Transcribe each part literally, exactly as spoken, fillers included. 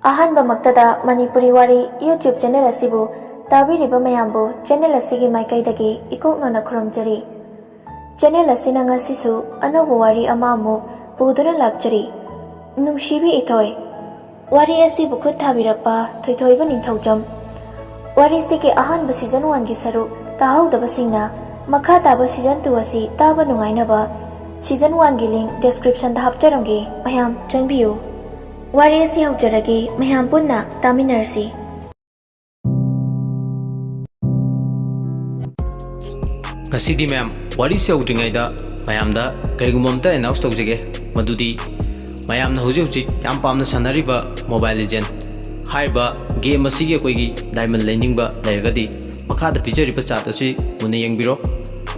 ꯑꯍꯥꯟꯕꯃꯛꯇꯗ ꯃꯅꯤꯄꯨꯔꯤ ꯋꯥꯔꯤ YouTube channel ꯑꯁꯤꯕꯨ ꯇꯥꯕꯤꯔꯤꯕ ꯃꯌꯥꯝꯕꯨ ꯆꯦꯅꯦꯜ ꯑꯁꯤꯒꯤ ꯃꯥꯏꯀꯩꯗꯒꯤ ꯏꯀꯣꯛꯅꯅ ꯈꯨꯔꯨꯝꯖꯔꯤ꯫ ꯆꯦꯅꯦꯜ ꯑꯁꯤꯅ ꯉꯁꯤꯁꯨ ꯑꯅꯧꯕ ꯋꯥꯔꯤ ꯑꯃ ꯑꯃꯨꯛ ꯄꯨꯗꯨꯅ ꯂꯥꯛꯆꯔꯤ꯫ ꯅꯨꯡꯁꯤꯕꯤ ꯏꯊꯣꯏ꯫ ꯋꯥꯔꯤ ꯑꯁꯤꯕꯨ ꯈꯨꯠ ꯊꯥꯕꯤꯔꯛꯄ ꯊꯣꯏꯊꯣꯏꯕ ꯅꯤꯡꯊꯧꯖꯝ꯫ ꯋꯥꯔꯤꯁꯤꯒꯤ ꯑꯍꯥꯟꯕ ꯁꯤꯖꯟ ꯋꯥꯟꯒꯤ ꯁꯔꯨꯛ ꯇꯥꯍꯧꯗꯕꯁꯤꯡꯅ ꯃꯈꯥ ꯇꯥꯕ ꯁꯤꯖꯟ ꯇꯨ ꯑꯁꯤ ꯇꯥꯕ ꯅꯨꯡꯉꯥꯏꯅꯕ ꯁꯤꯖꯟ ꯋꯥꯟꯒꯤ ꯂꯤꯡ ꯗꯦꯁꯀ꯭ꯔꯤꯞꯁꯟꯗ ꯍꯥꯞꯆꯔꯝꯒꯦ, ꯃꯌꯥꯝ ꯆꯪꯕꯤꯌꯨ꯫ ꯋꯥꯔꯤ ꯑꯁꯤ ꯍꯧꯖꯔꯒꯦ, ꯃꯌꯥꯝ ꯄꯨꯟꯅ ꯇꯥꯃꯤꯟꯅꯔꯁꯤ꯫ ꯉꯁꯤꯗꯤ ꯃꯌꯥꯝ, ꯋꯥꯔꯤꯁꯦ ꯍꯧꯗ꯭ꯔꯤꯉꯩꯗ ꯃꯌꯥꯝꯗ ꯀꯔꯤꯒꯨꯝꯕ ꯑꯝꯇ ꯑꯦꯅꯥꯎꯟꯁ ꯇꯧꯖꯒꯦ, ꯃꯗꯨꯗꯤ ꯃꯌꯥꯝꯅ ꯍꯧꯖꯤꯛ ꯍꯧꯖꯤꯛ ꯌꯥꯝ ꯄꯥꯝꯅ ꯁꯥꯟꯅꯔꯤꯕ ꯃꯣꯕꯥꯏꯜ ꯂꯤꯖꯦꯟ ꯍꯥꯏꯔꯤꯕ ꯒꯦꯝ ꯑꯁꯤꯒꯤ ꯑꯩꯈꯣꯏꯒꯤ ꯗꯥꯏꯃꯟ ꯂꯩꯅꯤꯡꯕ ꯂꯩꯔꯒꯗꯤ, ꯃꯈꯥꯗ ꯄꯤꯖꯔꯤꯕ ꯆꯥꯔꯠ ꯑꯁꯤ ꯃꯨꯟꯅ ꯌꯦꯡꯕꯤꯔꯣ꯫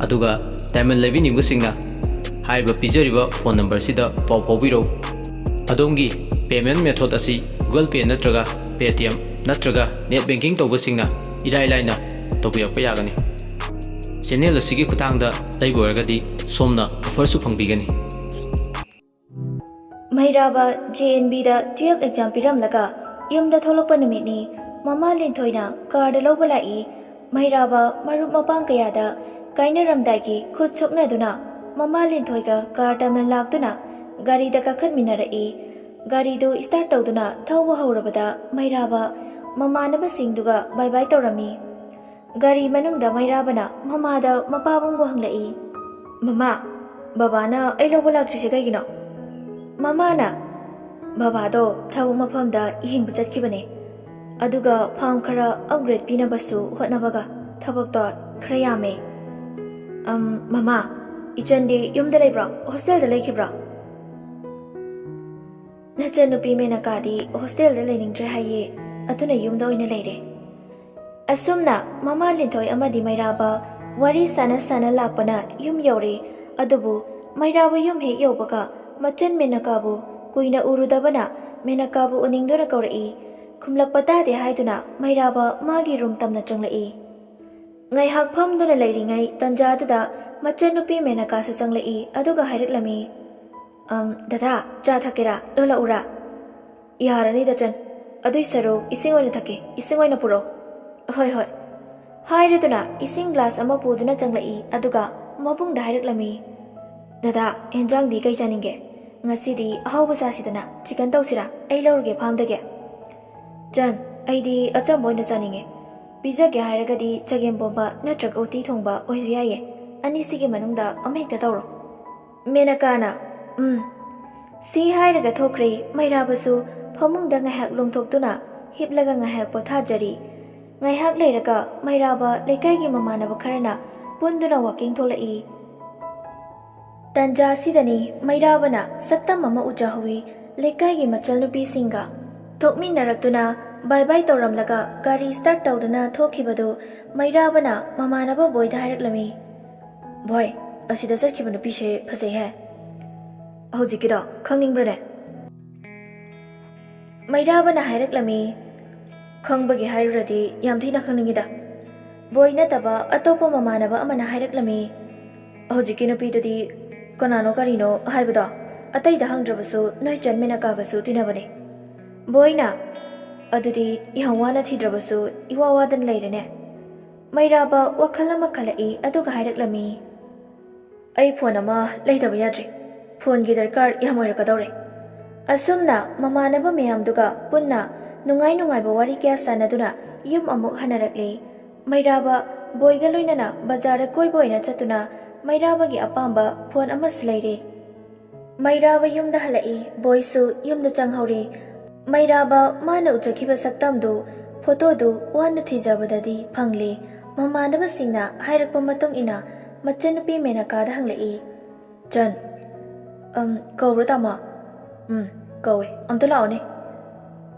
ꯑꯗꯨꯒ ꯗꯥꯏꯃꯟ ꯂꯩꯕꯤꯅꯤꯡꯕꯁꯤꯡꯅ ꯍꯥꯏꯔꯤꯕ ꯄꯤꯖꯔꯤꯕ ꯐꯣꯟ ꯅꯝꯕꯔꯁꯤꯗ ꯄꯥꯎ ꯐꯥꯎꯕꯤꯔꯧ꯫ ꯑꯗꯣꯝꯒꯤ ꯄꯦꯃꯦꯟ ꯃꯦꯊꯣꯗ ꯑꯁꯤ Google Pay ꯅꯠꯇ꯭ꯔꯒ Paytm ꯅꯠꯇ꯭ꯔꯒ ꯅꯦꯠ ꯕꯦꯡꯀꯤꯡ ꯇꯧꯕꯁꯤꯡꯅ ꯏꯔꯥꯏ ꯂꯥꯏꯅ ꯇꯧꯕꯤꯔꯛꯄ ꯌꯥꯒꯅꯤ꯫ ꯆꯦꯅꯦꯜ ꯑꯁꯤꯒꯤ ꯈꯨꯠꯊꯥꯡꯗ ꯂꯩꯕ ꯑꯣꯏꯔꯒꯗꯤ ꯁꯣꯝꯅ ꯑꯣꯐꯔꯁꯨ ꯐꯪꯕꯤꯒꯅꯤ꯫ ꯃꯩꯔꯥꯕ ꯖꯦ ꯑꯦꯟ ꯕꯤꯗ ꯇꯨꯌꯦꯜꯐ ꯑꯦꯛꯖꯥꯝ ꯄꯤꯔꯝꯂꯒ ꯌꯨꯝꯗ ꯊꯣꯛꯂꯛꯄ ꯅꯨꯃꯤꯠꯅꯤ꯫ ꯃꯃꯥ ꯂꯤꯟꯊꯣꯏꯅ ꯀꯥꯔꯗ ꯂꯧꯕ ꯂꯥꯛꯏ꯫ ꯃꯩꯔꯥꯕ ꯃꯔꯨꯞ ꯃꯄꯥꯡ ꯀꯌꯥꯗ ꯀꯥꯏꯅꯔꯝꯗꯥꯏꯒꯤ ꯈꯨꯠ ꯁꯣꯛꯅꯗꯨꯅ ꯃꯃꯥ ꯂꯤꯟꯊꯣꯏꯒ ꯀꯥꯔ ꯇꯝꯅ ꯂꯥꯛꯇꯨꯅ ꯒꯥꯔꯤꯗ ꯀꯥꯈꯠꯃꯤꯟꯅꯔꯛꯏ꯫ ꯒꯥꯔꯤꯗꯨ ꯁ꯭ꯇꯥꯔꯠ ꯇꯧꯗꯨꯅ ꯊꯧꯕ ꯍꯧꯔꯕꯗ ꯃꯩꯔꯥꯕ ꯃꯃꯥꯟꯅꯕꯁꯤꯡꯗꯨꯒ ꯕꯥꯏ ꯕꯥꯏ ꯇꯧꯔꯝꯃꯤ꯫ ꯒꯥꯔꯤ ꯃꯅꯨꯡꯗ ꯃꯩꯔꯥꯕꯅ ꯃꯃꯥꯗ ꯃꯄꯥꯕꯨꯡꯕꯨ ꯍꯪꯂꯛꯏ, "ꯃꯃꯥ, ꯕꯕꯥꯅ ꯑꯩ ꯂꯧꯕ ꯂꯥꯛꯇ꯭ꯔꯤꯁꯦ ꯀꯩꯒꯤꯅꯣ?" ꯃꯃꯥꯅ, "ꯕꯕꯥꯗꯣ ꯊꯕꯛ ꯃꯐꯝꯗ ꯌꯦꯡꯕ ꯆꯠꯈꯤꯕꯅꯦ, ꯑꯗꯨꯒ ꯐꯥꯝ ꯈꯔ ꯑꯞꯒ꯭ꯔꯦꯗ ꯄꯤꯅꯕꯁꯨ ꯍꯣꯠꯅꯕꯒ ꯊꯕꯛꯇꯣ ꯈꯔ ꯌꯥꯝꯃꯦ꯫ ꯑꯝ, ꯃꯃꯥ, ꯏꯆꯟꯗꯤ ꯌꯨꯝꯗ ꯂꯩꯕ꯭ꯔꯣ, ꯍꯣꯁꯇꯦꯜꯗ ꯂꯩꯈꯤꯕ꯭ꯔꯣ?" "ꯅꯆꯟꯅꯨꯄꯤ ꯃꯦꯅꯀꯥꯗꯤ ꯍꯣꯁꯇꯦꯜꯗ ꯂꯩꯅꯤꯡꯗ꯭ꯔꯦ ꯍꯥꯏꯌꯦ, ꯑꯗꯨꯅ ꯌꯨꯝꯗ ꯑꯣꯏꯅ ꯂꯩꯔꯦ꯫" ꯑꯁꯨꯝꯅ ꯃꯃꯥ ꯂꯤꯟꯊꯣꯏ ꯑꯃꯗꯤ ꯃꯩꯔꯥꯕ ꯋꯥꯔꯤ ꯁꯥꯟꯅ ꯁꯥꯟꯅ ꯂꯥꯛꯄꯅ ꯌꯨꯝ ꯌꯧꯔꯦ꯫ ꯑꯗꯨꯕꯨ ꯃꯩꯔꯥꯕ ꯌꯨꯝ ꯍꯦꯛ ꯌꯧꯕꯒ ꯃꯆꯟ ꯃꯦꯅꯀꯥꯕꯨ ꯀꯨꯏꯅ ꯎꯔꯨꯗꯕꯅ ꯃꯦꯅꯀꯥꯕꯨ ꯎꯅꯤꯡꯗꯨꯅ ꯀꯧꯔꯛꯏ꯫ ꯈꯨꯝꯂꯛꯄ ꯇꯥꯗꯦ ꯍꯥꯏꯗꯨꯅ ꯃꯩꯔꯥꯕ ꯃꯥꯒꯤ ꯔꯨꯝ ꯇꯝꯅ ꯆꯪꯂꯛꯏ꯫ ꯉꯥꯏꯍꯥꯛ ꯐꯝꯗꯨꯅ ꯂꯩꯔꯤꯉꯩ ꯇꯟꯖꯥꯗꯨꯗ ꯃꯆꯟꯅꯨꯄꯤ ꯃꯦꯅꯀꯥꯁꯨ ꯆꯪꯂꯛꯏ꯫ ꯑꯗꯨꯒ ꯍꯥꯏꯔꯛꯂꯝꯃꯤ, "ꯑꯝ, ꯗꯗꯥ, ꯆꯥ ꯊꯛꯀꯦꯔꯥ? ꯂꯣꯜꯂꯛꯎꯔꯥ?" "ꯌꯥꯔꯅꯤ ꯗꯆꯟ, ꯑꯗꯨꯏ ꯁꯔꯨꯛ ꯏꯁꯤꯡ ꯑꯣꯏꯅ ꯊꯛꯀꯦ, ꯏꯁꯤꯡ ꯑꯣꯏꯅ ꯄꯨꯔꯛꯑꯣ꯫ "ꯍꯣꯏ, ꯍꯣꯏ," ꯍꯥꯏꯔꯗꯨꯅ ꯏꯁꯤꯡ ꯒ꯭ꯂꯥꯁ ꯑꯃ ꯄꯨꯗꯨꯅ ꯆꯪꯂꯛꯏ꯫ ꯑꯗꯨꯒ ꯃꯕꯨꯡꯗ ꯍꯥꯏꯔꯛꯂꯝꯃꯤ, "ꯗꯗꯥ, ꯍꯦꯟꯖꯥꯡꯗꯤ ꯀꯩ ꯆꯥꯅꯤꯡꯒꯦ? ꯉꯁꯤꯗꯤ ꯑꯍꯥꯎꯕ ꯆꯥꯁꯤꯗꯅ, ꯆꯤꯀꯟ ꯇꯧꯁꯤꯔꯥ? ꯑꯩ ꯂꯧꯔꯒꯦ ꯐꯥꯝꯗꯒꯤ?" "ꯆꯟ, ꯑꯩꯗꯤ ꯑꯆꯝꯕ ꯑꯣꯏꯅ ꯆꯥꯅꯤꯡꯉꯦ꯫ ꯄꯤꯖꯒꯦ ꯍꯥꯏꯔꯒꯗꯤ ꯆꯒꯦꯝꯄꯣꯝꯕ ꯅꯠꯇ꯭ꯔꯒ ꯎꯇꯤ ꯊꯣꯡꯕ ꯑꯣꯏꯁꯨ ꯌꯥꯏꯌꯦ꯫ ꯑꯅꯤꯁꯤꯒꯤ ꯃꯅꯨꯡꯗ ꯑꯃꯍꯦꯛꯇ ꯇꯧꯔꯣ꯫" ꯃꯦꯅꯀꯥꯅ, "ꯎꯝ꯫" ꯁꯤ ꯍꯥꯏꯔꯒ ꯊꯣꯛꯈ꯭ꯔꯦ꯫ ꯃꯩꯔꯥꯕꯁꯨ ꯐꯃꯨꯡꯗ ꯉꯥꯏꯍꯥꯛ ꯂꯣꯡꯊꯣꯛꯇꯨꯅ ꯍꯤꯞꯂꯒ ꯉꯥꯏꯍꯥꯛ ꯄꯣꯊꯥꯖꯔꯤ꯫ ꯉꯥꯏꯍꯥꯛ ꯂꯩꯔꯒ ꯃꯩꯔꯥꯕ ꯂꯩꯀꯥꯏꯒꯤ ꯃꯃꯥꯟꯅꯕ ꯈꯔꯅ ꯄꯨꯟꯗꯨꯅ ꯋꯥꯀꯤꯡ ꯊꯣꯛꯂꯛꯏ꯫ ꯇꯟꯖꯥ ꯑꯁꯤꯗꯅꯤ ꯃꯩꯔꯥꯕꯅ ꯁꯛꯇꯝ ꯑꯃ ꯎꯖꯍꯧꯏ꯫ ꯂꯩꯀꯥꯏꯒꯤ ꯃꯆꯜꯅꯨꯄꯤꯁꯤꯡꯒ ꯊꯣꯛꯃꯤꯟꯅꯔꯛꯇꯨꯅ ꯕꯥꯏ ꯕꯥꯏ ꯇꯧꯔꯝꯂꯒ ꯒꯥꯔꯤ ꯁ꯭ꯇꯥꯔꯠ ꯇꯧꯗꯨꯅ ꯊꯣꯛꯈꯤꯕꯗꯨ ꯃꯩꯔꯥꯕꯅ ꯃꯃꯥꯟꯅꯕ ꯕꯣꯏꯗ ꯍꯥꯏꯔꯛꯂꯝꯃꯤ꯫ "ꯕꯣꯏ, ꯑꯁꯤꯗ ꯆꯠꯈꯤꯕ ꯅꯨꯄꯤꯁꯦ ꯐꯖꯩꯍꯦ꯫ ꯍꯧꯖꯤꯛꯀꯤꯗꯣ ꯈꯪꯅꯤꯡꯕ꯭ꯔꯅꯦ?" ꯃꯩꯔꯥꯕꯅ ꯍꯥꯏꯔꯛꯂꯝꯃꯤ꯫ "ꯈꯪꯕꯒꯤ ꯍꯥꯏꯔꯨꯔꯗꯤ ꯌꯥꯝ ꯊꯤꯅ ꯈꯪꯅꯤꯡꯉꯤꯗ꯫" ꯕꯣꯏ ꯅꯠꯇꯕ ꯑꯇꯣꯞꯄ ꯃꯃꯥꯟꯅꯕ ꯑꯃꯅ ꯍꯥꯏꯔꯛꯂꯝꯃꯤ꯫ "ꯍꯧꯖꯤꯛꯀꯤ ꯅꯨꯄꯤꯗꯨꯗꯤ ꯀꯅꯥꯅꯣ ꯀꯔꯤꯅꯣ ꯍꯥꯏꯕꯗꯣ? ꯑꯇꯩꯗ ꯍꯪꯗ꯭ꯔꯕꯁꯨ ꯅꯣꯏ ꯆꯟ ꯃꯦꯅꯀꯥꯒꯁꯨ ꯇꯤꯟꯅꯕꯅꯦ꯫" ꯕꯣꯏꯅ, "ꯑꯗꯨꯗꯤ ꯌꯥꯝ ꯋꯥꯅ ꯊꯤꯗ꯭ꯔꯕꯁꯨ ꯏꯋꯥ ꯋꯥꯗꯅ ꯂꯩꯔꯦꯅꯦ꯫" ꯃꯩꯔꯥꯕ ꯋꯥꯈꯜ ꯑꯃ ꯈꯜꯂꯛꯏ, ꯑꯗꯨꯒ ꯍꯥꯏꯔꯛꯂꯝꯃꯤ, "ꯑꯩ ꯐꯣꯟ ꯑꯃ ꯂꯩꯗꯕ ꯌꯥꯗ꯭ꯔꯦ꯫ ꯐꯣꯟꯒꯤ ꯗꯔꯀꯥꯔ ꯌꯥꯝ ꯑꯣꯏꯔꯛꯀꯗꯧꯔꯦ꯫" ꯑꯁꯨꯝꯅ ꯃꯃꯥꯟꯅꯕ ꯃꯌꯥꯝꯗꯨꯒ ꯄꯨꯟꯅ ꯅꯨꯡꯉꯥꯏ ꯅꯨꯡꯉꯥꯏꯕ ꯋꯥꯔꯤ ꯀꯌꯥ ꯁꯥꯟꯅꯗꯨꯅ ꯌꯨꯝ ꯑꯃꯨꯛ ꯍꯟꯅꯔꯛꯂꯤ꯫ ꯃꯩꯔꯥꯕ ꯕꯣꯏꯒ ꯂꯣꯏꯅꯅ ꯕꯖꯥꯔꯗ ꯀꯣꯏꯕ ꯑꯣꯏꯅ ꯆꯠꯇꯨꯅ ꯃꯩꯔꯥꯕꯒꯤ ꯑꯄꯥꯝꯕ ꯐꯣꯟ ꯑꯃꯁꯨ ꯂꯩꯔꯦ꯫ ꯃꯩꯔꯥꯕ ꯌꯨꯝꯗ ꯍꯜꯂꯛꯏ꯫ ꯕꯣꯏꯁꯨ ꯌꯨꯝꯗ ꯆꯪꯍꯧꯔꯦ꯫ ꯃꯩꯔꯥꯕ ꯃꯥꯅ ꯎꯖꯈꯤꯕ ꯁꯛꯇꯝꯗꯨ, ꯐꯣꯇꯣꯗꯨ ꯋꯥꯅ ꯊꯤꯖꯕꯗꯗꯤ ꯐꯪꯂꯦ꯫ ꯃꯃꯥꯟꯅꯕꯁꯤꯡꯅ ꯍꯥꯏꯔꯛꯄ ꯃꯇꯨꯡ ꯏꯟꯅ ꯃꯆꯟꯅꯨꯄꯤ ꯃꯦꯅꯀꯥꯗ ꯍꯪꯂꯛꯏ, "ꯆꯟ, ꯑꯝ, ꯀꯧꯕ꯭ꯔꯣ ꯇꯥꯃꯣ?" "ꯎꯝ, ꯀꯧꯋꯦ꯫ ꯑꯝꯇ ꯂꯥꯛꯑꯣꯅꯦ꯫"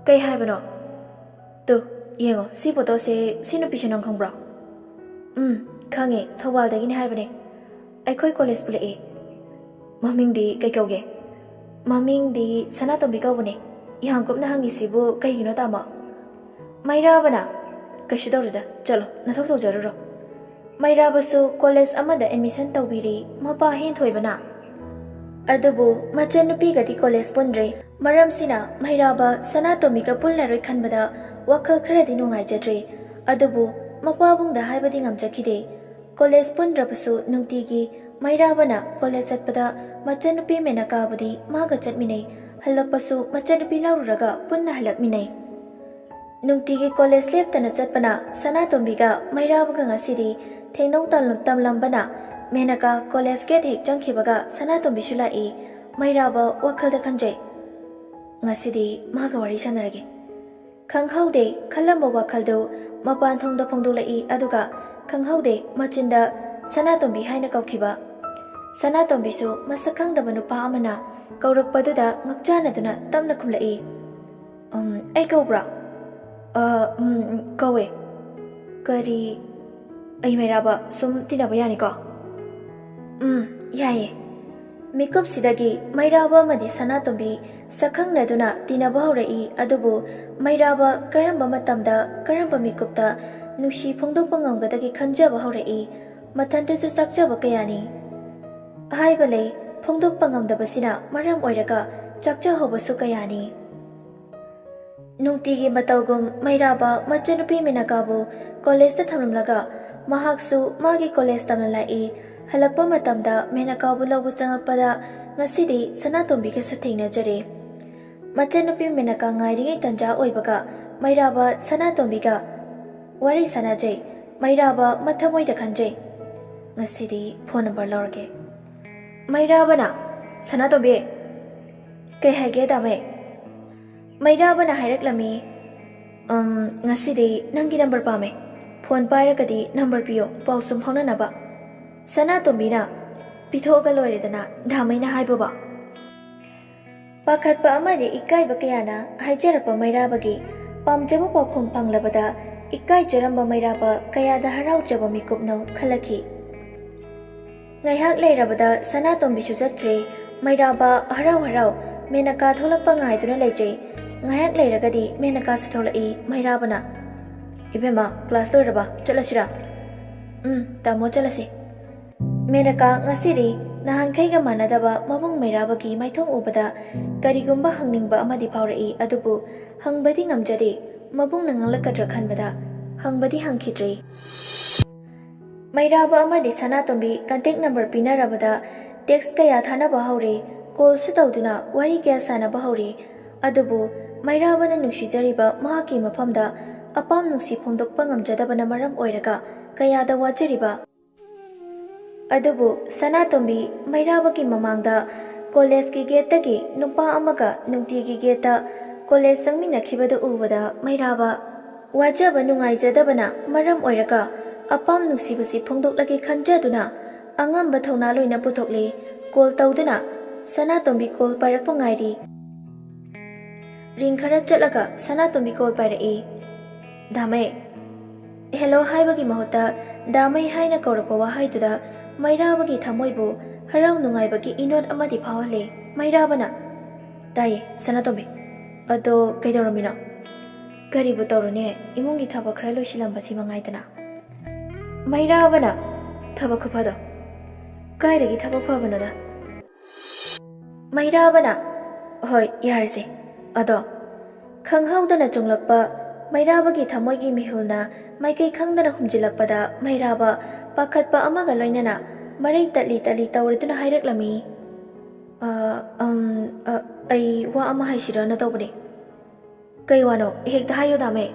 "ꯀꯩ ꯍꯥꯏꯕꯅꯣ?" "ꯇꯨ, ꯌꯦꯡꯉꯣ, ꯁꯤ ꯐꯣꯇꯣꯁꯦ, ꯁꯤ ꯅꯨꯄꯤꯁꯦ ꯅꯪ ꯈꯪꯕ꯭ꯔꯣ?" "ꯎꯝ, ꯈꯪꯉꯦ, ꯊꯧꯕꯥꯜꯗꯒꯤꯅꯦ ꯍꯥꯏꯕꯅꯦ꯫ ꯑꯩꯈꯣꯏ ꯀꯣꯂꯦꯖ ꯄꯨꯜꯂꯛꯑꯦ꯫" "ꯃꯃꯤꯡꯗꯤ ꯀꯩ ꯀꯧꯒꯦ?" "ꯃꯃꯤꯡꯗꯤ ꯁꯅꯥꯇꯣꯝꯕꯤ ꯀꯧꯕꯅꯦ꯫" "ꯌꯥꯝ ꯀꯨꯞꯅ ꯍꯪꯉꯤꯁꯤꯕꯨ ꯀꯩꯒꯤꯅꯣ ꯇꯥꯃꯣ?" ꯃꯩꯔꯥꯕꯅ, "ꯀꯩꯁꯨ ꯇꯧꯗꯦꯗ, ꯆꯠꯂꯣ, ꯅꯊꯧ ꯇꯧꯖꯔꯨꯔꯣ꯫" ꯃꯩꯔꯥꯕꯁꯨ ꯀꯣꯂꯦꯖ ꯑꯃꯗ ꯑꯦꯗꯃꯤꯁꯟ ꯇꯧꯕꯤꯔꯤ꯫ ꯃꯄꯥ ꯍꯦꯟꯊꯣꯏꯕꯅ, ꯑꯗꯨꯕꯨ ꯃꯆꯟꯅꯨꯄꯤꯒꯗꯤ ꯀꯣꯂꯦꯖ ꯄꯨꯟꯗ꯭ꯔꯦ꯫ ꯃꯔꯝꯁꯤꯅ ꯃꯩꯔꯥꯕ ꯁꯅꯥꯇꯣꯝꯕꯤꯒ ꯄꯨꯜꯂꯔꯣꯏ ꯈꯟꯕꯗ ꯋꯥꯈꯜ ꯈꯔꯗꯤ ꯅꯨꯡꯉꯥꯏꯖꯗ꯭ꯔꯦ꯫ ꯑꯗꯨꯕꯨ ꯃꯄꯥꯕꯨꯡꯗ ꯍꯥꯏꯕꯗꯤ ꯉꯝꯖꯈꯤꯗꯦ꯫ ꯀꯣꯂꯦꯖ ꯄꯨꯟꯗ꯭ꯔꯕꯁꯨ ꯅꯨꯡꯇꯤꯒꯤ ꯃꯩꯔꯥꯕꯅ ꯀꯣꯂꯦꯖ ꯆꯠꯄꯗ ꯃꯆꯟꯅꯨꯄꯤ ꯃꯦꯅꯀꯥꯕꯨꯗꯤ ꯃꯥꯒ ꯆꯠꯃꯤꯟꯅꯩ꯫ ꯍꯜꯂꯛꯄꯁꯨ ꯃꯆꯟꯅꯨꯄꯤ ꯂꯧꯔꯨꯔꯒ ꯄꯨꯟꯅ ꯍꯜꯂꯛꯃꯤꯟꯅꯩ꯫ ꯅꯨꯡꯇꯤꯒꯤ ꯀꯣꯂꯦꯖ ꯂꯦꯞꯇꯅ ꯆꯠꯄꯅ ꯁꯅꯥꯇꯣꯝꯕꯤꯒ ꯃꯩꯔꯥꯕꯒ ꯉꯁꯤꯗꯤ ꯊꯦꯡꯅꯧ ꯇꯝꯂꯝ-, ꯇꯝꯂꯝꯕꯅ ꯃꯦꯅꯀꯥ ꯀꯣꯂꯦꯖ ꯒꯦꯠ ꯍꯦꯛ ꯆꯪꯈꯤꯕꯒ ꯁꯅꯥꯇꯣꯝꯕꯤꯁꯨ ꯂꯥꯛꯏ꯫ ꯃꯩꯔꯥꯕ ꯋꯥꯈꯜꯗ ꯈꯟꯖꯩ, "ꯉꯁꯤꯗꯤ ꯃꯥꯒ ꯋꯥꯔꯤ ꯁꯥꯟꯅꯔꯒꯦ"꯫ ꯈꯪꯍꯧꯗꯦ, ꯈꯜꯂꯝꯕ ꯋꯥꯈꯜꯗꯨ ꯃꯄꯥꯟ ꯊꯣꯡꯗ ꯐꯣꯡꯗꯣꯛꯂꯛꯏ꯫ ꯑꯗꯨꯒ ꯈꯪꯍꯧꯗꯦ, ꯃꯆꯤꯟꯗ "ꯁꯅꯥꯇꯣꯝꯕꯤ" ꯍꯥꯏꯅ ꯀꯧꯈꯤꯕ꯫ ꯁꯅꯥꯇꯣꯝꯕꯤꯁꯨ ꯃꯁꯛ ꯈꯪꯗꯕ ꯅꯨꯄꯥ ꯑꯃꯅ ꯀꯧꯔꯛꯄꯗꯨꯗ ꯉꯛꯆꯥꯅꯗꯨꯅ ꯇꯞꯅ ꯈꯨꯝꯂꯛꯏ, "ꯎꯝ, ꯑꯩ ꯀꯧꯕ꯭ꯔꯥ?" "ꯑ, ꯎꯝ, ꯎꯝ, ꯀꯧꯋꯦ"꯫ "ꯀꯔꯤ, ꯑꯩ ꯃꯩꯔꯥꯕ ꯁꯨꯝ ꯇꯤꯟꯅꯕ ꯌꯥꯅꯤꯀꯣ?" "ꯎꯝ, ꯌꯥꯏꯌꯦ"꯫ ꯃꯤꯀꯨꯞꯁꯤꯗꯒꯤ ꯃꯩꯔꯥꯕ ꯑꯃꯗꯤ ꯁꯅꯥꯇꯣꯝꯕꯤ ꯁꯛꯈꯪꯅꯗꯨꯅ ꯇꯤꯟꯅꯕ ꯍꯧꯔꯛꯏ꯫ ꯑꯗꯨꯕꯨ ꯃꯩꯔꯥꯕ ꯀꯔꯝꯕ ꯃꯇꯝꯗ, ꯀꯔꯝꯕ ꯃꯤꯀꯨꯞꯇ ꯅꯨꯡꯁꯤ ꯐꯣꯡꯗꯣꯛꯄ ꯉꯝꯒꯗꯒꯦ ꯈꯟꯖꯕ ꯍꯧꯔꯛꯏ꯫ ꯃꯊꯟꯇꯁꯨ ꯆꯥꯛꯆꯕ ꯀꯌꯥꯅꯤ꯫ ꯍꯥꯏꯕ ꯂꯩ, ꯐꯣꯡꯗꯣꯛꯄ ꯉꯝꯗꯕꯁꯤꯅ ꯃꯔꯝ ꯑꯣꯏꯔꯒ ꯆꯥꯛꯆꯍꯧꯕꯁꯨ ꯀꯌꯥꯅꯤ꯫ ꯅꯨꯡꯇꯤꯒꯤ ꯃꯇꯧꯒꯨꯝ ꯃꯩꯔꯥꯕ ꯃꯆꯟꯅꯨꯄꯤ ꯃꯦꯅꯀꯥꯕꯨ ꯀꯣꯂꯦꯖꯇ ꯊꯝꯂꯝꯂꯒ ꯃꯍꯥꯛꯁꯨ ꯃꯥꯒꯤ ꯀꯣꯂꯦꯖ ꯇꯝꯅ ꯂꯥꯛꯏ꯫ ꯍꯜꯂꯛꯄ ꯃꯇꯝꯗ ꯃꯦꯅꯀꯥꯕꯨ ꯂꯧꯕ ꯆꯪꯂꯛꯄꯗ ꯉꯁꯤꯗꯤ ꯁꯅꯥꯇꯣꯝꯕꯤꯒꯁꯨ ꯊꯦꯡꯅꯖꯔꯦ꯫ ꯃꯆꯟꯅꯨꯄꯤ ꯃꯦꯅꯀꯥ ꯉꯥꯏꯔꯤꯉꯩ ꯇꯟꯖꯥ ꯑꯣꯏꯕꯒ ꯃꯩꯔꯥꯕ ꯁꯅꯥꯇꯣꯝꯕꯤꯒ ꯋꯥꯔꯤ ꯁꯥꯟꯅꯖꯩ꯫ ꯃꯩꯔꯥꯕ ꯃꯊꯃꯣꯏꯗ ꯈꯟꯖꯩ, "ꯉꯁꯤꯗꯤ ꯐꯣꯟ ꯅꯝꯕꯔ ꯂꯧꯔꯒꯦ"꯫ ꯃꯩꯔꯥꯕꯅ, "ꯁꯅꯥꯇꯣꯝꯕꯤ, ꯀꯩ ꯍꯥꯏꯒꯦ ꯗꯥꯃꯩ?" ꯃꯩꯔꯥꯕꯅ ꯍꯥꯏꯔꯛꯂꯝꯃꯤ, "ꯎꯝ, ꯉꯁꯤꯗꯤ ꯅꯪꯒꯤ ꯅꯝꯕꯔ ꯄꯥꯝꯃꯦ꯫ ꯐꯣꯟ ꯄꯥꯏꯔꯒꯗꯤ ꯅꯝꯕꯔ ꯄꯤꯌꯣ, ꯄꯥꯎ ꯁꯨꯝ ꯐꯥꯎꯅꯅꯕ"꯫ ꯁꯅꯥꯇꯣꯝꯕꯤꯅ, "ꯄꯤꯊꯣꯛꯑꯒ ꯂꯣꯏꯔꯦꯗꯅ, ꯗꯥꯃꯩꯅ ꯍꯥꯏꯕꯕꯣ"꯫ ꯄꯥꯈꯠꯄ ꯑꯃꯗꯤ ꯏꯀꯥꯏꯕ ꯀꯌꯥꯅ ꯍꯥꯏꯖꯔꯛꯄ ꯃꯩꯔꯥꯕꯒꯤ ꯄꯥꯝꯖꯕ ꯄꯥꯎꯈꯨꯝ ꯐꯪꯂꯕꯗ ꯏꯀꯥꯏꯖꯔꯝꯕ ꯃꯩꯔꯥꯕ ꯀꯌꯥꯗ ꯍꯔꯥꯎꯖꯕ ꯃꯤꯀꯨꯞꯅꯣ ꯈꯜꯂꯛꯈꯤ꯫ ꯉꯥꯏꯍꯥꯛ ꯂꯩꯔꯕꯗ ꯁꯅꯥꯇꯣꯝꯕꯤꯁꯨ ꯆꯠꯈ꯭ꯔꯦ꯫ ꯃꯩꯔꯥꯕ ꯍꯔꯥꯎ ꯍꯔꯥꯎ ꯃꯦꯅꯀꯥ ꯊꯣꯛꯂꯛꯄ ꯉꯥꯏꯗꯨꯅ ꯂꯩꯖꯩ꯫ ꯉꯥꯏꯍꯥꯛ ꯂꯩꯔꯒꯗꯤ ꯃꯦꯅꯀꯥꯁꯨ ꯊꯣꯛꯂꯛꯏ꯫ ꯃꯩꯔꯥꯕꯅ, "ꯏꯕꯦꯝꯃ, ꯀ꯭ꯂꯥꯁ ꯂꯣꯏꯔꯕ? ꯆꯠꯂꯁꯤꯔꯥ?" "ꯎꯝ, ꯇꯥꯃꯣ, ꯆꯠꯂꯁꯤ"꯫ ꯃꯦꯅꯀꯥ ꯉꯁꯤꯗꯤ ꯅꯍꯥꯟꯈꯩꯒ ꯃꯥꯟꯅꯗꯕ ꯃꯕꯨꯡ ꯃꯩꯔꯥꯕꯒꯤ ꯃꯥꯏꯊꯣꯡ ꯎꯕꯗ ꯀꯔꯤꯒꯨꯝꯕ ꯍꯪꯅꯤꯡꯕ ꯑꯃꯗꯤ ꯐꯥꯎꯔꯛꯏ, ꯑꯗꯨꯕꯨ ꯍꯪꯕꯗꯤ ꯉꯝꯖꯗꯦ꯫ ꯃꯕꯨꯡꯅ ꯉꯥꯡꯂꯛꯀꯗ꯭ꯔꯥ ꯈꯟꯕꯗ ꯍꯪꯕꯗꯤ ꯍꯪꯈꯤꯗ꯭ꯔꯦ꯫ ꯃꯩꯔꯥꯕ ꯑꯃꯗꯤ ꯁꯅꯥꯇꯣꯝꯕꯤ ꯀꯟꯇꯦꯛ ꯅꯝꯕꯔ ꯄꯤꯅꯔꯕꯗ ꯇꯦꯛꯁ ꯀꯌꯥ ꯊꯥꯅꯕ ꯍꯧꯔꯦ, ꯀꯣꯜꯁꯨ ꯇꯧꯗꯨꯅ ꯋꯥꯔꯤ ꯀꯌꯥ ꯁꯥꯟꯅꯕ ꯍꯧꯔꯦ꯫ ꯑꯗꯨꯕꯨ ꯃꯩꯔꯥꯕꯅ ꯅꯨꯡꯁꯤꯖꯔꯤꯕ ꯃꯍꯥꯛꯀꯤ ꯃꯐꯝꯗ ꯑꯄꯥꯝ ꯅꯨꯡꯁꯤ ꯐꯣꯡꯗꯣꯛꯄ ꯉꯝꯖꯗꯕꯅ ꯃꯔꯝ ꯑꯣꯏꯔꯒ ꯀꯌꯥꯗ ꯋꯥꯖꯔꯤꯕ꯫ ꯑꯗꯨꯕꯨ ꯁꯅꯥꯇꯣꯝꯕꯤ ꯃꯩꯔꯥꯕꯒꯤ ꯃꯃꯥꯡꯗ ꯀꯣꯂꯦꯖꯀꯤ ꯒꯦꯠꯇꯒꯤ ꯅꯨꯄꯥ ꯑꯃꯒ ꯅꯨꯡꯇꯤꯒꯤ ꯒꯦꯠꯇ ꯀꯣꯂꯦꯖ ꯆꯪꯃꯤꯟꯅꯈꯤꯕꯗꯨ ꯎꯕꯗ ꯃꯩꯔꯥꯕ ꯋꯥꯖꯕ ꯅꯨꯡꯉꯥꯏꯖꯗꯕꯅ ꯃꯔꯝ ꯑꯣꯏꯔꯒ ꯑꯄꯥꯝ ꯅꯨꯡꯁꯤꯕꯁꯤ ꯐꯣꯡꯗꯣꯛꯂꯒꯦ ꯈꯟꯖꯗꯨꯅ ꯑꯉꯝꯕ ꯊꯧꯅꯥ ꯂꯣꯏꯅ ꯄꯨꯊꯣꯛꯂꯦ꯫ ꯀꯣꯜ ꯇꯧꯗꯨꯅ ꯁꯅꯥꯇꯣꯝꯕꯤ ꯀꯣꯜ ꯄꯥꯏꯔꯛꯄ ꯉꯥꯏꯔꯤ꯫ ꯔꯤꯡ ꯈꯔ ꯆꯠꯂꯒ ꯁꯅꯥꯇꯣꯝꯕꯤ ꯀꯣꯜ ꯄꯥꯏꯔꯛꯏ꯫ ꯗꯥꯃꯩ꯫ ꯍꯦꯂꯣ ꯍꯥꯏꯕꯒꯤ ꯃꯍꯨꯠꯇ ꯗꯥꯃꯩ ꯍꯥꯏꯅ ꯀꯧꯔꯛꯄ ꯋꯥꯍꯩꯗꯨꯗ ꯃꯩꯔꯥꯕꯒꯤ ꯊꯃꯣꯏꯕꯨ ꯍꯔꯥꯎ ꯅꯨꯡꯉꯥꯏꯕꯒꯤ ꯏꯅꯣꯠ ꯑꯃꯗꯤ ꯐꯥꯎꯍꯜꯂꯦ꯫ ꯃꯩꯔꯥꯕꯅ, "ꯇꯥꯏꯌꯦ, ꯁꯅꯥꯇꯣꯝꯕꯤ꯫ ꯑꯗꯣ ꯀꯩꯗꯧꯔꯝꯃꯤꯅꯣ?" "ꯀꯔꯤꯕꯨ ꯇꯧꯔꯨꯅꯤ, ꯏꯃꯨꯡꯒꯤ ꯊꯕꯛ ꯈꯔ ꯂꯣꯏꯁꯤꯜꯂꯝꯕꯁꯤ ꯃꯉꯥꯏꯗꯅ꯫" ꯃꯩꯔꯥꯕꯅ, "ꯊꯕꯛ ꯈꯨꯐꯗꯣ꯫ ꯀꯥꯏꯗꯒꯤ ꯊꯕꯛ ꯐꯕꯅꯣꯗ?" ꯃꯩꯔꯥꯕꯅ, "ꯍꯣꯏ, ꯌꯥꯔꯁꯦ꯫ ꯑꯗꯣ?" ꯈꯪꯍꯧꯗꯅ ꯆꯨꯡꯂꯛꯄ ꯃꯩꯔꯥꯕꯒꯤ ꯊꯃꯣꯏꯒꯤ ꯃꯤꯍꯨꯜꯅ ꯃꯥꯏꯀꯩ ꯈꯪꯗꯅ ꯍꯨꯝꯖꯤꯜꯂꯛꯄꯗ ꯃꯩꯔꯥꯕ ꯄꯥꯈꯠꯄ ꯑꯃꯒ ꯂꯣꯏꯅꯅ ꯃꯔꯩ ꯇꯠꯂꯤ ꯇꯠꯂꯤ ꯇꯧꯔꯗꯨꯅ ꯍꯥꯏꯔꯛꯂꯝꯃꯤ, "ꯑ, ꯑꯝ, ꯑ, ꯑꯩ ꯋꯥ ꯑꯃ ꯍꯥꯏꯁꯤꯔꯅ ꯇꯧꯕꯅꯦ꯫" "ꯀꯩ ꯋꯥꯅꯣ? ꯍꯦꯛꯇ ꯍꯥꯏꯌꯣ, ꯗꯥꯃꯩ꯫"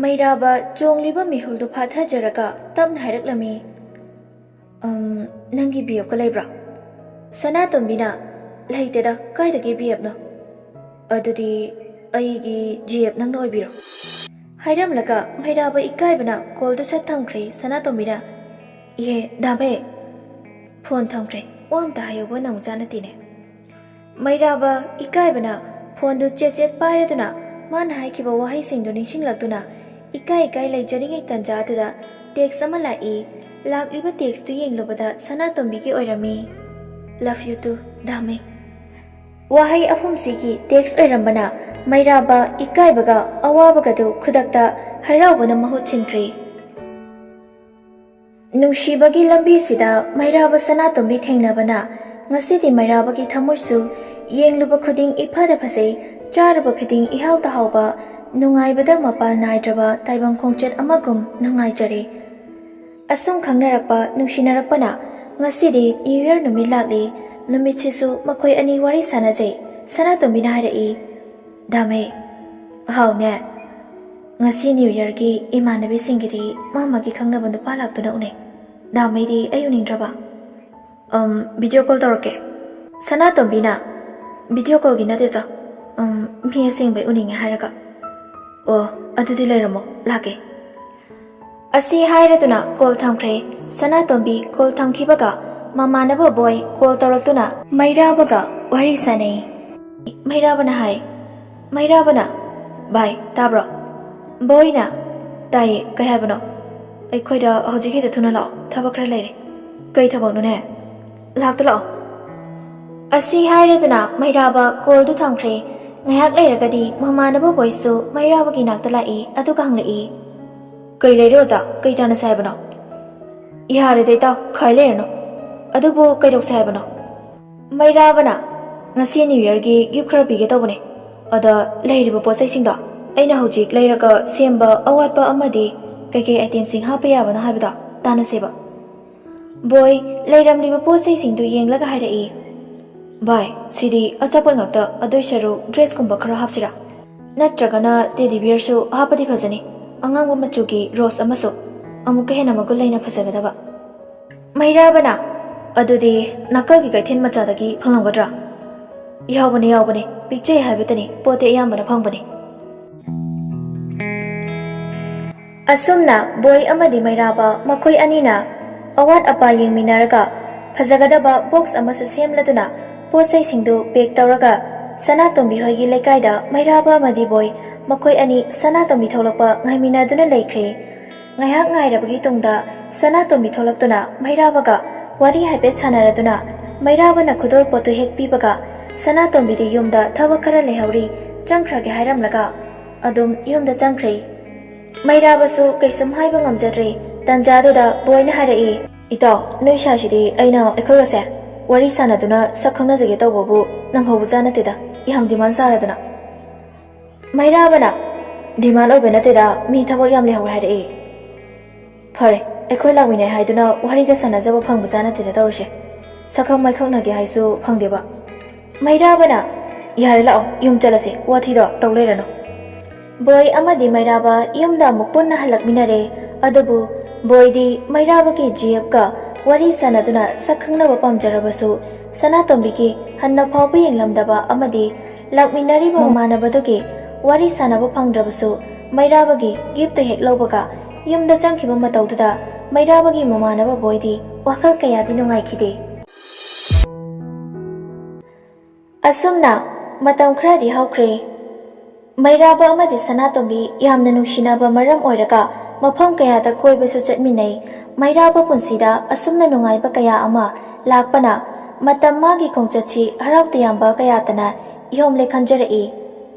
ꯃꯩꯔꯥꯕ ꯆꯣꯡꯂꯤꯕ ꯃꯤꯍꯨꯜꯗꯨ ꯐꯥꯊꯖꯔꯒ ꯇꯞꯅ ꯍꯥꯏꯔꯛꯂꯝꯃꯤ, "ꯑꯝ, ꯅꯪꯒꯤ ꯕꯤ ꯑꯦꯐꯀ ꯂꯩꯕ꯭ꯔꯥ?" ꯁꯅꯥꯇꯣꯝꯕꯤꯅ, "ꯂꯩꯇꯦꯗ, ꯀꯥꯏꯗꯒꯤ ꯕꯤ ꯑꯦꯐꯅꯣ?" "ꯑꯗꯨꯗꯤ ꯑꯩꯒꯤ ꯖꯤ ꯑꯦꯐ ꯅꯪꯅ ꯑꯣꯏꯕꯤꯔꯣ?" ꯍꯥꯏꯔꯝꯂꯒ ꯃꯩꯔꯥꯕ ꯏꯀꯥꯏꯕꯅ ꯀꯣꯜꯗꯨ ꯁꯠ ꯊꯝꯈ꯭ꯔꯦ꯫ ꯁꯅꯥꯇꯣꯝꯕꯤꯅ, "ꯏꯍꯦ, ꯗꯥꯃꯩ, ꯐꯣꯟ ꯊꯝꯈ꯭ꯔꯦ, ꯋꯥ ꯑꯝꯇ ꯍꯥꯏꯍꯧꯕ ꯅꯪ ꯆꯥ ꯅꯠꯇꯦꯅꯦ꯫" ꯃꯩꯔꯥꯕ ꯏꯀꯥꯏꯕꯅ ꯐꯣꯟꯗꯨ ꯆꯦꯠ ꯆꯦꯠ ꯄꯥꯏꯔꯗꯨꯅ ꯃꯥꯅ ꯍꯥꯏꯈꯤꯕ ꯋꯥꯍꯩꯁꯤꯡꯗꯨ ꯅꯤꯡꯁꯤꯡꯂꯛꯇꯨꯅ ꯏꯀꯥꯏ ꯏꯀꯥꯏ ꯂꯩꯖꯔꯤꯉꯩ ꯇꯟꯖꯥꯗꯨꯗ ꯇꯦꯛꯁ ꯑꯃ ꯂꯥꯛꯏ꯫ ꯂꯥꯛꯂꯤꯕ ꯇꯦꯛꯁꯇꯨ ꯌꯦꯡꯂꯨꯕꯗ ꯁꯅꯥꯇꯣꯝꯕꯤꯒꯤ ꯑꯣꯏꯔꯝꯃꯤ꯫ "Love you too, ꯗꯥꯃꯩ꯫" ꯋꯥꯍꯩ ꯑꯍꯨꯝꯁꯤꯒꯤ ꯇꯦꯛꯁ ꯑꯣꯏꯔꯝꯕꯅ ꯃꯩꯔꯥꯕ ꯏꯀꯥꯏꯕꯒ ꯑꯋꯥꯕꯒꯗꯨ ꯈꯨꯗꯛꯇ ꯍꯔꯥꯎꯕꯅ ꯃꯍꯨꯠ ꯁꯤꯟꯈ꯭ꯔꯦ꯫ ꯅꯨꯡꯁꯤꯕꯒꯤ ꯂꯝꯕꯤꯁꯤꯗ ꯃꯩꯔꯥꯕ ꯁꯅꯥꯇꯣꯝꯕꯤ ꯊꯦꯡꯅꯕꯅ ꯉꯁꯤꯗꯤ ꯃꯩꯔꯥꯕꯒꯤ ꯊꯃꯣꯏꯁꯨ ꯌꯦꯡꯂꯨꯕ ꯈꯨꯗꯤꯡ ꯏꯐꯗ ꯐꯖꯩ, ꯆꯥꯔꯨꯕ ꯈꯨꯗꯤꯡ ꯏꯍꯥꯎꯇ ꯍꯥꯎꯕ, ꯅꯨꯡꯉꯥꯏꯕꯗ ꯃꯄꯥꯜ ꯅꯥꯏꯗ꯭ꯔꯕ ꯇꯥꯏꯕꯪ ꯈꯣꯡꯆꯠ ꯑꯃꯒꯨꯝ ꯅꯨꯡꯉꯥꯏꯖꯔꯦ꯫ ꯑꯁꯨꯝ ꯈꯪꯅꯔꯛꯄ, ꯅꯨꯡꯁꯤꯅꯔꯛꯄꯅ ꯉꯁꯤꯗꯤ New Year ꯅꯨꯃꯤꯠ ꯂꯥꯛꯂꯤ꯫ ꯅꯨꯃꯤꯠꯁꯤꯁꯨ ꯃꯈꯣꯏ ꯑꯅꯤ ꯋꯥꯔꯤ ꯁꯥꯟꯅꯖꯩ꯫ ꯁꯅꯥꯇꯣꯝꯕꯤꯅ ꯍꯥꯏꯔꯛꯏ, "ꯗꯥꯃꯩ, ꯍꯥꯎꯅꯦ, ꯉꯁꯤ New Yearꯒꯤ ꯏꯃꯥꯟꯅꯕꯤꯁꯤꯡꯒꯤꯗꯤ ꯃꯥ ꯃꯥꯒꯤ ꯈꯪꯅꯕ ꯅꯨꯄꯥ ꯂꯥꯛꯇꯨꯅ ꯎꯅꯩ꯫ ꯗꯥꯃꯩꯗꯤ ꯑꯩ ꯎꯅꯤꯡꯗ꯭ꯔꯕ?" "ꯎꯝ, video call ꯇꯧꯔꯛꯀꯦ꯫" ꯁꯅꯥꯇꯣꯝꯕꯤꯅ, "Video callꯒꯤ ꯅꯠꯇꯦ ꯆꯣ, ꯎꯝ, ꯃꯤ ꯑꯁꯦꯡꯕꯩ ꯎꯅꯤꯡꯉꯦ ꯍꯥꯏꯔꯒ꯫" "ꯑꯣ, ꯑꯗꯨꯗꯤ ꯂꯩꯔꯝꯃꯣ, ꯂꯥꯛꯀꯦ꯫" ꯑꯁꯤ ꯍꯥꯏꯔꯗꯨꯅ call ꯊꯝꯈ꯭ꯔꯦ꯫ ꯁꯅꯥꯇꯣꯝꯕꯤ call ꯊꯝꯈꯤꯕꯒ ꯃꯃꯥꯟꯅꯕ ꯕꯣꯏ call ꯇꯧꯔꯛꯇꯨꯅ ꯃꯩꯔꯥꯕꯒ ꯋꯥꯔꯤ ꯁꯥꯟꯅꯩ꯫ ꯃꯩꯔꯥꯕꯅ ꯍꯥꯏ, ꯃꯩꯔꯥꯕꯅ, "ꯚꯥꯏ, ꯇꯥꯕ꯭ꯔꯣ?" ꯕꯣꯏꯅ, "ꯇꯥꯏꯌꯦ, ꯀꯩ ꯍꯥꯏꯕꯅꯣ?" "ꯑꯩꯈꯣꯏꯗ ꯍꯧꯖꯤꯛ ꯍꯦꯛꯇ ꯊꯨꯅ ꯂꯥꯛꯑꯣ, ꯊꯕꯛ ꯈꯔ ꯂꯩꯔꯦ꯫" "ꯀꯩ ꯊꯕꯛꯅꯣꯅꯦ?" "ꯂꯥꯛꯇ ꯂꯥꯛꯑꯣ꯫" ꯑꯁꯤ ꯍꯥꯏꯔꯗꯨꯅ ꯃꯩꯔꯥꯕ callꯗꯨ ꯊꯝꯈ꯭ꯔꯦ꯫ ꯉꯥꯏꯍꯥꯛ ꯂꯩꯔꯒꯗꯤ ꯃꯃꯥꯟꯅꯕ ꯕꯣꯏꯁꯨ ꯃꯩꯔꯥꯕꯒꯤ ꯅꯥꯛꯇ ꯂꯥꯛꯏ, ꯑꯗꯨꯒ ꯍꯪꯂꯛꯏ, "ꯀꯩ ꯂꯩꯔꯦ ꯑꯣꯖꯥ? ꯀꯩ ꯇꯥꯟꯅꯁꯦ ꯍꯥꯏꯕꯅꯣ?" "ꯌꯥꯔꯦꯗ ꯏꯇꯥꯎ, ꯈꯥꯏ ꯂꯩꯔꯅꯨ꯫ ꯑꯗꯨꯕꯨ ꯀꯩꯗꯧꯁꯦ ꯍꯥꯏꯕꯅꯣ?" ꯃꯩꯔꯥꯕꯅ, "ꯉꯁꯤ New Yearꯒꯤ gift ꯈꯔ ꯄꯤꯒꯦ ꯇꯧꯕꯅꯦ꯫ ꯑꯗ ꯂꯩꯔꯤꯕ ꯄꯣꯠ ꯆꯩꯁꯤꯡꯗꯣ ꯑꯩꯅ ꯍꯧꯖꯤꯛ ꯂꯩꯔꯒ ꯁꯦꯝꯕ ꯑꯋꯥꯠꯄ ꯑꯃꯗꯤ ꯀꯩꯀꯩ itemꯁꯤꯡ ꯍꯥꯞꯄ ꯌꯥꯕꯅꯣ ꯍꯥꯏꯕꯗꯣ ꯇꯥꯟꯅꯁꯦꯕ꯫" ꯕꯣꯏ ꯂꯩꯔꯝꯂꯤꯕ ꯄꯣꯠ ꯆꯩꯁꯤꯡꯗꯨ ꯌꯦꯡꯂꯒ ꯍꯥꯏꯔꯛꯏ, "ꯚꯥꯏ, ꯁꯤꯗꯤ ꯑꯆꯥꯄꯣꯠ ꯉꯥꯛꯇ, ꯑꯗꯨꯏ ꯁꯔꯨꯛ dressꯀꯨꯝꯕ ꯈꯔ ꯍꯥꯞꯁꯤꯔꯥ? ꯅꯠꯇ꯭ꯔꯒꯅ teddy bearꯁꯨ ꯍꯥꯞꯄꯗꯤ ꯐꯖꯅꯤ, ꯑꯉꯥꯡꯕ ꯃꯆꯨꯒꯤ rose ꯑꯃꯁꯨ, ꯑꯃꯨꯛꯀ ꯍꯦꯟꯅ ꯃꯒꯨꯟ ꯂꯩꯅ ꯐꯖꯒꯗꯕ꯫" ꯃꯩꯔꯥꯕꯅ, "ꯑꯗꯨꯗꯤ ꯅꯥꯀꯜꯒꯤ ꯀꯩꯊꯦꯜ ꯃꯆꯥꯗꯒꯤ ꯐꯪꯂꯝꯒꯗ꯭ꯔꯥ?" "ꯌꯥꯎꯕꯅꯦ, ꯌꯥꯎꯕꯅꯦ, ꯄꯤꯛꯆꯩ ꯍꯥꯏꯕꯇꯅꯤ, ꯄꯣꯠꯇꯤ ꯑꯌꯥꯝꯕꯅ ꯐꯪꯕꯅꯦ꯫" ꯑꯁꯨꯝꯅ ꯕꯣꯏ ꯑꯃꯗꯤ ꯃꯩꯔꯥꯕ ꯃꯈꯣꯏ ꯑꯅꯤꯅ ꯑꯋꯥꯠ ꯑꯄꯥ ꯌꯦꯡꯃꯤꯟꯅꯔꯒ ꯐꯖꯒꯗꯕ box ꯑꯃꯁꯨ ꯁꯦꯝꯂꯗꯨꯅ ꯄꯣꯠ ꯆꯩꯁꯤꯡꯗꯨ pack ꯇꯧꯔꯒ ꯁꯅꯥꯇꯣꯝꯕꯤ ꯍꯣꯏꯒꯤ ꯂꯩꯀꯥꯏꯗ ꯃꯩꯔꯥꯕ ꯑꯃꯗꯤ ꯕꯣꯏ ꯃꯈꯣꯏ ꯑꯅꯤ ꯁꯅꯥꯇꯣꯝꯕꯤ ꯊꯣꯛꯂꯛꯄ ꯉꯥꯏꯃꯤꯟꯅꯗꯨꯅ ꯂꯩꯈ꯭ꯔꯦ꯫ ꯉꯥꯏꯍꯥꯛ ꯉꯥꯏꯔꯕꯒꯤ ꯇꯨꯡꯗ ꯁꯅꯥꯇꯣꯝꯕꯤ ꯊꯣꯛꯂꯛꯇꯨꯅ ꯃꯩꯔꯥꯕꯒ ꯋꯥꯔꯤ ꯍꯥꯏꯐꯦꯠ ꯁꯥꯟꯅꯔꯗꯨꯅ ꯃꯩꯔꯥꯕꯅ ꯈꯨꯗꯣꯜ ꯄꯣꯠꯇꯨ ꯍꯦꯛ ꯄꯤꯕꯒ ꯁꯅꯥꯇꯣꯝꯕꯤꯗꯤ ꯌꯨꯝꯗ ꯊꯕꯛ ꯈꯔ ꯂꯩꯍꯧꯔꯤ, ꯆꯪꯈ꯭ꯔꯒꯦ ꯍꯥꯏꯔꯝꯂꯒ ꯑꯗꯨꯝ ꯌꯨꯝꯗ ꯆꯪꯈ꯭ꯔꯦ꯫ ꯃꯩꯔꯥꯕꯁꯨ ꯀꯩꯁꯨꯝ ꯍꯥꯏꯕ ꯉꯝꯖꯗ꯭ꯔꯦ꯫ ꯇꯥꯟꯖꯥꯗꯨꯗ ꯕꯣꯏꯅ ꯍꯥꯏꯔꯛꯏ, "ꯏꯇꯥꯎ, ꯅꯣꯏ ꯁꯥꯏꯁꯤꯗꯤ ꯑꯩꯅ ꯑꯩꯈꯣꯏꯒꯁꯦ ꯋꯥꯔꯤ ꯁꯥꯟꯅꯗꯨꯅ ꯁꯛ ꯈꯪꯅꯖꯒꯦ ꯇꯧꯕꯕꯨ ꯅꯪꯍꯧꯕꯖꯥ ꯅꯠꯇꯦꯗ, ꯌꯥꯝ ꯗꯤꯃꯥꯟ ꯆꯥꯔꯗꯅ꯫ ꯃꯩꯔꯥꯕꯅ ꯗꯤꯃꯥꯟ ꯑꯣꯏꯕ ꯅꯠꯇꯦꯗ, ꯃꯤ ꯊꯕꯛ ꯌꯥꯝ ꯂꯩꯍꯧꯋꯦ ꯍꯥꯏꯔꯛꯏ꯫ ꯐꯔꯦ, ꯑꯩꯈꯣꯏ ꯂꯥꯛꯃꯤꯟꯅꯩ ꯍꯥꯏꯗꯨꯅ ꯋꯥꯔꯤꯒ ꯁꯥꯟꯅꯖꯕ ꯐꯪꯕꯖꯥ ꯅꯠꯇꯦꯗ ꯇꯧꯔꯤꯁꯦ꯫ ꯁꯛꯈꯪ ꯃꯥꯏꯈꯪꯅꯒꯦ ꯍꯥꯏꯁꯨ ꯐꯪꯗꯦꯕ꯫" ꯃꯩꯔꯥꯕꯅ, "ꯌꯥꯔꯦ, ꯂꯥꯛꯑꯣ, ꯌꯨꯝ ꯆꯠꯂꯁꯦ, ꯋꯥꯊꯤꯗꯣ ꯇꯧ ꯂꯩꯔꯅꯨ꯫" ꯕꯣꯏ ꯑꯃꯗꯤ ꯃꯩꯔꯥꯕ ꯌꯨꯝꯗ ꯑꯃꯨꯛ ꯄꯨꯟꯅ ꯍꯜꯂꯛꯃꯤꯟꯅꯔꯦ꯫ ꯑꯗꯨꯕꯨ ꯕꯣꯏꯗꯤ ꯃꯩꯔꯥꯕꯒꯤ ꯖꯤꯑꯦꯐꯀ ꯋꯥꯔꯤ ꯁꯥꯟꯅꯗꯨꯅ ꯁꯛ ꯈꯪꯅꯕ ꯄꯥꯝꯖꯔꯕꯁꯨ, ꯁꯅꯥꯇꯣꯝꯕꯤꯒꯤ ꯍꯟꯅ ꯐꯥꯎꯕ ꯌꯦꯡꯂꯝꯗꯕ ꯑꯃꯗꯤ ꯂꯥꯛꯃꯤꯟꯅꯔꯤꯕ ꯃꯃꯥꯟꯅꯕꯗꯨꯒꯤ ꯋꯥꯔꯤ ꯁꯥꯟꯅꯕ ꯐꯪꯗ꯭ꯔꯕꯁꯨ, ꯃꯩꯔꯥꯕꯒꯤ ꯒꯤꯐꯇꯨ ꯍꯦꯛ ꯂꯧꯕꯒ ꯌꯨꯝꯗ ꯆꯪꯈꯤꯕ ꯃꯇꯧꯗꯨꯗ ꯃꯩꯔꯥꯕꯒꯤ ꯃꯃꯥꯟꯅꯕ ꯕꯣꯏꯗꯤ ꯋꯥꯈꯜ ꯀꯌꯥꯗꯤ ꯅꯨꯡꯉꯥꯏꯈꯤꯗꯦ꯫ ꯑꯁꯨꯝꯅ ꯃꯇꯝ ꯈꯔꯗꯤ ꯍꯧꯈ꯭ꯔꯦ꯫ ꯃꯩꯔꯥꯕ ꯑꯃꯗꯤ ꯁꯅꯥꯇꯣꯝꯕꯤ ꯌꯥꯝꯅ ꯅꯨꯡꯁꯤꯅꯕ ꯃꯔꯝ ꯑꯣꯏꯔꯒ ꯃꯐꯝ ꯀꯌꯥꯗ ꯀꯣꯏꯕꯁꯨ ꯆꯠꯃꯤꯟꯅꯩ꯫ ꯃꯩꯔꯥꯕ ꯄꯨꯟꯁꯤꯗ ꯑꯁꯨꯝꯅ ꯅꯨꯡꯉꯥꯏꯕ ꯀꯌꯥ ꯑꯃ ꯂꯥꯛꯄꯅ ꯃꯇꯝ ꯃꯥꯒꯤ ꯈꯣꯡꯆꯠꯁꯤ ꯍꯔꯥꯎ ꯇꯌꯥꯝꯕ ꯀꯌꯥꯇꯅ ꯏꯍꯣꯝꯂꯦ ꯈꯟꯖꯔꯛꯏ꯫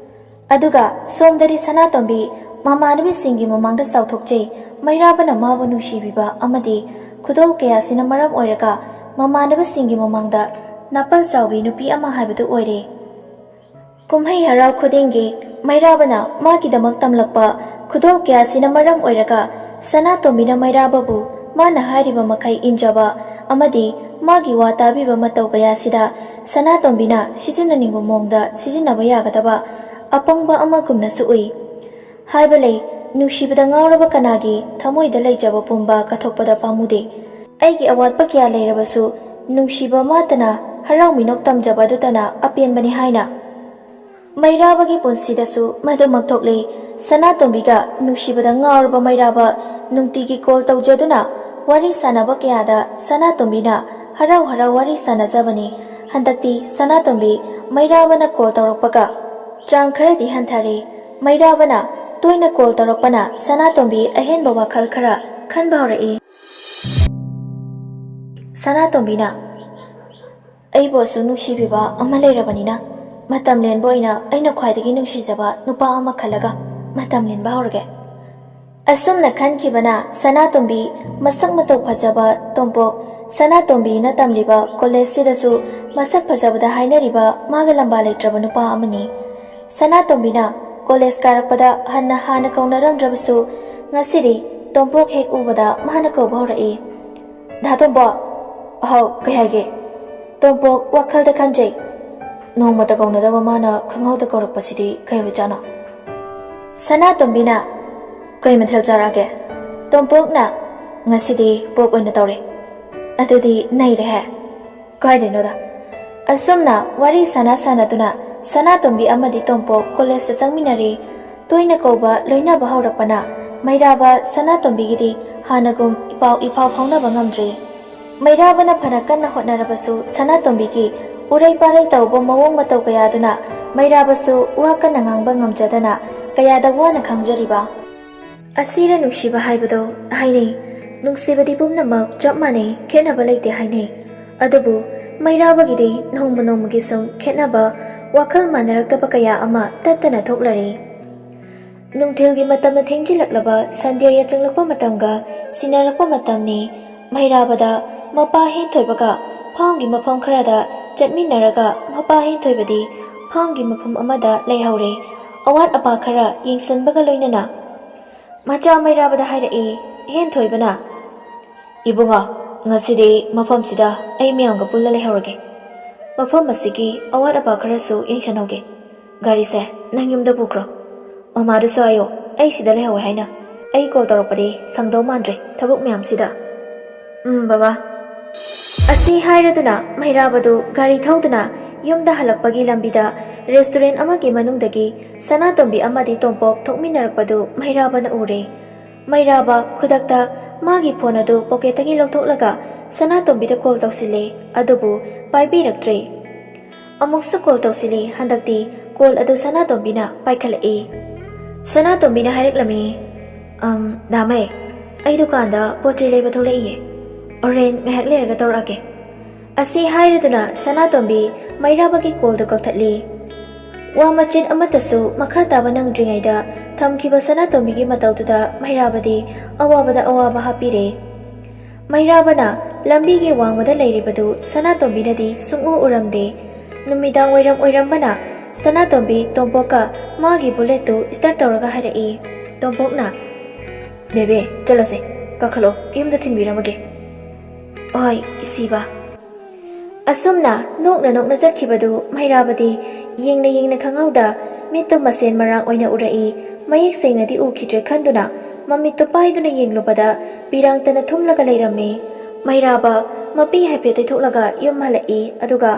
ꯑꯗꯨꯒ ꯁꯣꯝꯗꯗꯤ ꯁꯅꯥꯇꯣꯝꯕꯤ ꯃꯃꯥꯟꯅꯕꯤꯁꯤꯡꯒꯤ ꯃꯃꯥꯡꯗ ꯆꯥꯎꯊꯣꯛꯆꯩ꯫ ꯃꯩꯔꯥꯕꯅ ꯃꯥꯕꯨ ꯅꯨꯡꯁꯤꯕꯤꯕ ꯑꯃꯗꯤ ꯈꯨꯗꯣꯜ ꯀꯌꯥꯁꯤꯅ ꯃꯔꯝ ꯑꯣꯏꯔꯒ ꯃꯃꯥꯟꯅꯕꯁꯤꯡꯒꯤ ꯃꯃꯥꯡꯗ ꯅꯥꯄꯜ ꯆꯥꯎꯕꯤ ꯅꯨꯄꯤ ꯑꯃ ꯍꯥꯏꯕꯗꯨ ꯑꯣꯏꯔꯦ꯫ ꯀꯨꯝꯍꯩ ꯍꯔꯥꯎ ꯈꯨꯗꯤꯡꯒꯤ ꯃꯩꯔꯥꯕꯅ ꯃꯥꯒꯤꯗꯃꯛ ꯇꯝꯂꯛꯄ ꯈꯨꯗꯣꯜ ꯀꯌꯥꯁꯤꯅ ꯃꯔꯝ ꯑꯣꯏꯔꯒ ꯁꯅꯥꯇꯣꯝꯕꯤꯅ ꯃꯩꯔꯥꯕꯕꯨ ꯃꯥꯅ ꯍꯥꯏꯔꯤꯕ ꯃꯈꯩ ꯏꯟꯖꯕ ꯑꯃꯗꯤ ꯃꯥꯒꯤ ꯋꯥ ꯇꯥꯕꯤꯕ ꯃꯇꯧ ꯀꯌꯥꯁꯤꯗ ꯁꯅꯥꯇꯣꯝꯕꯤꯅ ꯁꯤꯖꯤꯟꯅꯅꯤꯡꯕ ꯃꯑꯣꯡꯗ ꯁꯤꯖꯤꯟꯅꯕ ꯌꯥꯒꯗꯕ ꯑꯄꯪꯕ ꯑꯃꯒꯨꯝꯅꯁꯨ ꯎꯏ꯫ ꯍꯥꯏꯕ ꯂꯩ, "ꯅꯨꯡꯁꯤꯕꯗ ꯉꯥꯎꯔꯕ ꯀꯅꯥꯒꯤ ꯊꯃꯣꯏꯗ ꯂꯩꯖꯕ ꯄꯨꯝꯕ ꯀꯠꯊꯣꯛꯄꯗ ꯄꯥꯝꯃꯨꯗꯦ꯫" ꯑꯩꯒꯤ ꯑꯋꯥꯠꯄ ꯀꯌꯥ ꯂꯩꯔꯕꯁꯨ ꯅꯨꯡꯁꯤꯕ ꯃꯥꯇꯅ ꯍꯔꯥꯎ ꯃꯤꯅꯣꯛ ꯇꯝꯖꯕ ꯑꯗꯨꯇꯅ ꯑꯄꯦꯟꯕꯅꯤ ꯍꯥꯏꯅ ꯃꯩꯔꯥꯕꯒꯤ ꯄꯨꯟꯁꯤꯗꯁꯨ ꯃꯗꯨꯃꯛ ꯊꯣꯛꯂꯦ꯫ ꯁꯅꯥꯇꯣꯝꯕꯤꯒ ꯅꯨꯡꯁꯤꯕꯗ ꯉꯥꯎꯔꯕ ꯃꯩꯔꯥꯕ ꯅꯨꯡꯇꯤꯒꯤ ꯀꯣꯜ ꯇꯧꯖꯗꯨꯅ ꯋꯥꯔꯤ ꯁꯥꯟꯅꯕ ꯀꯌꯥꯗ ꯁꯅꯥꯇꯣꯝꯕꯤꯅ ꯍꯔꯥꯎ ꯍꯔꯥꯎ ꯋꯥꯔꯤ ꯁꯥꯟꯅꯖꯕꯅꯤ꯫ ꯍꯟꯗꯛꯇꯤ ꯁꯅꯥꯇꯣꯝꯕꯤ ꯃꯩꯔꯥꯕꯅ ꯀꯣꯜ ꯇꯧꯔꯛꯄꯒ ꯆꯥꯡ ꯈꯔꯗꯤ ꯍꯟꯊꯔꯦ꯫ ꯃꯩꯔꯥꯕꯅ ꯇꯣꯏꯅ ꯀꯣꯜ ꯇꯧꯔꯛꯄꯅ ꯁꯅꯥꯇꯣꯝꯕꯤ ꯑꯍꯦꯟꯕ ꯋꯥꯈꯜ ꯈꯔ ꯈꯟꯕ ꯍꯧꯔꯛꯏ꯫ ꯁꯅꯥꯇꯣꯝꯕꯤꯅ, "ꯑꯩꯕꯨ ꯑꯁꯨꯛ ꯅꯨꯡꯁꯤꯕꯤꯕ ꯑꯃ ꯂꯩꯔꯕꯅꯤꯅ, ꯃꯇꯝ ꯂꯦꯟꯕ ꯑꯣꯏꯅ ꯑꯩꯅ ꯈ꯭ꯋꯥꯏꯗꯒꯤ ꯅꯨꯡꯁꯤꯖꯕ ꯅꯨꯄꯥ ꯑꯃ ꯈꯜꯂꯒ ꯃꯇꯝ ꯂꯦꯟꯕ ꯍꯧꯔꯒꯦ꯫" ꯑꯁꯨꯝꯅ ꯈꯟꯈꯤꯕꯅ ꯁꯅꯥꯇꯣꯝꯕꯤ ꯃꯁꯛ ꯃꯇꯧ ꯐꯖꯕ ꯇꯣꯝꯄꯣꯛ, ꯁꯅꯥꯇꯣꯝꯕꯤꯅ ꯇꯝꯂꯤꯕ ꯀꯣꯂꯦꯖꯁꯤꯗꯁꯨ ꯃꯁꯛ ꯐꯖꯕꯗ ꯍꯥꯏꯅꯔꯤꯕ ꯃꯥꯒ ꯂꯝꯕꯥ ꯂꯩꯇ꯭ꯔꯕ ꯅꯨꯄꯥ ꯑꯃꯅꯤ꯫ ꯁꯅꯥꯇꯣꯝꯕꯤꯅ ꯀꯣꯂꯦꯖ ꯀꯥꯔꯛꯄꯗ ꯍꯟꯅ ꯍꯥꯟꯅ ꯀꯧꯅꯔꯝꯗ꯭ꯔꯕꯁꯨ, ꯉꯁꯤꯗꯤ ꯇꯣꯝꯄꯣꯛ ꯍꯦꯛ ꯎꯕꯗ ꯃꯥꯅ ꯀꯧꯕ ꯍꯧꯔꯛꯏ, "ꯗꯥ ꯇꯣꯝꯄꯣꯛ!" "ꯍꯥꯎ, ꯀꯩ ꯍꯥꯏꯒꯦ?" ꯇꯣꯝꯄꯣꯛ ꯋꯥꯈꯜꯗ ꯈꯟꯖꯩ꯫ "ꯅꯣꯡꯃꯇ ꯀꯧꯅꯗꯕ ꯃꯥꯅ ꯈꯪꯍꯧꯗ ꯀꯧꯔꯛꯄꯁꯤꯗꯤ ꯀꯩ ꯑꯣꯏꯖꯥꯠꯅꯣ?" ꯁꯅꯥꯇꯣꯝꯕꯤꯅ, "ꯀꯩ ꯃꯊꯦꯜ ꯆꯥꯔꯛꯑꯒꯦ?" ꯇꯣꯝꯄꯣꯛꯅ, "ꯉꯁꯤꯗꯤ ꯄꯣꯛ ꯑꯣꯏꯅ ꯇꯧꯔꯦ꯫" "ꯑꯗꯨꯗꯤ ꯅꯩꯔꯦꯍꯦ!" "ꯀꯥꯏꯗꯩꯅꯣꯗ?" ꯑꯁꯨꯝꯅ ꯋꯥꯔꯤ ꯁꯥꯟꯅ ꯁꯥꯟꯅꯗꯨꯅ ꯁꯅꯥꯇꯣꯝꯕꯤ ꯑꯃꯗꯤ ꯇꯣꯝꯄꯣꯛ ꯀꯣꯂꯦꯖꯇ ꯆꯪꯃꯤꯟꯅꯔꯦ꯫ ꯇꯣꯏꯅ ꯀꯧꯕ ꯂꯣꯏꯅꯕ ꯍꯧꯔꯛꯄꯅ ꯃꯩꯔꯥꯕ ꯁꯅꯥꯇꯣꯝꯕꯤꯒꯤꯗꯤ ꯍꯥꯟꯅꯒꯨꯝ ꯏꯄꯥꯎ ꯏꯐꯥꯎ ꯐꯥꯎꯅꯕ ꯉꯝꯗ꯭ꯔꯦ꯫ ꯃꯩꯔꯥꯕꯅ ꯐꯅ ꯀꯟꯅ ꯍꯣꯠꯅꯔꯕꯁꯨ ꯁꯅꯥꯇꯣꯝꯕꯤꯒꯤ ꯎꯔꯩ ꯄꯥꯔꯩ ꯇꯧꯕ ꯃꯑꯣꯡ ꯃꯇꯧ ꯀꯌꯥꯗꯨꯅ ꯃꯩꯔꯥꯕꯁꯨ ꯋꯥ ꯀꯟꯅ ꯉꯥꯡꯕ ꯉꯝꯖꯗꯅ ꯀꯌꯥꯗ ꯋꯥꯅ ꯈꯥꯡꯖꯔꯤꯕ꯫ ꯑꯁꯤꯔ ꯅꯨꯡꯁꯤꯕ ꯍꯥꯏꯕꯗꯣ ꯍꯥꯏꯅꯩ꯫ ꯅꯨꯡꯁꯤꯕꯗꯤ ꯄꯨꯝꯅꯃꯛ ꯆꯞ ꯃꯥꯟꯅꯩ, ꯈꯦꯠꯅꯕ ꯂꯩꯇꯦ ꯍꯥꯏꯅꯩ꯫ ꯑꯗꯨꯕꯨ ꯃꯩꯔꯥꯕꯒꯤꯗꯤ ꯅꯣꯡꯃ ꯅꯣꯡꯃꯒꯤ ꯁꯨꯝ ꯈꯦꯠꯅꯕ, ꯋꯥꯈꯜ ꯃꯥꯟꯅꯔꯛꯇꯕ ꯀꯌꯥ ꯑꯃ ꯇꯠꯇꯅ ꯊꯣꯛꯂꯔꯦ꯫ ꯅꯨꯡꯊꯤꯜꯒꯤ ꯃꯇꯝꯅ ꯊꯦꯡꯖꯤꯜꯂꯛꯂꯕ ꯁꯟꯙ꯭ꯌꯥ ꯌꯥꯆꯪꯂꯛꯄ ꯃꯇꯝꯒ ꯁꯤꯟꯅꯔꯛꯄ ꯃꯇꯝꯅꯤ꯫ ꯃꯩꯔꯥꯕꯗ ꯃꯄꯥ ꯍꯦꯟꯊꯣꯏꯕꯒ ꯐꯥꯝꯒꯤ ꯃꯐꯝ ꯈꯔꯗ ꯆꯠꯃꯤꯟꯅꯔꯒ ꯃꯄꯥ ꯍꯦꯟꯊꯣꯏꯕꯗꯤ ꯐꯥꯝꯒꯤ ꯃꯐꯝ ꯑꯃꯗ ꯂꯩꯍꯧꯔꯦ꯫ ꯑꯋꯥꯠ ꯑꯄꯥ ꯈꯔ ꯌꯦꯡꯁꯤꯟꯕꯒ ꯂꯣꯏꯅꯅ꯫ ꯃꯆꯥ ꯃꯩꯔꯥꯕꯗ ꯍꯥꯏꯔꯛꯏ ꯍꯦꯟꯊꯣꯏꯕꯅ, "ꯏꯕꯨꯡꯉꯣ, ꯉꯁꯤꯗꯤ ꯃꯐꯝꯁꯤꯗ ꯑꯩ ꯃꯌꯥꯝꯒ ꯄꯨꯜꯂ ꯂꯩꯍꯧꯔꯒꯦ꯫ ꯃꯐꯝ ꯑꯁꯤꯒꯤ ꯑꯋꯥꯠ ꯑꯄꯥ ꯈꯔꯁꯨ ꯌꯦꯡꯁꯤꯟꯍꯧꯒꯦ꯫ ꯒꯥꯔꯤꯁꯦ ꯅꯪ ꯌꯨꯝꯗ ꯄꯨꯈ꯭ꯔꯣ꯫ ꯃꯃꯥꯗꯨꯁꯨ ꯍꯥꯏꯌꯣ, ꯑꯩ ꯁꯤꯗ ꯂꯩꯍꯧꯋꯦ ꯍꯥꯏꯅ꯫ ꯑꯩ ꯀꯣꯜ ꯇꯧꯔꯛꯄꯗꯤ ꯁꯪꯗꯧ ꯃꯥꯟꯗ꯭ꯔꯦ ꯊꯕꯛ ꯃꯌꯥꯝꯁꯤꯗ꯫" "ꯎꯝ, ꯕꯕꯥ꯫" ꯑꯁꯤ ꯍꯥꯏꯔꯗꯨꯅ ꯃꯩꯔꯥꯕꯗꯨ ꯒꯥꯔꯤ ꯊꯧꯗꯨꯅ ꯌꯨꯝꯗ ꯍꯜꯂꯛꯄꯒꯤ ꯂꯝꯕꯤꯗ ꯔꯦꯁꯇꯨꯔꯦꯟ ꯑꯃꯒꯤ ꯃꯅꯨꯡꯗꯒꯤ ꯁꯅꯥꯇꯣꯝꯕꯤ ꯑꯃꯗꯤ ꯇꯣꯝꯄꯣꯛ ꯊꯣꯛꯃꯤꯟꯅꯔꯛꯄꯗꯨ ꯃꯩꯔꯥꯕꯅ ꯎꯔꯦ꯫ ꯃꯩꯔꯥꯕ ꯈꯨꯗꯛꯇ ꯃꯥꯒꯤ ꯐꯣꯟ ꯑꯗꯨ ꯄꯣꯀꯦꯠꯇꯒꯤ ꯂꯧꯊꯣꯛꯂꯒ ꯁꯅꯥꯇꯣꯝꯕꯤꯗ ꯀꯣꯜ ꯇꯧꯁꯤꯜꯂꯦ, ꯑꯗꯨꯕꯨ ꯄꯥꯏꯕꯤꯔꯛꯇ꯭ꯔꯦ꯫ ꯑꯃꯨꯛꯁꯨ ꯀꯣꯜ ꯇꯧꯁꯤꯜꯂꯦ, ꯍꯟꯗꯛꯇꯤ ꯀꯣꯜ ꯑꯗꯨ ꯁꯅꯥꯇꯣꯝꯕꯤꯅ ꯄꯥꯏꯈꯠꯂꯛꯏ꯫ ꯁꯅꯥꯇꯣꯝꯕꯤꯅ ꯍꯥꯏꯔꯛꯂꯝꯃꯤ, "ꯑꯝ, ꯗꯥ ꯃꯩ, ꯑꯩ ꯗꯨꯀꯥꯟꯗ ꯄꯣꯠ ꯆꯩ ꯂꯩꯕ ꯊꯣꯛꯂꯛꯏꯌꯦ꯫ ꯍꯣꯔꯦꯟ ꯉꯥꯏꯍꯥꯛ ꯂꯩꯔꯒ ꯇꯧꯔꯛꯑꯒꯦ꯫" ꯑꯁꯤ ꯍꯥꯏꯔꯗꯨꯅ ꯁꯅꯥꯇꯣꯝꯕꯤ ꯃꯩꯔꯥꯕꯒꯤ ꯀꯣꯜꯗꯨ ꯀꯛꯊꯠꯂꯤ꯫ ꯋꯥ ꯃꯆꯦꯠ ꯑꯃꯠꯇꯁꯨ ꯃꯈꯥ ꯇꯥꯕ ꯅꯪꯗ꯭ꯔꯤꯉꯩꯗ ꯊꯝꯈꯤꯕ ꯁꯅꯥꯇꯣꯝꯕꯤꯒꯤ ꯃꯇꯧꯗꯨꯗ ꯃꯩꯔꯥꯕꯗꯤ ꯑꯋꯥꯕꯗ ꯑꯋꯥꯕ ꯍꯥꯞꯄꯤꯔꯦ꯫ ꯃꯩꯔꯥꯕꯅ ꯂꯝꯕꯤꯒꯤ ꯋꯥꯡꯃꯗ ꯂꯩꯔꯤꯕꯗꯨ ꯁꯅꯥꯇꯣꯝꯕꯤꯅꯗꯤ ꯁꯨꯡꯎ ꯎꯔꯝꯗꯦ꯫ ꯅꯨꯃꯤꯗꯥꯡ ꯋꯥꯏꯔꯝ ꯑꯣꯏꯔꯝꯕꯅ ꯁꯅꯥꯇꯣꯝꯕꯤ ꯇꯣꯝꯄꯣꯛꯀ ꯃꯥꯒꯤ ꯕꯨꯂꯦꯠꯇꯨ start ꯇꯧꯔꯒ ꯍꯥꯏꯔꯛꯏ꯫ ꯇꯣꯝꯄꯣꯛꯅ, "ꯕꯦꯕꯦ, ꯆꯠꯂꯁꯦ, ꯀꯥꯈꯠꯂꯣ, ꯌꯨꯝꯗ ꯊꯤꯟꯕꯤꯔꯝꯃꯒꯦ꯫" "ꯍꯣꯏ, ꯏꯁꯤꯕ꯫" ꯑꯁꯨꯝꯅ ꯅꯣꯛꯅ ꯅꯣꯛꯅ ꯆꯠꯈꯤꯕꯗꯨ ꯃꯩꯔꯥꯕꯗꯤ ꯌꯦꯡꯅ ꯌꯦꯡꯅ ꯈꯪꯍꯧꯗ ꯃꯤꯠꯇꯨ ꯃꯁꯦꯟ ꯃꯔꯥꯡ ꯑꯣꯏꯅ ꯎꯔꯛꯏ꯫ ꯃꯌꯦꯛ ꯁꯦꯡꯅꯗꯤ ꯎꯈꯤꯗ꯭ꯔꯦ ꯈꯟꯗꯨꯅ ꯃꯃꯤꯠꯇꯨ ꯄꯥꯏꯗꯨꯅ ꯌꯦꯡꯂꯨꯕꯗ ꯄꯤꯔꯥꯡꯇꯅ ꯊꯨꯝꯂꯒ ꯂꯩꯔꯝꯃꯤ꯫ ꯃꯩꯔꯥꯕ ꯃꯄꯤ ꯍꯥꯏꯐꯦꯠ ꯇꯩꯊꯣꯛꯂꯒ ꯌꯨꯝ ꯍꯜꯂꯛꯏ꯫ ꯑꯗꯨꯒ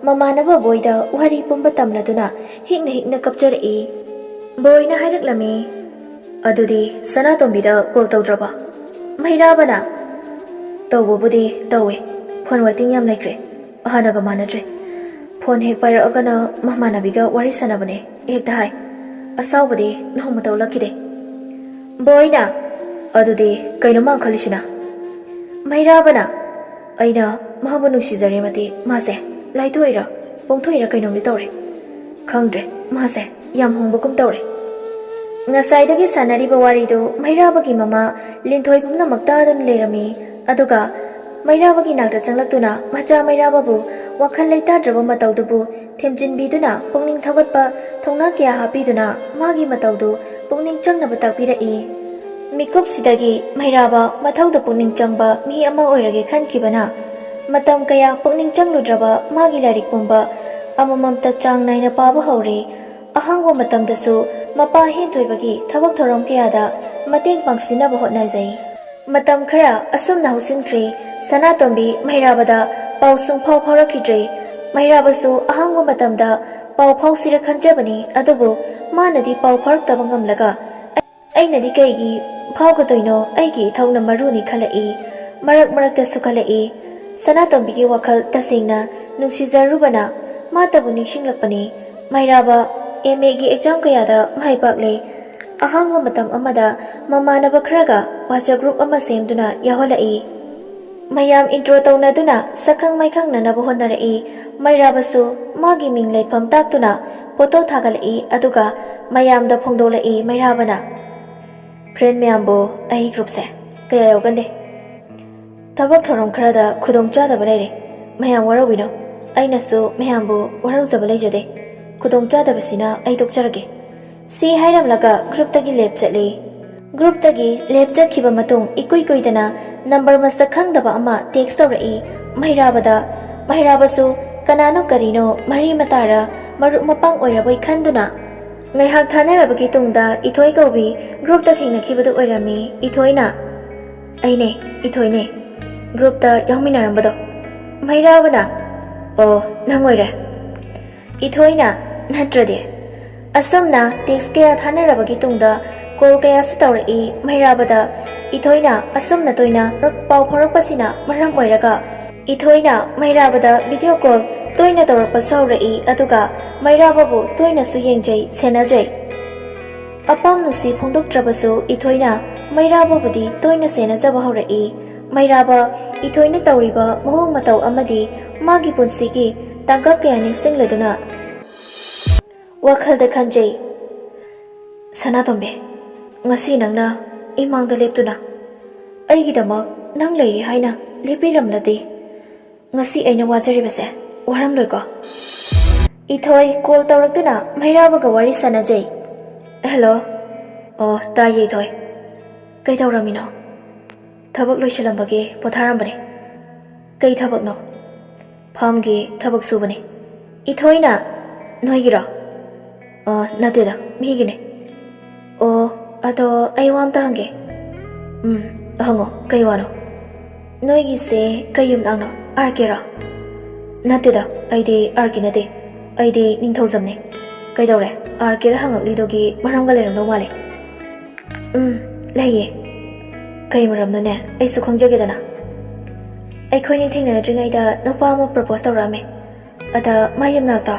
ꯃꯃꯥꯟꯅꯕ ꯕꯣꯏꯗ ꯋꯥꯔꯤ ꯄꯨꯝꯕ ꯇꯝꯂꯗꯨꯅ ꯍꯤꯛꯅ ꯍꯤꯛꯅ ꯀꯞꯆꯔꯛꯏ꯫ ꯕꯣꯏꯅ ꯍꯥꯏꯔꯛꯂꯝꯃꯤ, "ꯑꯗꯨꯗꯤ ꯁꯅꯥꯇꯣꯝꯕꯤꯗ call ꯇꯧꯗ꯭ꯔꯕ?" ꯃꯩꯔꯥꯕꯅ, "ꯇꯧꯕꯕꯨꯗꯤ ꯇꯧꯋꯦ, phone waiting ꯌꯥꯝ ꯂꯩꯈ꯭ꯔꯦ, ꯍꯥꯟꯅꯒ ꯃꯥꯟꯅꯗ꯭ꯔꯦ꯫ Phone ꯍꯦꯛ ꯄꯥꯏꯔꯛꯑꯒꯅ ꯃꯃꯥꯟꯅꯕꯤꯒ ꯋꯥꯔꯤ ꯁꯥꯟꯅꯕꯅꯦ ꯍꯦꯛꯇ ꯍꯥꯏ꯫ ꯑꯁꯥꯎꯕꯗꯤ ꯅꯣꯡꯃꯇ ꯎꯠꯂꯛꯈꯤꯗꯦ꯫" ꯕꯣꯏꯅ, "ꯑꯗꯨꯗꯤ ꯀꯩꯅꯣ ꯃꯥ ꯈꯜꯂꯤꯁꯤꯅ?" ꯃꯩꯔꯥꯕꯅ, "ꯑꯩꯅ ꯃꯥꯕꯨ ꯅꯨꯡꯁꯤꯖꯔꯦ ꯃꯇꯤ ꯃꯥꯁꯦ ꯂꯥꯏꯇꯣꯛꯏꯔꯥ ꯄꯣꯡꯊꯣꯛꯏꯔꯥ ꯀꯩꯅꯣꯝꯗꯤ ꯇꯧꯔꯦ꯫ ꯈꯪꯗ꯭ꯔꯦ, ꯃꯥꯁꯦ ꯌꯥꯝ ꯍꯣꯡꯕꯒꯨꯝ ꯇꯧꯔꯦ꯫" ꯉꯁꯥꯏꯗꯒꯤ ꯁꯥꯟꯅꯔꯤꯕ ꯋꯥꯔꯤꯗꯨ ꯃꯩꯔꯥꯕꯒꯤ ꯃꯃꯥ ꯂꯤꯟꯊꯣꯏ ꯄꯨꯝꯅꯃꯛ ꯇꯥꯗꯨꯅ ꯂꯩꯔꯝꯃꯤ꯫ ꯑꯗꯨꯒ ꯃꯩꯔꯥꯕꯒꯤ ꯅꯥꯛꯇ ꯆꯪꯂꯛꯇꯨꯅ ꯃꯆꯥ ꯃꯩꯔꯥꯕꯕꯨ ꯋꯥꯈꯜ ꯂꯩꯇꯥꯗ꯭ꯔꯕ ꯃꯇꯧꯗꯨꯕꯨ ꯊꯦꯝꯖꯤꯟꯕꯤꯗꯨꯅ ꯄꯨꯛꯅꯤꯡ ꯊꯧꯒꯠꯄ ꯊꯧꯅꯥ ꯀꯌꯥ ꯍꯥꯞꯄꯤꯗꯨꯅ ꯃꯥꯒꯤ ꯃꯇꯧꯗꯨ ꯄꯨꯛꯅꯤꯡ ꯆꯪꯅꯕ ꯇꯥꯛꯄꯤꯔꯛꯏ꯫ ꯃꯤꯀꯨꯞꯁꯤꯗꯒꯤ ꯃꯩꯔꯥꯕ ꯃꯊꯧꯗ ꯄꯨꯛꯅꯤꯡ ꯆꯪꯕ ꯃꯤ ꯑꯃ ꯑꯣꯏꯔꯒꯦ ꯈꯟꯈꯤꯕꯅ ꯃꯇꯝ ꯀꯌꯥ ꯄꯨꯛꯅꯤꯡ ꯆꯪꯂꯨꯗ꯭ꯔꯕ ꯃꯥꯒꯤ ꯂꯥꯏꯔꯤꯛ ꯄꯨꯝꯕ ꯑꯃꯃꯝꯇ ꯆꯥꯡ ꯅꯥꯏꯅ ꯄꯥꯕ ꯍꯧꯔꯦ꯫ ꯑꯍꯥꯡꯕ ꯃꯇꯝꯗꯁꯨ ꯃꯄꯥ ꯍꯦꯟꯊꯣꯏꯕꯒꯤ ꯊꯕꯛ ꯊꯧꯔꯝ ꯀꯌꯥꯗ ꯃꯇꯦꯡ ꯄꯥꯡꯁꯤꯟꯅꯕ ꯍꯣꯠꯅꯖꯩ꯫ ꯃꯇꯝ ꯈꯔ ꯑꯁꯨꯝꯅ ꯍꯧꯁꯤꯟꯈ꯭ꯔꯦ꯫ ꯁꯅꯥꯇꯣꯝꯕꯤ ꯃꯩꯔꯥꯕꯗ ꯄꯥꯎ ꯁꯨꯡꯐꯥꯎ ꯐꯥꯎꯔꯛꯈꯤꯗ꯭ꯔꯦ꯫ ꯃꯩꯔꯥꯕꯁꯨ ꯑꯍꯥꯡꯕ ꯃꯇꯝꯗ ꯄꯥꯎ ꯐꯥꯎꯁꯤꯔ ꯈꯟꯖꯕꯅꯤ, ꯑꯗꯨꯕꯨ ꯃꯥꯅꯗꯤ ꯄꯥꯎ ꯐꯥꯎꯔꯛꯇꯕ ꯉꯝꯂꯒ ꯑꯩꯅꯗꯤ ꯀꯩꯒꯤ ꯐꯥꯎꯒꯗꯣꯏꯅꯣ? ꯑꯩꯒꯤ ꯏꯊꯧꯅ ꯃꯔꯨꯅꯤ ꯈꯜꯂꯛꯏ꯫ ꯃꯔꯛ ꯃꯔꯛꯇꯁꯨ ꯈꯜꯂꯛꯏ, ꯁꯅꯥꯇꯣꯝꯕꯤꯒꯤ ꯋꯥꯈꯜ ꯇꯁꯦꯡꯅ ꯅꯨꯡꯁꯤꯖꯔꯨꯕꯅ ꯃꯥꯇꯕꯨ ꯅꯤꯡꯁꯤꯡꯂꯛꯄꯅꯤ꯫ ꯃꯩꯔꯥꯕ ꯑꯦꯝ ꯑꯦꯒꯤ exam ꯀꯌꯥꯗ ꯃꯥꯏ ꯄꯥꯛꯂꯦ꯫ ꯑꯍꯥꯡꯕ ꯃꯇꯝ ꯑꯃꯗ ꯃꯃꯥꯟꯅꯕ ꯈꯔꯒ WhatsApp group ꯑꯃ ꯁꯦꯝꯗꯨꯅ ꯌꯥꯎꯍꯜꯂꯛꯏ꯫ ꯃꯌꯥꯝ intro ꯇꯧꯅꯗꯨꯅ ꯁꯛꯈꯪ ꯃꯥꯏꯈꯪꯅꯅꯕ ꯍꯣꯠꯅꯔꯛꯏ꯫ ꯃꯩꯔꯥꯕꯁꯨ ꯃꯥꯒꯤ ꯃꯤꯡ ꯂꯩꯐꯝ ꯇꯥꯛꯇꯨꯅ photo ꯊꯥꯒꯠꯂꯛꯏ, ꯑꯗꯨꯒ ꯃꯌꯥꯝꯗ ꯐꯣꯡꯗꯣꯛꯂꯛꯏ ꯃꯩꯔꯥꯕꯅ꯫ Friend ꯃꯌꯥꯝꯕꯨ ꯑꯩ groupꯁꯦ ꯀꯌꯥ ꯌꯥꯎꯒꯟꯗꯦ꯫ ꯊꯕꯛ ꯊꯧꯔꯝ ꯈꯔꯗ ꯈꯨꯗꯣꯡꯆꯥꯗꯕ ꯂꯩꯔꯦ꯫ ꯃꯌꯥꯝ ꯋꯥꯔꯧꯕꯤꯅꯣ꯫ ꯑꯩꯅꯁꯨ ꯃꯌꯥꯝꯕꯨ ꯋꯥꯔꯧꯖꯕ ꯂꯩꯖꯗꯦ꯫ ꯈꯨꯗꯣꯡꯆꯥꯗꯕꯁꯤꯅ ꯑꯩ ꯇꯣꯛꯆꯔꯒꯦ꯫ ꯁꯤ ꯍꯥꯏꯔꯝꯂꯒ groupꯇꯒꯤ left ꯆꯠꯂꯤ꯫ Groupꯇꯒꯤ left ꯆꯠꯈꯤꯕ ꯃꯇꯨꯡ ꯏꯀꯨꯏ ꯀꯨꯏꯗꯅ number ꯃꯁꯛ ꯈꯪꯗꯕ ꯑꯃ text ꯇꯧꯔꯛꯏ ꯃꯩꯔꯥꯕꯗ꯫ ꯃꯩꯔꯥꯕꯁꯨ ꯀꯅꯥꯅꯣ ꯀꯔꯤꯅꯣ ꯃꯔꯤ ꯃꯇꯥꯔ ꯃꯔꯨꯞ ꯃꯄꯥꯡ ꯑꯣꯏꯔꯕꯣꯏ ꯈꯟꯗꯨꯅ ꯉꯥꯏꯍꯥꯛ ꯊꯥꯅꯔꯕꯒꯤ ꯇꯨꯡꯗ ꯏꯊꯣꯏ ꯀꯧꯕꯤ groupꯇ ꯊꯦꯡꯅꯈꯤꯕꯗꯨ ꯑꯣꯏꯔꯝꯃꯤ꯫ ꯏꯊꯣꯏꯅ, "ꯑꯩꯅꯦ, ꯏꯊꯣꯏꯅꯦ꯫ Groupꯇ ꯌꯥꯎꯃꯤꯟꯅꯔꯝꯕꯗꯣ?" ꯃꯩꯔꯥꯕꯅ, "ꯑꯣ, ꯅꯪ ꯑꯣꯏꯔꯦ?" ꯏꯊꯣꯏꯅ, "ꯅꯠꯇ꯭ꯔꯗꯤ?" ꯑꯁꯨꯝꯅ text ꯀꯌꯥ ꯊꯥꯅꯔꯕꯒꯤ ꯇꯨꯡꯗ call ꯀꯌꯥꯁꯨ ꯇꯧꯔꯛꯏ ꯃꯩꯔꯥꯕꯗ꯫ ꯏꯊꯣꯏꯅ ꯑꯁꯨꯝꯅ ꯇꯣꯏꯅ ꯄꯥꯎ ꯐꯥꯎꯔꯛꯄꯁꯤꯅ ꯃꯔꯝ ꯑꯣꯏꯔꯒ ꯏꯊꯣꯏꯅ ꯃꯩꯔꯥꯕꯗ video call ꯇꯣꯏꯅ ꯇꯧꯔꯛꯄꯁꯨ ꯍꯧꯔꯛꯏ, ꯑꯗꯨꯒ ꯃꯩꯔꯥꯕꯕꯨ ꯇꯣꯏꯅꯁꯨ ꯌꯦꯡꯖꯩ, ꯁꯦꯟꯅꯖꯩ꯫ ꯑꯄꯥꯝ ꯅꯨꯡꯁꯤ ꯐꯣꯡꯗꯣꯛꯇ꯭ꯔꯕꯁꯨ ꯏꯊꯣꯏꯅ ꯃꯩꯔꯥꯕꯕꯨꯗꯤ ꯇꯣꯏꯅ ꯁꯦꯟꯅꯖꯕ ꯍꯧꯔꯛꯏ꯫ ꯃꯩꯔꯥꯕ ꯏꯊꯣꯏꯅ ꯇꯧꯔꯤꯕ ꯃꯑꯣꯡ ꯃꯇꯧ ꯑꯃꯗꯤ ꯃꯥꯒꯤ ꯄꯨꯟꯁꯤꯒꯤ ꯇꯥꯡꯀꯛ ꯀꯌꯥ ꯅꯤꯡꯁꯤꯡꯂꯗꯨꯅ ꯋꯥꯈꯜꯗ ꯈꯟꯖꯩ, "ꯁꯅꯥꯇꯣꯝꯕꯤ, ꯉꯁꯤ ꯅꯪꯅ ꯏꯃꯥꯡꯗ ꯂꯦꯞꯇꯨꯅ ꯑꯩꯒꯤꯗꯃꯛ ꯅꯪ ꯂꯩꯔꯤ ꯍꯥꯏꯅ ꯂꯦꯞꯄꯤꯔꯝꯂꯗꯤ ꯉꯁꯤ ꯑꯩꯅ ꯋꯥꯖꯔꯤꯕꯁꯦ ꯋꯥꯔꯝꯂꯣꯏꯀꯣ?" ꯏꯊꯣꯏ call ꯇꯧꯔꯛꯇꯨꯅ ꯃꯩꯔꯥꯕꯒ ꯋꯥꯔꯤ ꯁꯥꯟꯅꯖꯩ꯫ "Hello꯫ ꯑꯣ, ꯇꯥꯏꯌꯦ ꯏꯊꯣꯏ꯫ ꯀꯩꯗꯧꯔꯝꯃꯤꯅꯣ?" "ꯊꯕꯛ ꯂꯣꯏꯁꯤꯜꯂꯝꯕꯒꯤ ꯄꯣꯊꯥꯔꯝꯕꯅꯦ꯫" "ꯀꯩ ꯊꯕꯛꯅꯣ?" "Farmꯒꯤ ꯊꯕꯛ ꯁꯨꯕꯅꯦ꯫" ꯏꯊꯣꯏꯅ, "ꯅꯣꯏꯒꯤꯔꯣ?" "ꯑ, ꯅꯠꯇꯦꯗ, ꯃꯤꯒꯤꯅꯦ꯫" "ꯑꯣ, ꯑꯗꯣ ꯑꯩ ꯋꯥ ꯑꯝꯇ ꯍꯪꯒꯦ꯫" "ꯎꯝ, ꯍꯪꯉꯣ, ꯀꯩ ꯋꯥꯅꯣ?" "ꯅꯣꯏꯒꯤꯁꯦ ꯀꯩ ꯌꯨꯝꯅꯥꯛꯅꯣ? ꯑꯥꯔ ꯀꯦꯔꯣ?" "ꯅꯠꯇꯦꯗ, ꯑꯩꯗꯤ ꯑꯥꯔ ꯀꯦ ꯅꯠꯇꯦ꯫ ꯑꯩꯗꯤ ꯅꯤꯡꯊꯧꯖꯝꯅꯦ꯫" "ꯀꯩꯗꯧꯔꯦ? ꯑꯥꯔ ꯀꯦꯔ ꯍꯪꯉꯛꯂꯤꯗꯨꯒꯤ ꯃꯔꯝꯒ ꯂꯩꯔꯝꯗꯧ ꯃꯥꯜꯂꯦ꯫" "ꯎꯝ, ꯂꯩꯌꯦ꯫" "ꯀꯩ ꯃꯔꯝꯅꯣꯅꯦ? ꯑꯩꯁꯨ ꯈꯪꯖꯒꯦꯗꯅ꯫" "ꯑꯩꯈꯣꯏꯅꯤ ꯊꯦꯡꯅꯗ꯭ꯔꯤꯉꯩꯗ ꯅꯨꯄꯥ ꯑꯃ propose ꯇꯧꯔꯛꯑꯝꯃꯦ꯫ ꯑꯗ ꯃꯥ ꯌꯨꯝꯅꯥꯛꯇꯣ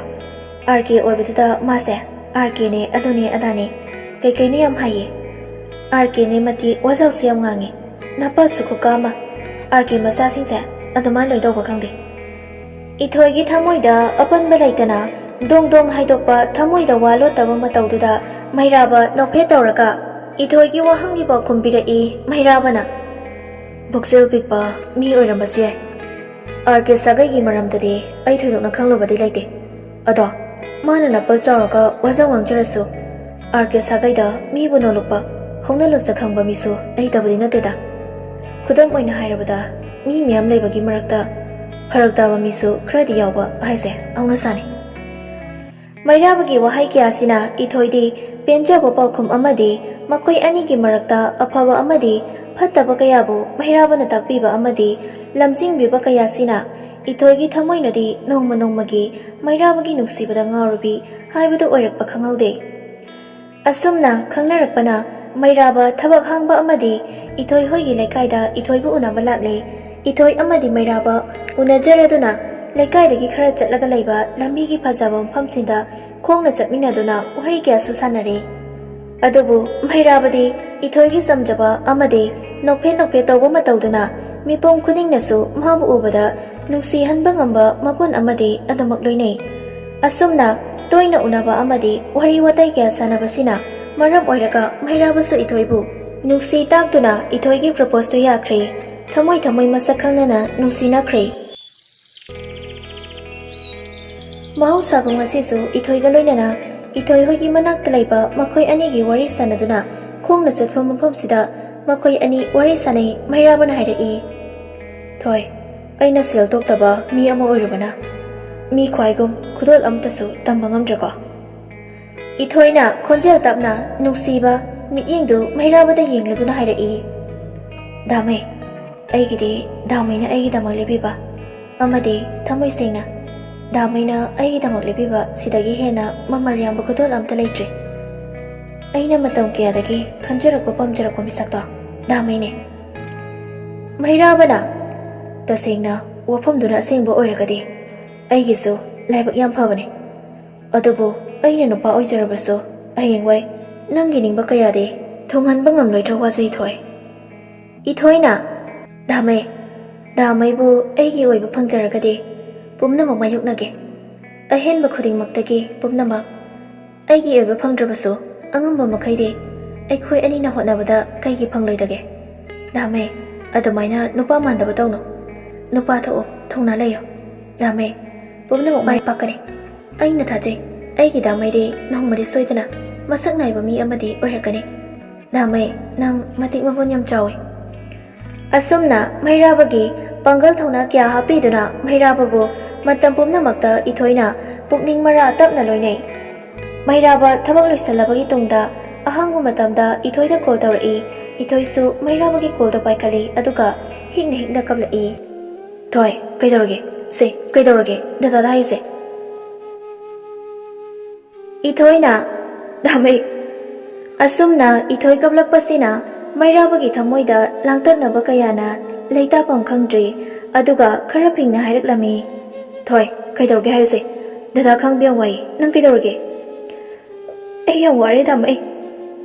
ꯑꯥꯔ ꯀꯦ ꯑꯣꯏꯕꯗꯨꯗ ꯃꯥꯁꯦ ꯑꯥꯔ ꯀꯦꯅꯦ, ꯑꯗꯨꯅꯦ, ꯑꯗꯥꯅꯦ ꯀꯩꯀꯩꯅꯣ ꯌꯥꯝ ꯍꯥꯏꯌꯦ꯫ ꯑꯥꯔ ꯀꯦꯅꯦ ꯃꯇꯤ ꯋꯥꯖꯥꯎꯁꯨ ꯌꯥꯝ ꯉꯥꯡꯉꯦ꯫ ꯅꯄꯥꯁꯨ ꯈꯨꯀꯥ ꯑꯃ꯫ ꯑꯥꯔ ꯀꯦ ꯃꯆꯥꯁꯤꯡꯁꯦ ꯑꯗꯨꯃꯥꯏꯅ ꯂꯣꯏ ꯇꯧꯕ꯭ꯔꯥ ꯈꯪꯗꯦ꯫ ꯏꯊꯣꯏꯒꯤ ꯊꯃꯣꯏꯗ ꯑꯄꯟꯕ ꯂꯩꯇꯅ ꯗꯣꯡ ꯗꯣꯡ ꯍꯥꯏꯗꯣꯛꯄ ꯊꯃꯣꯏꯗ ꯋꯥ ꯂꯣꯠꯇꯕ ꯃꯇꯧꯗꯨꯗ ꯃꯩꯔꯥꯕ ꯅꯣꯛꯐꯦꯠ ꯇꯧꯔꯒ ꯏꯊꯣꯏꯒꯤ ꯋꯥꯍꯪꯒꯤ ꯄꯥꯎꯈꯨꯝ ꯄꯤꯔꯛꯏ ꯃꯩꯔꯥꯕꯅ꯫ ꯄꯨꯛꯆꯦꯜ ꯄꯤꯛꯄ ꯃꯤ ꯑꯣꯏꯔꯝꯕꯁꯨ ꯌꯥꯏ꯫ ꯑꯥꯔ ꯀꯦ ꯁꯥꯒꯩꯒꯤ ꯃꯔꯝꯗꯗꯤ ꯑꯩ ꯊꯣꯏꯗꯣꯛꯅ ꯈꯪꯂꯨꯕꯗꯤ ꯂꯩꯇꯦ꯫ ꯑꯗꯣ ꯃꯥꯅ ꯅꯄꯜ ꯆꯥꯎꯔꯒ ꯋꯥꯖꯥꯎ ꯉꯥꯡꯖꯔꯁꯨ ꯑꯥꯔ ꯀꯦ ꯁꯥꯒꯩꯗ ꯃꯤꯕꯨ ꯅꯣꯂꯨꯛꯄ, ꯍꯧꯅ ꯂꯣꯟꯆꯠ ꯈꯪꯕ ꯃꯤꯁꯨ ꯂꯩꯇꯕꯗꯤ ꯅꯠꯇꯦꯗ꯫ ꯈꯨꯗꯝ ꯑꯣꯏꯅ ꯍꯥꯏꯔꯕꯗ ꯃꯤ ꯃꯌꯥꯝ ꯂꯩꯕꯒꯤ ꯃꯔꯛꯇ ꯐꯔꯛ ꯇꯥꯕ ꯃꯤꯁꯨ ꯈꯔꯗꯤ ꯌꯥꯎꯕ ꯍꯥꯏꯁꯦ ꯍꯧꯅ ꯁꯥꯅꯤ꯫ ꯃꯩꯔꯥꯕꯒꯤ ꯋꯥꯍꯩ ꯀꯌꯥꯁꯤꯅ ꯏꯊꯣꯏꯗꯤ ꯄꯦꯟꯖꯕ ꯄꯥꯎꯈꯨꯝ ꯑꯃꯗꯤ ꯃꯈꯣꯏ ꯑꯅꯤꯒꯤ ꯃꯔꯛꯇ ꯑꯐꯕ ꯑꯃꯗꯤ ꯐꯠꯇꯕ ꯀꯌꯥꯕꯨ ꯃꯩꯔꯥꯕꯅ ꯇꯥꯛꯄꯤꯕ ꯑꯃꯗꯤ ꯂꯝꯖꯤꯡꯕꯤꯕ ꯀꯌꯥꯁꯤꯅ ꯏꯊꯣꯏꯒꯤ ꯊꯃꯣꯏꯅꯗꯤ ꯅꯣꯡꯃ ꯅꯣꯡꯃꯒꯤ ꯃꯩꯔꯥꯕꯒꯤ ꯅꯨꯡꯁꯤꯕꯗ ꯉꯥꯎꯔꯕꯤ ꯍꯥꯏꯕꯗꯨ ꯑꯣꯏꯔꯛꯄ ꯈꯪꯍꯧꯗꯦ꯫ ꯑꯁꯨꯝꯅ ꯈꯪꯅꯔꯛꯄꯅ ꯃꯩꯔꯥꯕ ꯊꯕꯛ ꯍꯥꯡꯕ ꯑꯃꯗꯤ ꯏꯊꯣꯏ ꯍꯣꯏꯒꯤ ꯂꯩꯀꯥꯏꯗ ꯏꯊꯣꯏꯕꯨ ꯎꯅꯕ ꯂꯥꯛꯂꯦ꯫ ꯏꯊꯣꯏ ꯑꯃꯗꯤ ꯃꯩꯔꯥꯕ ꯎꯅꯖꯔꯗꯨꯅ ꯂꯩꯀꯥꯏꯗꯒꯤ ꯈꯔ ꯆꯠꯂꯒ ꯂꯩꯕ ꯂꯝꯕꯤꯒꯤ ꯐꯖꯕ ꯃꯐꯝꯁꯤꯡꯗ ꯈꯣꯡꯅ ꯆꯠꯃꯤꯟꯅꯗꯨꯅ ꯋꯥꯔꯤ ꯀꯌꯥꯁꯨ ꯁꯥꯟꯅꯔꯦ꯫ ꯑꯗꯨꯕꯨ ꯃꯩꯔꯥꯕꯗꯤ ꯏꯊꯣꯏꯒꯤ ꯆꯝꯖꯕ ꯑꯃꯗꯤ ꯅꯣꯛꯐꯦꯠ ꯅꯣꯛꯐꯦꯠ ꯇꯧꯕ ꯃꯇꯧꯗꯨꯅ ꯃꯤꯄꯨꯝ ꯈꯨꯗꯤꯡꯅꯁꯨ ꯃꯍꯥꯛꯄꯨ ꯎꯕꯗ ꯅꯨꯡꯁꯤꯍꯟꯕ ꯉꯝꯕ ꯃꯒꯨꯟ ꯑꯃꯗꯤ ꯑꯗꯨꯃꯛ ꯂꯣꯏꯅꯩ꯫ ꯑꯁꯨꯝꯅ ꯇꯣꯏꯅ ꯎꯅꯕ ꯑꯃꯗꯤ ꯋꯥꯔꯤ ꯋꯥꯇꯥꯏ ꯀꯌꯥ ꯁꯥꯟꯅꯕꯁꯤꯅ ꯃꯔꯝ ꯑꯣꯏꯔꯒ ꯃꯩꯔꯥꯕꯁꯨ ꯏꯊꯣꯏꯕꯨ ꯅꯨꯡꯁꯤ ꯇꯥꯛꯇꯨꯅ ꯏꯊꯣꯏꯒꯤ ꯄ꯭ꯔꯄꯣꯁꯇꯨ ꯌꯥꯈ꯭ꯔꯦ꯫ ꯊꯃꯣꯏ ꯊꯃꯣꯏ ꯃꯁꯛ ꯈꯪꯅꯅ ꯅꯨꯡꯁꯤꯅꯈ꯭ꯔꯦ꯫ ꯃꯍꯧꯁꯥꯒꯨꯝ ꯉꯁꯤꯁꯨ ꯏꯊꯣꯏꯒ ꯂꯣꯏꯅꯅ ꯏꯊꯣꯏ ꯍꯣꯏꯒꯤ ꯃꯅꯥꯛꯇ ꯂꯩꯕ ꯃꯈꯣꯏ ꯑꯅꯤꯒꯤ ꯋꯥꯔꯤ ꯁꯥꯟꯅꯗꯨꯅ ꯈꯣꯡꯅ ꯆꯠꯄ ꯃꯐꯝꯁꯤꯗ ꯃꯈꯣꯏ ꯑꯅꯤ ꯋꯥꯔꯤ ꯁꯥꯟꯅꯩ꯫ ꯃꯩꯔꯥꯕꯅ ꯍꯥꯏꯔꯛꯏ, "ꯊꯣꯏ, ꯑꯩꯅ ꯁꯦꯜ ꯊꯣꯛꯇꯕ ꯃꯤ ꯑꯃ ꯑꯣꯏꯔꯨꯕꯅ ꯃꯤ ꯈ꯭ꯋꯥꯏꯒꯨꯝ ꯈꯨꯗꯣꯜ ꯑꯃꯇꯁꯨ ꯇꯝꯕ ꯉꯝꯗ꯭ꯔꯦꯀꯣ?" ꯏꯊꯣꯏꯅ ꯈꯣꯟꯖꯦꯜ ꯇꯞꯅ ꯅꯨꯡꯁꯤꯕ ꯃꯤꯠꯌꯦꯡꯗꯨ ꯃꯩꯔꯥꯕꯗ ꯌꯦꯡꯂꯗꯨꯅ ꯍꯥꯏꯔꯛꯏ, "ꯗꯥꯃꯩ, ꯑꯩꯒꯤꯗꯤ ꯗꯥꯃꯩꯅ ꯑꯩꯒꯤꯗꯃꯛ ꯂꯦꯞꯄꯤꯕ ꯑꯃꯗꯤ ꯊꯃꯣꯏ ꯁꯦꯡꯅ ꯗꯥꯃꯩꯅ ꯑꯩꯒꯤꯗꯃꯛ ꯂꯦꯞꯄꯤꯕ ꯁꯤꯗꯒꯤ ꯍꯦꯟꯅ ꯃꯃꯜ ꯌꯥꯝꯕ ꯈꯨꯗꯣꯜ ꯑꯝꯇ ꯂꯩꯇ꯭ꯔꯤ꯫ ꯑꯩꯅ ꯃꯇꯝ ꯀꯌꯥꯗꯒꯤ ꯈꯟꯖꯔꯛꯄ ꯄꯥꯝꯖꯔꯛꯄ ꯃꯤꯁꯛꯇꯣ ꯗꯥꯃꯩꯅꯦ꯫" ꯃꯩꯔꯥꯕꯅ, "ꯇꯁꯦꯡꯅ ꯋꯥꯐꯝꯗꯨꯅ ꯑꯁꯦꯡꯕ ꯑꯣꯏꯔꯒꯗꯤ ꯑꯩꯒꯤꯁꯨ ꯂꯥꯏꯕꯛ ꯌꯥꯝ ꯐꯕꯅꯦ꯫ ꯑꯗꯨꯕꯨ ꯑꯩꯅ ꯅꯨꯄꯥ ꯑꯣꯏꯖꯔꯕꯁꯨ ꯍꯌꯦꯡꯋꯥꯏ ꯅꯪꯒꯤ ꯅꯤꯡꯕ ꯀꯌꯥꯗꯤ ꯊꯨꯡꯍꯟꯕ ꯉꯝꯂꯣꯏꯗ꯭ꯔꯣ ꯋꯥꯖꯩ ꯊꯣꯏ?" ꯏꯊꯣꯏꯅ, "ꯗꯥꯃꯩ, ꯗꯥꯃꯩꯕꯨ ꯑꯩꯒꯤ ꯑꯣꯏꯕ ꯐꯪꯖꯔꯒꯗꯤ ꯄꯨꯝꯅꯃꯛ ꯃꯥꯌꯣꯛꯅꯒꯦ꯫ ꯑꯍꯦꯟꯕ ꯈꯨꯗꯤꯡꯃꯛꯇꯒꯤ ꯄꯨꯝꯅꯃꯛ ꯑꯩꯒꯤ ꯑꯣꯏꯕ ꯐꯪꯗ꯭ꯔꯕꯁꯨ ꯑꯉꯝꯕ ꯃꯈꯩꯗꯤ ꯑꯩꯈꯣꯏ ꯑꯅꯤꯅ ꯍꯣꯠꯅꯕꯗ ꯀꯩꯒꯤ ꯐꯪꯂꯣꯏꯗꯒꯦ? ꯗꯥꯃꯩ, ꯑꯗꯨꯃꯥꯏꯅ ꯅꯨꯄꯥ ꯃꯥꯟꯗꯕ ꯇꯧꯅꯨ꯫ ꯅꯨꯄꯥ ꯊꯣꯛꯑꯣ, ꯊꯧꯅꯥ ꯂꯩꯌꯣ꯫ ꯗꯥꯃꯩ, ꯄꯨꯝꯅꯃꯛ ꯃꯥꯏ ꯄꯥꯛꯀꯅꯤ꯫ ꯑꯩꯅ ꯊꯥꯖꯩ, ꯑꯩꯒꯤ ꯗꯥꯃꯩꯗꯤ ꯅꯣꯡꯃꯗꯤ ꯁꯣꯏꯗꯅ ꯃꯁꯛ ꯅꯥꯏꯕ ꯃꯤ ꯑꯃꯗꯤ ꯑꯣꯏꯔꯛꯀꯅꯤ꯫ ꯗꯥꯃꯩ, ꯅꯪ ꯃꯇꯤꯛ ꯃꯒꯨꯟ ꯌꯥꯝ ꯆꯥꯎꯏ꯫ ꯑꯁꯨꯝꯅ ꯃꯩꯔꯥꯕꯒꯤ ꯄꯥꯡꯒꯜ ꯊꯧꯅꯥ ꯀꯌꯥ ꯍꯥꯞꯄꯤꯗꯨꯅ ꯃꯩꯔꯥꯕꯕꯨ ꯃꯇꯝ ꯄꯨꯝꯅꯃꯛꯇ ꯏꯊꯣꯏꯅ ꯄꯨꯛꯅꯤꯡ ꯃꯔꯥ ꯇꯞꯅ ꯂꯣꯏꯅꯩ꯫ ꯃꯩꯔꯥꯕ ꯊꯕꯛ ꯂꯣꯏꯁꯤꯜꯂꯕꯒꯤ ꯇꯨꯡꯗ ꯑꯍꯥꯡꯕ ꯃꯇꯝꯗ ꯏꯊꯣꯏꯗ ꯀꯣꯜ ꯇꯧꯔꯛꯏ꯫ ꯏꯊꯣꯏꯁꯨ ꯃꯩꯔꯥꯕꯒꯤ ꯀꯣꯜꯗꯣ ꯄꯥꯏꯈꯠꯂꯤ, ꯑꯗꯨꯒ ꯍꯤꯛꯅ ꯍꯤꯛꯅ ꯀꯞꯂꯛꯏ꯫ ꯊꯣꯏ, ꯀꯩꯗꯧꯔꯒꯦ? ꯁꯦ, ꯀꯩꯗꯧꯔꯒꯦ? ꯗꯗꯥꯗ ꯍꯥꯏꯌꯨꯁꯦ꯫ ꯏꯊꯣꯏꯅ, ꯗꯥꯃꯩ꯫ ꯑꯁꯨꯝꯅ ꯏꯊꯣꯏ ꯀꯞꯂꯛꯄꯁꯤꯅ ꯃꯩꯔꯥꯕꯒꯤ ꯊꯃꯣꯏꯗ ꯂꯥꯡꯇꯛꯅꯕ ꯀꯌꯥꯅ ꯂꯩꯇꯥꯐꯝ ꯈꯪꯗ꯭ꯔꯦ꯫ ꯑꯗꯨꯒ ꯈꯔ ꯐꯤꯡꯅ ꯍꯥꯏꯔꯛꯂꯝꯃꯤ, ꯊꯣꯏ, ꯀꯩꯗꯧꯔꯒꯦ ꯍꯥꯏꯌꯨꯁꯦ? ꯗꯗꯥ ꯈꯪꯕ ꯌꯥꯝ ꯋꯥꯏꯌꯦ꯫ ꯅꯪ ꯀꯩꯗꯧꯔꯒꯦ? ꯑꯩ ꯌꯥꯝ ꯋꯥꯔꯦ, ꯗꯥꯃꯩ꯫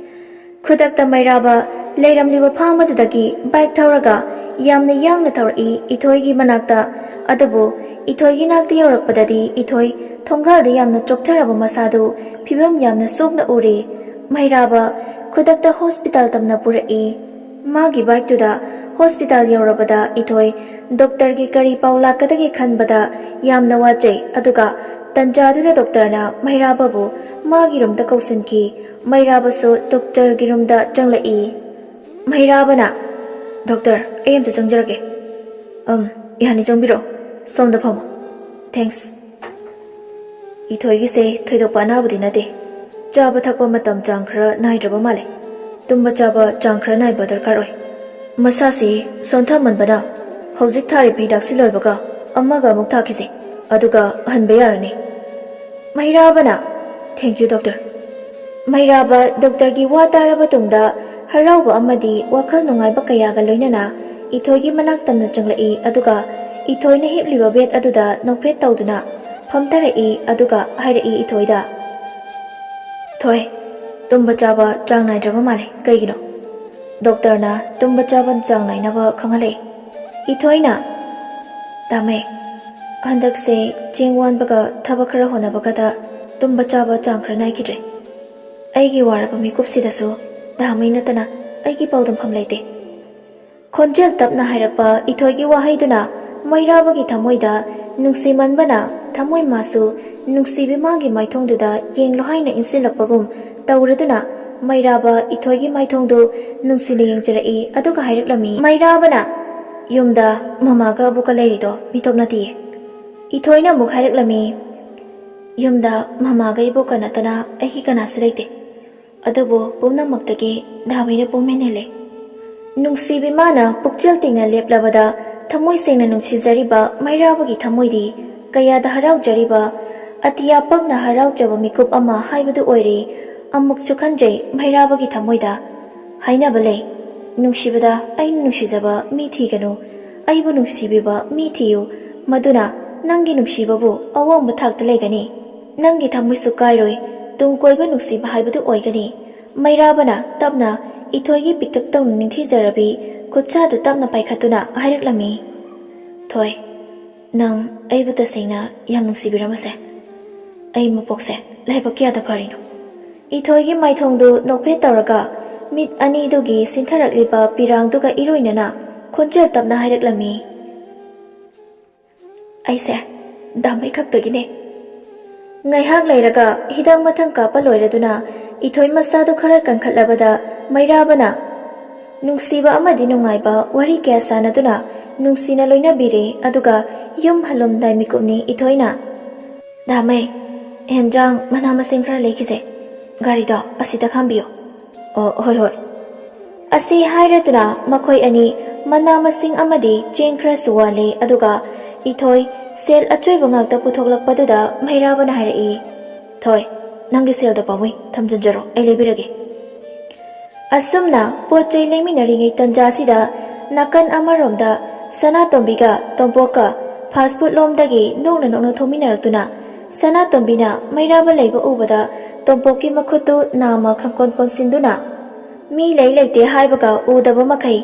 ꯈꯨꯗꯛꯇ ꯃꯩꯔꯥꯕ ꯂꯩꯔꯝꯂꯤꯕ ꯐꯥꯝ ꯑꯗꯨꯗꯒꯤ ꯕꯥꯏꯛ ꯊꯧꯔꯒ ꯌꯥꯝꯅ ꯌꯥꯡꯅ ꯊꯧꯔꯛꯏ ꯏꯊꯣꯏꯒꯤ ꯃꯅꯥꯛꯇ꯫ ꯑꯗꯨꯕꯨ ꯏꯊꯣꯏꯒꯤ ꯅꯥꯛꯇ ꯌꯧꯔꯛꯄꯗꯗꯤ ꯏꯊꯣꯏ ꯊꯣꯡꯒꯥꯜꯗ ꯌꯥꯝꯅ ꯆꯣꯛꯊꯔꯕ ꯃꯁꯥꯗꯨ ꯐꯤꯕꯝ ꯌꯥꯝꯅ ꯁꯣꯛꯅ ꯎꯔꯦ꯫ ꯃꯩꯔꯥꯕ ꯈꯨꯗꯛꯇ ꯍꯣꯁꯄꯤꯇꯥꯜ ꯇꯝꯅ ꯄꯨꯔꯛꯏ꯫ ꯃꯥꯒꯤ ꯕꯥꯏꯛꯇꯨꯗ ꯍꯣꯁꯄꯤꯇꯥꯜ ꯌꯧꯔꯕꯗ ꯏꯊꯣꯏ ꯗꯣꯛꯇꯔꯒꯤ ꯀꯔꯤ ꯄꯥꯎ ꯂꯥꯛꯀꯗꯒꯦ ꯈꯟꯕꯗ ꯌꯥꯝꯅ ꯋꯥꯖꯩ꯫ ꯑꯗꯨꯒ ꯇꯟꯖꯥꯗꯨꯗ ꯗꯣꯛꯇꯔꯅ ꯃꯩꯔꯥꯕꯕꯨ ꯃꯥꯒꯤ ꯔꯨꯝꯗ ꯀꯧꯁꯤꯟꯈꯤ꯫ ꯃꯩꯔꯥꯕꯁꯨ ꯗꯣꯛꯇꯔꯒꯤ ꯔꯨꯝꯗ ꯆꯪꯂꯛꯏ꯫ ꯃꯩꯔꯥꯕꯅ, "ꯗꯣꯛꯇꯔ, ꯑꯩ ꯑꯝꯇ ꯆꯪꯖꯔꯛꯀꯦ꯫" "ꯑꯝ, ꯌꯥꯅꯤ, ꯆꯪꯕꯤꯔꯛꯑꯣ꯫ ꯁꯣꯝꯗ ꯐꯝꯃꯣ꯫ ꯊꯦꯡꯛꯁ꯫" ꯏꯊꯣꯏꯒꯤꯁꯦ ꯊꯣꯏꯗꯣꯛꯄ ꯑꯅꯥꯕꯗꯤ ꯅꯠꯇꯦ꯫ ꯆꯥꯕ ꯊꯛꯄ ꯃꯇꯝ ꯆꯥꯡ ꯈꯔ ꯅꯥꯏꯗ꯭ꯔꯕ ꯃꯥꯜꯂꯦ꯫ ꯇꯨꯝꯕ ꯆꯥꯕ ꯆꯥꯡ ꯈꯔ ꯅꯥꯏꯕ ꯗꯔꯀꯥꯔ ꯑꯣꯏ꯫ ꯃꯁꯥꯁꯤ ꯁꯣꯟꯊꯃꯟꯕꯅ ꯍꯧꯖꯤꯛ ꯊꯥꯔꯤꯕ ꯍꯤꯗꯥꯛꯁꯤ ꯂꯣꯏꯕꯒ ꯑꯃꯒ ꯑꯃꯨꯛ ꯊꯥꯈꯤꯁꯦ, ꯑꯗꯨꯒ ꯍꯟꯕ ꯌꯥꯔꯅꯤ꯫ ꯃꯩꯔꯥꯕꯅ, "Thank you, doctor꯫" ꯃꯩꯔꯥꯕ ꯗꯣꯛꯇꯔꯒꯤ ꯋꯥ ꯇꯥꯔꯕ ꯇꯨꯡꯗ ꯍꯔꯥꯎꯕ ꯑꯃꯗꯤ ꯋꯥꯈꯜ ꯅꯨꯡꯉꯥꯏꯕ ꯀꯌꯥꯒ ꯂꯣꯏꯅꯅ ꯏꯊꯣꯏꯒꯤ ꯃꯅꯥꯛ ꯇꯝꯅ ꯆꯪꯂꯛꯏ, ꯑꯗꯨꯒ ꯏꯊꯣꯏꯅ ꯍꯤꯞꯂꯤꯕ ꯕꯦꯗ ꯑꯗꯨꯗ ꯅꯣꯛꯐꯦꯠ ꯇꯧꯗꯨꯅ ꯐꯝꯊꯔꯛꯏ, ꯑꯗꯨꯒ ꯍꯥꯏꯔꯛꯏ ꯏꯊꯣꯏꯗ, "ꯊꯣꯏ, ꯇꯨꯝꯕ ꯆꯥꯕ ꯆꯥꯡ ꯅꯥꯏꯗ꯭ꯔꯕ ꯃꯥꯜꯂꯦ꯫ ꯀꯩꯒꯤꯅꯣ?" ꯗꯣꯛꯇꯔꯅ ꯇꯨꯝꯕ ꯆꯥꯕ ꯆꯥꯡ ꯅꯥꯏꯅꯕ ꯈꯪꯍꯜꯂꯛꯏ꯫ ꯏꯊꯣꯏꯅ, "ꯗꯥꯃꯩ, ꯍꯟꯗꯛꯁꯦ ꯆꯦꯡ ꯋꯥꯟꯕꯒ ꯊꯕꯛ ꯈꯔ ꯍꯣꯠꯅꯕꯒꯗ ꯇꯨꯝꯕ ꯆꯥꯕ ꯆꯥꯡ ꯈꯔ ꯅꯥꯏꯈꯤꯗ꯭ꯔꯦ꯫ ꯑꯩꯒꯤ ꯋꯥꯔꯕ ꯃꯤꯀꯨꯞꯁꯤꯗꯁꯨ ꯗꯥꯃꯩ ꯅꯠꯇꯅ ꯑꯩꯒꯤ ꯄꯥꯎꯗꯝꯐꯝ ꯂꯩꯇꯦ"꯫ ꯈꯣꯟꯖꯦꯜ ꯇꯞꯅ ꯍꯥꯏꯔꯛꯄ ꯏꯊꯣꯏꯒꯤ ꯋꯥꯍꯩꯗꯨꯅ ꯃꯩꯔꯥꯕꯒꯤ ꯊꯃꯣꯏꯗ ꯅꯨꯡꯁꯤꯃꯟꯕꯅ ꯊꯃꯣꯏ ꯃꯥꯁꯨ ꯅꯨꯡꯁꯤꯕꯤ ꯃꯥꯒꯤ ꯃꯥꯏꯊꯣꯡꯗꯨꯗ ꯌꯦꯡꯂꯣ ꯍꯥꯏꯅ ꯏꯟꯁꯤꯜꯂꯛꯄꯒꯨꯝ ꯇꯧꯔꯗꯨꯅ ꯃꯩꯔꯥꯕ ꯏꯊꯣꯏꯒꯤ ꯃꯥꯏꯊꯣꯡꯗꯨ ꯅꯨꯡꯁꯤꯅ ꯌꯦꯡꯖꯔꯛꯏ꯫ ꯑꯗꯨꯒ ꯍꯥꯏꯔꯛꯂꯝꯃꯤ, ꯃꯩꯔꯥꯕꯅ, "ꯌꯨꯝꯗ ꯃꯃꯥꯒ ꯑꯕꯣꯛꯀ ꯂꯩꯔꯤꯗꯣ ꯃꯤꯇꯣꯞ ꯅꯠꯇꯤꯌꯦ"꯫ ꯏꯊꯣꯏꯅ ꯑꯃꯨꯛ ꯍꯥꯏꯔꯛꯂꯝꯃꯤ, "ꯌꯨꯝꯗ ꯃꯃꯥꯒ ꯏꯕꯣꯛꯀ ꯅꯠꯇꯅ ꯑꯩꯒꯤ ꯀꯅꯥꯁꯨ ꯂꯩꯇꯦ꯫ ꯑꯗꯨꯕꯨ ꯄꯨꯝꯅꯃꯛꯇꯒꯤ ꯗꯥꯃꯩꯅ ꯄꯨꯝꯍꯦꯟ ꯍꯦꯜꯂꯦ"꯫ ꯅꯨꯡꯁꯤꯕꯤ ꯃꯥꯅ ꯄꯨꯛꯆꯦꯜ ꯇꯤꯡꯅ ꯂꯦꯞꯂꯕꯗ ꯊꯃꯣꯏ ꯁꯦꯡꯅ ꯅꯨꯡꯁꯤꯖꯔꯤꯕ ꯃꯩꯔꯥꯕꯒꯤ ꯊꯃꯣꯏꯗꯤ ꯀꯌꯥꯗ ꯍꯔꯥꯎꯖꯔꯤꯕ꯫ ꯑꯇꯤꯌꯥ ꯄꯛꯅ ꯍꯔꯥꯎꯖꯕ ꯃꯤꯀꯨꯞ ꯑꯃ ꯍꯥꯏꯕꯗꯨ ꯑꯣꯏꯔꯦ꯫ ꯑꯃꯨꯛꯁꯨ ꯈꯟꯖꯩ ꯃꯩꯔꯥꯕꯒꯤ ꯊꯃꯣꯏꯗ꯫ ꯍꯥꯏꯅꯕ ꯂꯩ, "ꯅꯨꯡꯁꯤꯕꯗ ꯑꯩꯅ ꯅꯨꯡꯁꯤꯖꯕ ꯃꯤ ꯊꯤꯒꯅꯨ, ꯑꯩꯕꯨ ꯅꯨꯡꯁꯤꯕꯤꯕ ꯃꯤ ꯊꯤꯌꯨ, ꯃꯗꯨꯅ ꯅꯪꯒꯤ ꯅꯨꯡꯁꯤꯕꯕꯨ ꯑꯋꯥꯡꯕ ꯊꯥꯛꯇ ꯂꯩꯒꯅꯤ꯫ ꯅꯪꯒꯤ ꯊꯃꯣꯏꯁꯨ ꯀꯥꯏꯔꯣꯏ, ꯇꯨꯡ ꯀꯣꯏꯕ ꯅꯨꯡꯁꯤꯕ ꯍꯥꯏꯕꯗꯨ ꯑꯣꯏꯒꯅꯤ"꯫ ꯃꯩꯔꯥꯕꯅ ꯇꯞꯅ ꯏꯊꯣꯏꯒꯤ ꯄꯤꯛꯇꯛ ꯇꯧꯅ ꯅꯤꯡꯊꯤꯖꯔꯕꯤ ꯈꯨꯠꯁꯥꯗꯨ ꯇꯞꯅ ꯄꯥꯏꯈꯠꯇꯨꯅ ꯍꯥꯏꯔꯛꯂꯝꯃꯤ, "ꯊꯣꯏ, ꯅꯪ ꯑꯩꯕꯨ ꯇꯁꯦꯡꯅ ꯌꯥꯝ ꯅꯨꯡꯁꯤꯕꯤꯔꯝꯃꯁꯦ꯫ ꯑꯩ ꯃꯄꯣꯛꯁꯦ ꯂꯥꯏꯕꯛ ꯀꯌꯥꯗ ꯐꯔꯤꯅꯣ"꯫ ꯏꯊꯣꯏꯒꯤ ꯃꯥꯏꯊꯣꯡꯗꯨ ꯅꯣꯛꯐꯦꯠ ꯇꯧꯔꯒ ꯃꯤꯠ ꯑꯅꯤꯗꯨꯒꯤ ꯁꯤꯟꯊꯔꯛꯂꯤꯕ ꯄꯤꯔꯥꯡꯗꯨꯒ ꯏꯔꯣꯏꯅꯅ ꯈꯣꯟꯖꯦꯜ ꯇꯞꯅ ꯍꯥꯏꯔꯛꯂꯝꯃꯤ, "ꯑꯩꯁꯦ ꯗꯥꯃꯩ ꯈꯛꯇꯒꯤꯅꯦ"꯫ ꯉꯥꯏꯍꯥꯛ ꯂꯩꯔꯒ ꯍꯤꯗꯥꯛ ꯃꯊꯪ ꯀꯥꯞꯄ ꯂꯣꯏꯔꯗꯨꯅ ꯏꯊꯣꯏ ꯃꯁꯥꯗꯨ ꯈꯔ ꯀꯟꯈꯠꯂꯕꯗ ꯃꯩꯔꯥꯕꯅ ꯅꯨꯡꯁꯤꯕ ꯑꯃꯗꯤ ꯅꯨꯡꯉꯥꯏꯕ ꯋꯥꯔꯤ ꯀꯌꯥ ꯁꯥꯟꯅꯗꯨꯅ ꯅꯨꯡꯁꯤꯅ ꯂꯣꯏꯅꯕꯤꯔꯦ꯫ ꯑꯗꯨꯒ ꯌꯨꯝ ꯍꯜꯂꯝꯗꯥꯏ ꯃꯤꯀꯨꯞꯅꯤ ꯏꯊꯣꯏꯅ꯫ "ꯗꯥꯃꯩ, ꯍꯦꯟꯖꯥꯡ ꯃꯅꯥ ꯃꯁꯤꯡ ꯈꯔ ꯂꯩꯈꯤꯁꯦ꯫ ꯒꯥꯔꯤꯗꯣ ꯑꯁꯤꯗ ꯈꯥꯝꯕꯤꯌꯨ"꯫ "ꯑꯣ, ꯍꯣꯏ, ꯍꯣꯏ"꯫ ꯑꯁꯤ ꯍꯥꯏꯔꯗꯨꯅ ꯃꯈꯣꯏ ꯑꯅꯤ ꯃꯅꯥ ꯃꯁꯤꯡ ꯑꯃꯗꯤ ꯆꯦꯡ ꯈꯔꯁꯨ ꯋꯥꯜꯂꯤ꯫ ꯑꯗꯨꯒ ꯏꯊꯣꯏ ꯁꯦꯜ ꯑꯆꯣꯏꯕ ꯉꯥꯛꯇ ꯄꯨꯊꯣꯛꯂꯛꯄꯗꯨꯗ ꯃꯩꯔꯥꯕꯅ ꯍꯥꯏꯔꯛꯏ, "ꯊꯣꯏ, ꯅꯪꯒꯤ ꯁꯦꯜꯗꯣ ꯄꯥꯝꯃꯨꯏ, ꯊꯝꯖꯤꯟꯖꯔꯣ, ꯑꯩ ꯂꯩꯕꯤꯔꯒꯦ"꯫ ꯑꯁꯨꯝꯅ ꯄꯣꯠ ꯆꯩ ꯂꯩꯃꯤꯟꯅꯔꯤꯉꯩ ꯇꯟꯖꯥꯁꯤꯗ ꯅꯥꯀꯟ ꯑꯃꯔꯣꯝꯗ ꯁꯅꯥꯇꯣꯝꯕꯤꯒ ꯇꯣꯝꯄꯣꯛꯀ ꯐꯥꯁ ꯐꯨꯗ ꯂꯣꯝꯗꯒꯤ ꯅꯣꯛꯅ ꯅꯣꯛꯅ ꯊꯣꯛꯃꯤꯟꯅꯔꯛꯇꯨꯅ ꯁꯅꯥꯇꯣꯝꯕꯤꯅ ꯃꯩꯔꯥꯕ ꯂꯩꯕ ꯎꯕꯗ ꯇꯣꯝꯄꯣꯛꯀꯤ ꯃꯈꯨꯠꯇꯨ ꯅꯥꯝꯃ ꯈꯪꯀꯣꯟ ꯀꯣꯟꯁꯤꯟꯗꯨꯅ, ꯃꯤ ꯂꯩ ꯂꯩꯇꯦ ꯍꯥꯏꯕꯒ ꯎꯗꯕ ꯃꯈꯩ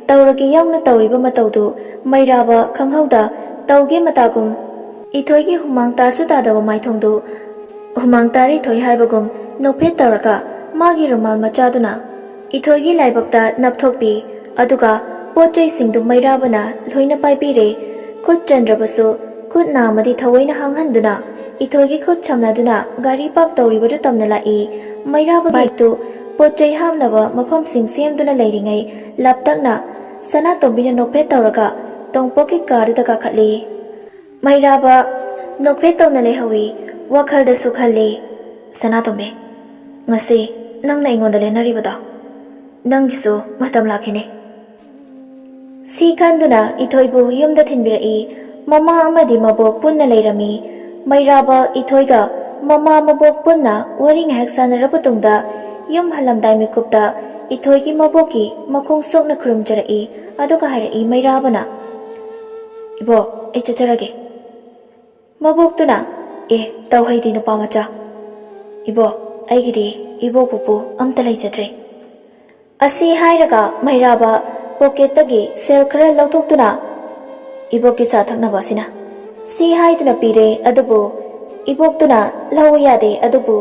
ꯇꯧꯔꯒꯦ ꯌꯥꯎꯅ ꯇꯧꯔꯤꯕ ꯃꯇꯧꯗꯨ ꯃꯩꯔꯥꯕ ꯈꯪꯍꯧꯗ ꯇꯧꯒꯦ ꯃꯇꯥꯒꯨꯝ ꯏꯊꯣꯏꯒꯤ ꯍꯨꯃꯥꯡ ꯇꯥꯁꯨ ꯇꯥꯗꯕ ꯃꯥꯏꯊꯣꯡꯗꯨ ꯍꯨꯃꯥꯡ ꯇꯥꯔꯤ ꯊꯣꯏ ꯍꯥꯏꯕꯒꯨꯝ ꯅꯣꯛꯐꯦꯠ ꯇꯧꯔꯒ ꯃꯥꯒꯤ ꯔꯨꯃꯥꯜ ꯃꯆꯥꯗꯨꯅ ꯏꯊꯣꯏꯒꯤ ꯂꯥꯏꯕꯛꯇ ꯅꯞꯊꯣꯛꯄꯤ꯫ ꯑꯗꯨꯒ ꯄꯣꯠ ꯆꯩꯁꯤꯡꯗꯨ ꯃꯩꯔꯥꯕꯅ ꯂꯣꯏꯅ ꯄꯥꯏꯕꯤꯔꯦ꯫ ꯈꯨꯠ ꯆꯟꯗ꯭ꯔꯕꯁꯨ ꯈꯨꯠ ꯅꯥꯝꯃꯗꯤ ꯊꯑꯣꯏꯅ ꯍꯥꯡꯍꯟꯗꯨꯅ ꯏꯊꯣꯏꯒꯤ ꯈꯨꯠ ꯁꯝꯅꯗꯨꯅ ꯒꯥꯔꯤ ꯄꯥꯔꯛ ꯇꯧꯔꯤꯕꯗꯨ ꯇꯝꯅ ꯂꯥꯛꯏ꯫ ꯃꯩꯔꯥꯕ ꯕꯥꯏꯛꯇꯨ ꯄꯣꯠ ꯆꯩ ꯍꯥꯞꯅꯕ ꯃꯐꯝꯁꯤꯡ ꯁꯦꯝꯗꯨꯅ ꯂꯩꯔꯤꯉꯩ ꯂꯥꯞꯇꯛꯅ ꯁꯅꯥꯇꯣꯝꯕꯤꯅ ꯅꯣꯛꯐꯦꯠ ꯇꯧꯔꯒ ꯇꯣꯡꯄꯣꯛꯀꯤ ꯀꯥꯔꯗꯨꯗ ꯀꯥꯈꯠꯂꯤ꯫ ꯃꯩꯔꯥꯕ ꯅꯣꯛꯐꯦꯠ ꯇꯧꯅ ꯂꯩꯍꯧꯏ꯫ ꯋꯥꯈꯜꯗꯁꯨ ꯈꯜꯂꯤ, "ꯁꯅꯥꯇꯣꯝꯕꯤ, ꯉꯁꯤ ꯅꯪꯅ ꯑꯩꯉꯣꯟꯗ ꯂꯦꯟꯅꯔꯤꯕꯗꯣ, ꯅꯪꯒꯤꯁꯨ ꯃꯇꯝ ꯂꯥꯛꯈꯤꯅꯤ꯫" ꯁꯤ ꯈꯟꯗꯨꯅ ꯏꯊꯣꯏꯕꯨ ꯌꯨꯝꯗ ꯊꯤꯟꯕꯤꯔꯛꯏ꯫ ꯃꯃꯥ ꯑꯃꯗꯤ ꯃꯕꯣꯛ ꯄꯨꯟꯅ ꯂꯩꯔꯝꯃꯤ꯫ ꯃꯩꯔꯥꯕ ꯏꯊꯣꯏꯒ ꯃꯃꯥ ꯃꯕꯣꯛ ꯄꯨꯟꯅ ꯋꯥꯔꯤ ꯉꯥꯏꯍꯥꯛ ꯁꯥꯟꯅꯔꯕ ꯇꯨꯡꯗ ꯌꯨꯝ ꯍꯜꯂꯝꯗꯥꯏ ꯃꯤꯀꯨꯞꯇ ꯏꯊꯣꯏꯒꯤ ꯃꯕꯣꯛꯀꯤ ꯃꯈꯣꯡ ꯁꯣꯛꯅ ꯈꯨꯔꯨꯝꯖꯔꯛꯏ꯫ ꯑꯗꯨꯒ ꯍꯥꯏꯔꯛꯏ ꯃꯩꯔꯥꯕꯅ, "ꯏꯕꯣꯛ, ꯑꯩ ꯆꯠꯆꯔꯒꯦ꯫" ꯃꯕꯣꯛꯇꯨꯅ, "ꯑꯦ, ꯇꯧꯍꯩꯗꯦ ꯅꯨꯄꯥ ꯃꯆꯥ꯫ ꯏꯕꯣꯛ, ꯑꯩꯒꯤꯗꯤ ꯏꯕꯣꯛ ꯄꯨꯄꯨ ꯑꯝꯇ ꯂꯩꯖꯗ꯭ꯔꯦ꯫" ꯑꯁꯤ ꯍꯥꯏꯔꯒ ꯃꯩꯔꯥꯕ ꯄꯣꯀꯦꯠꯇꯒꯤ ꯁꯦꯜ ꯈꯔ ꯂꯧꯊꯣꯛꯇꯨꯅ ꯏꯕꯣꯛꯀꯤ ꯆꯥ ꯊꯛꯅꯕ ꯑꯁꯤꯅ ꯁꯤ ꯍꯥꯏꯗꯨꯅ ꯄꯤꯔꯦ꯫ ꯑꯗꯨꯕꯨ ꯏꯕꯣꯛꯇꯨꯅ ꯂꯧ ꯌꯥꯗꯦ꯫ ꯑꯗꯨꯕꯨ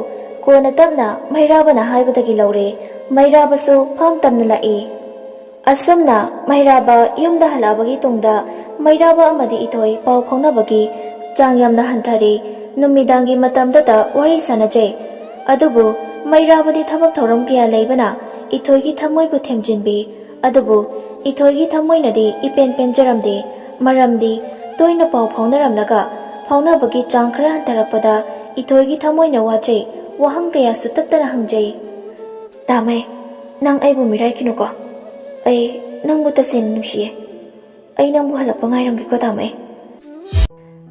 ꯀꯣꯟꯅ ꯇꯞꯅ ꯃꯩꯔꯥꯕꯅ ꯍꯥꯏꯕꯗꯒꯤ ꯂꯧꯔꯦ꯫ ꯃꯩꯔꯥꯕꯁꯨ ꯐꯝ ꯇꯝꯅ ꯂꯥꯛꯏ꯫ ꯑꯁꯨꯝꯅ ꯃꯩꯔꯥꯕ ꯌꯨꯝꯗ ꯍꯜꯂꯛꯑꯕꯒꯤ ꯇꯨꯡꯗ ꯃꯩꯔꯥꯕ ꯑꯃꯗꯤ ꯏꯊꯣꯏ ꯄꯥꯎ ꯐꯥꯎꯅꯕꯒꯤ ꯆꯥꯡ ꯌꯥꯝꯅ ꯍꯟꯊꯔꯦ꯫ ꯅꯨꯃꯤꯗꯥꯡꯒꯤ ꯃꯇꯝꯗꯇ ꯋꯥꯔꯤ ꯁꯥꯟꯅꯖꯩ꯫ ꯑꯗꯨꯕꯨ ꯃꯩꯔꯥꯕꯗꯤ ꯊꯕꯛ ꯊꯧꯔꯝ ꯀꯌꯥ ꯂꯩꯕꯅ ꯏꯊꯣꯏꯒꯤ ꯊꯃꯣꯏꯕꯨ ꯊꯦꯝꯖꯤꯟꯕꯤ꯫ ꯑꯗꯨꯕꯨ ꯏꯊꯣꯏꯒꯤ ꯊꯃꯣꯏꯅꯗꯤ ꯏꯄꯦꯟ ꯄꯦꯟꯖꯔꯝꯗꯦ꯫ ꯃꯔꯝꯗꯤ ꯇꯣꯏꯅ ꯄꯥꯎ ꯐꯥꯎꯅꯔꯝꯂꯒ ꯐꯥꯎꯅꯕꯒꯤ ꯆꯥꯡ ꯈꯔ ꯍꯟꯊꯔꯛꯄꯗ ꯏꯊꯣꯏꯒꯤ ꯊꯃꯣꯏꯅ ꯋꯥꯖꯩ꯫ ꯋꯥꯍꯪ ꯀꯌꯥꯁꯨ ꯇꯠꯇꯅ ꯍꯪꯖꯩ꯫ "ꯇꯥꯃꯩ, ꯅꯪ ꯑꯩꯕꯨ ꯃꯤꯔꯥꯏꯈꯤꯅꯨꯀꯣ꯫ ꯑꯩ ꯅꯪꯕꯨ ꯇꯁꯦꯡꯅ ꯅꯨꯡꯁꯤꯌꯦ꯫ ꯑꯩ ꯅꯪꯕꯨ ꯍꯜꯂꯛꯄ ꯉꯥꯏꯔꯝꯒꯦꯀꯣ, ꯇꯥꯃꯩ꯫"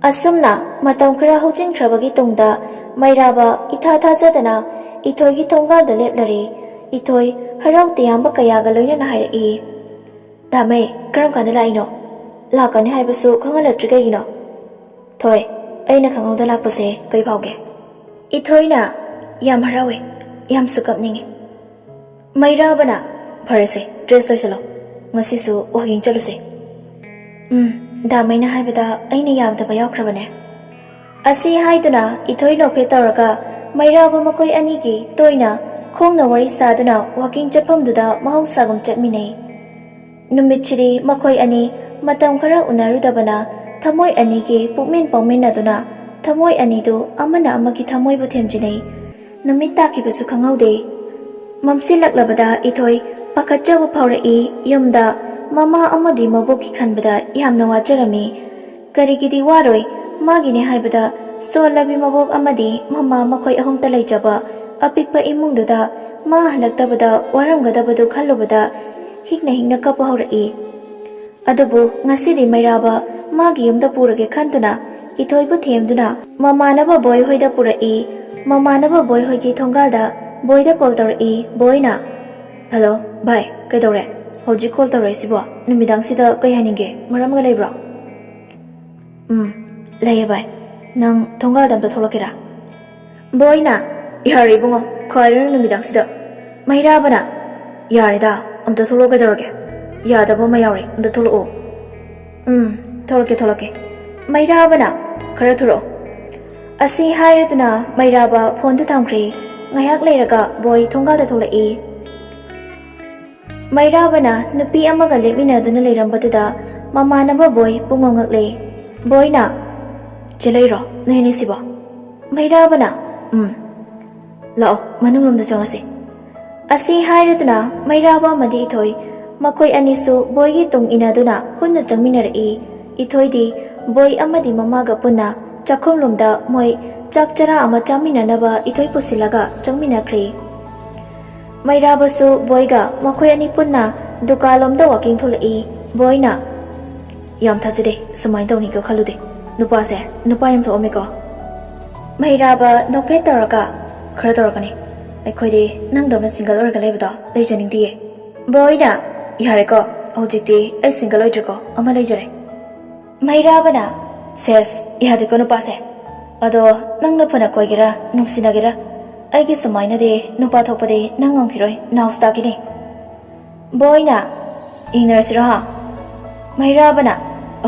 ꯑꯁꯨꯝꯅ ꯃꯇꯝ ꯈꯔ ꯍꯧꯖꯤꯟꯈ꯭ꯔꯕꯒꯤ ꯇꯨꯡꯗ ꯃꯩꯔꯥꯕ ꯏꯊꯥ ꯊꯥꯖꯗꯅ ꯏꯊꯣꯏꯒꯤ ꯊꯣꯡꯒꯥꯜꯗ ꯂꯦꯞꯂꯔꯦ꯫ ꯏꯊꯣꯏ ꯍꯔꯥꯎ ꯇꯌꯥꯝꯕ ꯀꯌꯥꯒ ꯂꯣꯏꯅꯅ ꯍꯥꯏꯔꯛꯏ, "ꯇꯥꯃꯩ, ꯀꯔꯝ ꯀꯥꯟꯗ ꯂꯥꯛꯏꯅꯣ? ꯂꯥꯛꯀꯅꯤ ꯍꯥꯏꯕꯁꯨ ꯈꯪꯍꯜꯂꯛꯇ꯭ꯔꯤ ꯀꯩꯒꯤꯅꯣ?" "ꯊꯣꯏ, ꯑꯩꯅ ꯈꯪꯍꯧꯗ ꯂꯥꯛꯄꯁꯦ ꯀꯩ ꯐꯥꯎꯒꯦ?" ꯏꯊꯣꯏꯅ, "ꯌꯥꯝ ꯍꯔꯥꯎꯋꯦ, ꯌꯥꯝꯁꯨ ꯀꯞꯅꯤꯡꯉꯤ꯫" ꯃꯩꯔꯥꯕꯅ, "ꯐꯔꯦꯁꯦ, dress ꯂꯣꯏꯁꯤꯜꯂꯣ, ꯉꯁꯤꯁꯨ walking ꯆꯠꯂꯨꯁꯦ꯫" "ꯎꯝ, ꯗꯥꯃꯩꯅ ꯍꯥꯏꯕꯗ ꯑꯩꯅ ꯌꯥꯗꯕ ꯌꯥꯎꯈ꯭ꯔꯕꯅꯦ꯫" ꯑꯁꯤ ꯍꯥꯏꯗꯨꯅ ꯏꯊꯣꯏ ꯅꯣꯛꯐꯦꯠ ꯇꯧꯔꯒ ꯃꯩꯔꯥꯕ ꯃꯈꯣꯏ ꯑꯅꯤꯒꯤ ꯇꯣꯏꯅ ꯈꯣꯡꯅ ꯋꯥꯔꯤ ꯁꯥꯗꯨꯅ walking ꯆꯠꯐꯝꯗꯨꯗ ꯃꯍꯧꯁꯥꯒꯨꯝ ꯆꯠꯃꯤꯟꯅꯩ꯫ ꯅꯨꯃꯤꯠꯁꯤꯗꯤ ꯃꯈꯣꯏ ꯑꯅꯤ ꯃꯇꯝ ꯈꯔ ꯎꯅꯔꯨꯗꯕꯅ ꯊꯃꯣꯏ ꯑꯅꯤꯒꯤ ꯄꯨꯛꯃꯦꯟ ꯄꯥꯎꯃꯤꯟꯅꯗꯨꯅ ꯊꯃꯣꯏ ꯑꯅꯤꯗꯨ ꯑꯃꯅ ꯑꯃꯒꯤ ꯊꯃꯣꯏꯕꯨ ꯊꯦꯝꯖꯤꯟꯅꯩ꯫ ꯅꯨꯃꯤꯠ ꯇꯥꯈꯤꯕꯁꯨ ꯈꯪꯍꯧꯗꯦ꯫ ꯃꯝꯁꯤꯜꯂꯛꯂꯕꯗ ꯏꯊꯣꯏ ꯄꯥꯈꯠꯆꯕ ꯐꯥꯎꯔꯛꯏ꯫ ꯌꯨꯝꯗ ꯃꯃꯥ ꯑꯃꯗꯤ ꯃꯕꯣꯛꯀꯤ ꯈꯟꯕꯗ ꯌꯥꯝꯅ ꯋꯥꯖꯔꯝꯃꯤ꯫ ꯀꯔꯤꯒꯤꯗꯤ ꯋꯥꯔꯣꯏ? ꯃꯥꯒꯤꯅꯦ ꯍꯥꯏꯕꯗ ꯁꯣꯜꯂꯕꯤ ꯃꯕꯣꯛ ꯑꯃꯗꯤ ꯃꯃꯥ ꯃꯈꯣꯏ ꯑꯍꯨꯝꯇ ꯂꯩꯖꯕ ꯑꯄꯤꯛꯄ ꯏꯃꯨꯡꯗꯨꯗ ꯃꯥ ꯍꯜꯂꯛꯇꯕꯗ ꯋꯥꯔꯝꯒꯗꯕꯗꯨ ꯈꯜꯂꯨꯕꯗ ꯍꯤꯡꯅ ꯍꯤꯡꯅ ꯀꯞꯄ ꯍꯧꯔꯛꯏ꯫ ꯑꯗꯨꯕꯨ ꯉꯁꯤꯗꯤ ꯃꯩꯔꯥꯕ ꯃꯥꯒꯤ ꯌꯨꯝꯗ ꯄꯨꯔꯒꯦ ꯈꯟꯗꯨꯅ ꯏꯊꯣꯏꯕꯨ ꯊꯦꯝꯗꯨꯅ ꯃꯃꯥꯟꯅꯕ ꯕꯣꯏ ꯍꯣꯏꯗ ꯄꯨꯔꯛꯏ꯫ ꯃꯃꯥꯟꯅꯕ ꯕꯣꯏ ꯍꯣꯏꯒꯤ ꯊꯣꯡꯒꯥꯜꯗ ꯕꯣꯏꯗ call ꯇꯧꯔꯛꯏ꯫ ꯕꯣꯏꯅ, "ꯍꯜꯂꯣ ꯚꯥꯏ, ꯀꯩꯗꯧꯔꯦ? ꯍꯧꯖꯤꯛ call ꯇꯧꯔꯛꯏꯁꯤꯕꯣ? ꯅꯨꯃꯤꯗꯥꯡꯁꯤꯗ ꯀꯩ ꯍꯥꯏꯅꯤꯡꯒꯦ? ꯃꯔꯝꯒ ꯂꯩꯕ꯭ꯔꯣ?" "ꯎꯝ, ꯂꯩꯌꯦ ꯚꯥꯏ꯫ ꯅꯪ ꯊꯣꯡꯒꯥꯜꯗ ꯑꯝꯇ ꯊꯣꯛꯂꯛꯀꯦꯔꯥ?" ꯕꯣꯏꯅ, "ꯌꯥꯔꯦ ꯏꯕꯨꯡꯉꯣ, ꯈꯥꯏꯔꯅꯨ ꯅꯨꯃꯤꯗꯥꯡꯁꯤꯗ꯫" ꯃꯩꯔꯥꯕꯅ, "ꯌꯥꯔꯦꯗ, ꯑꯝꯇ ꯊꯣꯛꯂꯛꯑꯣ ꯀꯩꯗꯧꯔꯒꯦ? ꯌꯥꯗꯕ ꯑꯃ ꯌꯥꯎꯔꯦ, ꯑꯝꯇ ꯊꯣꯛꯂꯛꯑꯣ꯫" "ꯎꯝ, ꯊꯣꯛꯂꯛꯀꯦ, ꯊꯣꯛꯂꯛꯀꯦ꯫" ꯃꯩꯔꯥꯕꯅ, "ꯈꯔ ꯊꯨꯔꯛꯑꯣ꯫" ꯑꯁꯤ ꯍꯥꯏꯔꯗꯨꯅ ꯃꯩꯔꯥꯕ phoneꯗꯨ ꯊꯝꯈ꯭ꯔꯦ꯫ ꯉꯥꯏꯍꯥꯛ ꯂꯩꯔꯒ ꯕꯣꯏ ꯊꯣꯡꯒꯥꯜꯗ ꯊꯣꯛꯂꯛꯏ꯫ ꯃꯩꯔꯥꯕꯅ ꯅꯨꯄꯤ ꯑꯃꯒ ꯂꯦꯞꯃꯤꯟꯅꯗꯨꯅ ꯂꯩꯔꯝꯕꯗꯨꯗ ꯃꯃꯥꯟꯅꯕ ꯕꯣꯏ ꯄꯨꯡꯉꯛ ꯉꯛꯂꯦ꯫ ꯕꯣꯏꯅ, "ꯆꯦ ꯂꯩꯔꯣ ꯅꯣꯏ ꯑꯅꯤꯁꯤꯕꯣ?" ꯃꯩꯔꯥꯕꯅ, "ꯎꯝ, ꯂꯥꯛꯑꯣ, ꯃꯅꯨꯡꯂꯣꯝꯗ ꯆꯪꯂꯁꯤ꯫" ꯑꯁꯤ ꯍꯥꯏꯔꯗꯨꯅ ꯃꯩꯔꯥꯕ ꯑꯃꯗꯤ ꯏꯊꯣꯏ, ꯃꯈꯣꯏ ꯑꯅꯤꯁꯨ ꯕꯣꯏꯒꯤ ꯇꯨꯡ ꯏꯟꯅꯗꯨꯅ ꯄꯨꯟꯅ ꯆꯪꯃꯤꯟꯅꯔꯛꯏ꯫ ꯏꯊꯣꯏꯗꯤ ꯕꯣꯏ ꯑꯃꯗꯤ ꯃꯃꯥꯒ ꯄꯨꯟꯅ ꯆꯥꯛꯈꯨꯝꯂꯣꯝꯗ ꯃꯣꯏ ꯆꯥꯛ ꯆꯔꯥ ꯑꯃ ꯆꯥꯃꯤꯟꯅꯅꯕ ꯏꯊꯣꯏ ꯄꯨꯁꯤꯜꯂꯒ ꯆꯪꯃꯤꯟꯅꯈ꯭ꯔꯦ꯫ ꯃꯩꯔꯥꯕꯁꯨ ꯕꯣꯏꯒ ꯃꯈꯣꯏ ꯑꯅꯤ ꯄꯨꯟꯅ ꯗꯨꯀꯥꯟꯂꯣꯝꯗ walking ꯊꯣꯛꯂꯛꯏ꯫ ꯕꯣꯏꯅ, "ꯌꯥꯝ ꯊꯥꯖꯗꯦ, ꯁꯨꯃꯥꯏꯅ ꯇꯧꯅꯤꯒ ꯈꯜꯂꯨꯗꯦ꯫ ꯅꯨꯄꯥꯁꯦ ꯅꯨꯄꯥ ꯌꯥꯝ ꯊꯣꯛꯑꯝꯃꯦꯀꯣ꯫" ꯃꯩꯔꯥꯕ ꯅꯣꯛꯐꯦꯠ ꯇꯧꯔꯒ, "ꯈꯔ ꯇꯧꯔꯛꯀꯅꯤ꯫ ꯑꯩꯈꯣꯏꯗꯤ ꯅꯪꯗꯧꯅ single ꯑꯣꯏꯔꯒ ꯂꯩꯕꯗꯣ ꯂꯩꯖꯅꯤꯡꯗꯤꯌꯦ꯫" ꯕꯣꯏꯅ, "ꯌꯥꯔꯦꯀꯣ, ꯍꯧꯖꯤꯛꯇꯤ ꯑꯩ single ꯑꯣꯏꯗ꯭ꯔꯦꯀꯣ, ꯑꯃ ꯂꯩꯖꯔꯦ꯫" ꯃꯩꯔꯥꯕꯅ, "ꯁꯦꯁ, ꯌꯥꯗꯦꯀꯣ ꯅꯨꯄꯥꯁꯦ꯫ ꯑꯗꯣ ꯅꯪꯅ ꯐꯅ ꯀꯣꯏꯒꯦꯔꯥ, ꯅꯨꯡꯁꯤꯅꯒꯦꯔꯥ, ꯑꯩꯒꯤ ꯁꯨꯃꯥꯏꯅꯗꯤ ꯅꯨꯄꯥ ꯊꯣꯛꯄꯗꯤ ꯅꯪ ꯉꯝꯈꯤꯔꯣꯏ, ꯅꯥꯎꯁꯇꯥꯒꯤꯅꯤ꯫ ꯕꯣꯏꯅ ꯏꯪꯅꯔꯁꯤꯔꯣ ꯍꯥ? ꯃꯩꯔꯥꯕꯅ,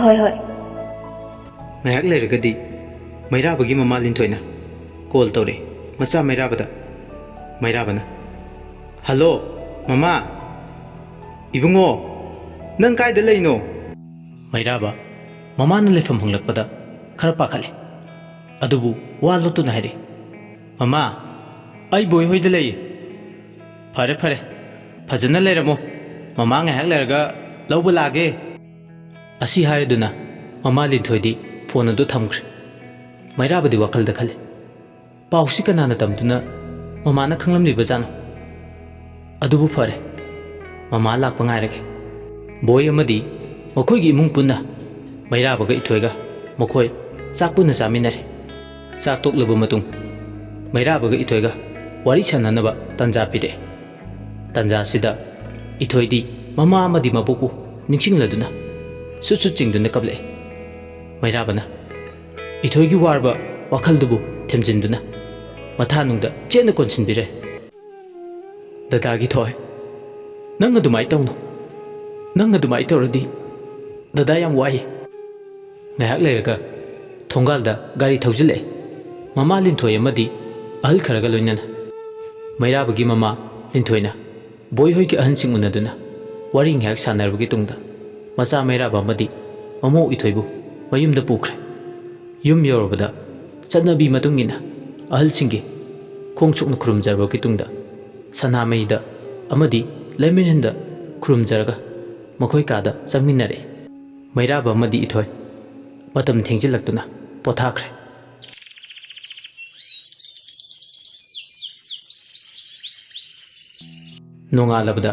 "ꯍꯣꯏ, ꯍꯣꯏ꯫" ꯉꯥꯏꯍꯥꯛ ꯂꯩꯔꯒꯗꯤ ꯃꯩꯔꯥꯕꯒꯤ ꯃꯃꯥ ꯂꯤꯟꯊꯣꯏꯅ ꯀꯣꯜ ꯇꯧꯔꯛꯑꯦ ꯃꯆꯥ ꯃꯩꯔꯥꯕꯗ꯫ ꯃꯩꯔꯥꯕꯅ, "ꯍꯜꯂꯣ, ꯃꯃꯥ꯫ ꯏꯕꯨꯡꯉꯣ, ꯅꯪ ꯀꯥꯏꯗ ꯂꯩꯅꯣ?" ꯃꯩꯔꯥꯕ ꯃꯃꯥꯅ ꯂꯩꯐꯝ ꯍꯪꯂꯛꯄꯗ ꯈꯔ ꯄꯥꯈꯠꯂꯦ꯫ ꯑꯗꯨꯕꯨ ꯋꯥ ꯂꯣꯠꯇꯨꯅ ꯍꯥꯏꯔꯛꯏ, "ꯃꯃꯥ, ꯑꯩ ꯕꯣꯏ ꯍꯣꯏꯗ ꯂꯩ꯫" "ꯐꯔꯦ, ꯐꯔꯦ꯫ ꯐꯖꯅ ꯂꯩꯔꯝꯃꯣ꯫ ꯃꯃꯥ ꯉꯥꯏꯍꯥꯛ ꯂꯩꯔꯒ ꯂꯧꯕ ꯂꯥꯛꯑꯒꯦ꯫" ꯑꯁꯤ ꯍꯥꯏꯔꯗꯨꯅ ꯃꯃꯥ ꯂꯤꯟꯊꯣꯏꯗꯤ ꯐꯣꯟ ꯑꯗꯨ ꯊꯝꯈ꯭ꯔꯦ꯫ ꯃꯩꯔꯥꯕꯗꯤ ꯋꯥꯈꯜꯗ ꯈꯜꯂꯤ, "ꯄꯥꯎꯁꯤ ꯀꯅꯥꯅ ꯇꯝꯗꯨꯅ ꯃꯃꯥꯅ ꯈꯪꯂꯝꯂꯤꯕꯖꯥꯠꯅꯣ? ꯑꯗꯨꯕꯨ ꯐꯔꯦ, ꯃꯃꯥ ꯂꯥꯛꯄ ꯉꯥꯏꯔꯒꯦ꯫" ꯕꯣꯏ ꯑꯃꯗꯤ ꯃꯈꯣꯏꯒꯤ ꯏꯃꯨꯡ ꯄꯨꯟꯅ ꯃꯩꯔꯥꯕꯒ ꯏꯊꯣꯏꯒ ꯃꯈꯣꯏ ꯆꯥꯛ ꯄꯨꯟꯅ ꯆꯥꯃꯤꯟꯅꯔꯦ꯫ ꯆꯥꯛ ꯇꯣꯛꯂꯕ ꯃꯇꯨꯡ ꯃꯩꯔꯥꯕꯒ ꯏꯊꯣꯏꯒ ꯋꯥꯔꯤ ꯁꯥꯟꯅꯅꯕ ꯇꯥꯟꯖꯥ ꯄꯤꯔꯛꯑꯦ꯫ ꯇꯥꯟꯖꯥ ꯑꯁꯤꯗ ꯏꯊꯣꯏꯗꯤ ꯃꯃꯥ ꯑꯃꯗꯤ ꯃꯕꯣꯛꯄꯨ ꯅꯤꯡꯁꯤꯡꯂꯗꯨꯅ ꯁꯨꯠ ꯁꯨꯠ ꯆꯤꯡꯗꯨꯅ ꯀꯞꯂꯛꯑꯦ꯫ ꯃꯩꯔꯥꯕꯅ ꯏꯊꯣꯏꯒꯤ ꯋꯥꯔꯕ ꯋꯥꯈꯜꯗꯨꯕꯨ ꯊꯦꯝꯖꯤꯟꯗꯨꯅ ꯃꯊꯥꯅꯨꯡꯗ ꯆꯦꯠꯅ ꯀꯣꯟꯁꯤꯟꯕꯤꯔꯦ꯫ "ꯗꯗꯥꯒꯤ ꯊꯣꯏ, ꯅꯪ ꯑꯗꯨꯃꯥꯏꯅ ꯇꯧꯅꯨ꯫ ꯅꯪ ꯑꯗꯨꯃꯥꯏꯅ ꯇꯧꯔꯗꯤ ꯗꯗꯥ ꯌꯥꯝ ꯋꯥꯏ꯫" ꯉꯥꯏꯍꯥꯛ ꯂꯩꯔꯒ ꯊꯣꯡꯒꯥꯜꯗ ꯒꯥꯔꯤ ꯊꯧꯖꯤꯜꯂꯛꯑꯦ꯫ ꯃꯃꯥ ꯂꯤꯟꯊꯣꯏ ꯑꯃꯗꯤ ꯑꯍꯜ ꯈꯔꯒ ꯂꯣꯏꯅꯅ꯫ ꯃꯩꯔꯥꯕꯒꯤ ꯃꯃꯥ ꯂꯤꯟꯊꯣꯏꯅ ꯕꯣꯏ ꯍꯣꯏꯒꯤ ꯑꯍꯟꯁꯤꯡ ꯎꯅꯗꯨꯅ ꯋꯥꯔꯤ ꯉꯥꯏꯍꯥꯛ ꯁꯥꯟꯅꯔꯕꯒꯤ ꯇꯨꯡꯗ ꯃꯆꯥ ꯃꯩꯔꯥꯕ ꯑꯃꯗꯤ ꯃꯃꯧ ꯏꯊꯣꯏꯕꯨ ꯃꯌꯨꯝꯗ ꯄꯨꯈ꯭ꯔꯦ꯫ ꯌꯨꯝ ꯌꯧꯔꯕꯗ ꯆꯠꯅꯕꯤ ꯃꯇꯨꯡ ꯏꯟꯅ ꯑꯍꯜꯁꯤꯡꯒꯤ ꯈꯣꯡ ꯁꯣꯛꯅ ꯈꯨꯔꯨꯝꯖꯔꯕꯒꯤ ꯇꯨꯡꯗ ꯁꯅꯥꯃꯍꯤꯗ ꯑꯃꯗꯤ ꯂꯩꯃꯔꯦꯟꯗ ꯈꯨꯔꯨꯝꯖꯔꯒ ꯃꯈꯣꯏ ꯀꯥꯗ ꯆꯪꯃꯤꯟꯅꯔꯛꯏ꯫ ꯃꯩꯔꯥꯕ ꯑꯃꯗꯤ ꯏꯊꯣꯏ ꯃꯇꯝ ꯊꯦꯡꯖꯤꯜꯂꯛꯇꯨꯅ ꯄꯣꯊꯥꯈ꯭ꯔꯦ꯫ ꯅꯣꯡꯉꯥꯜꯂꯕꯗ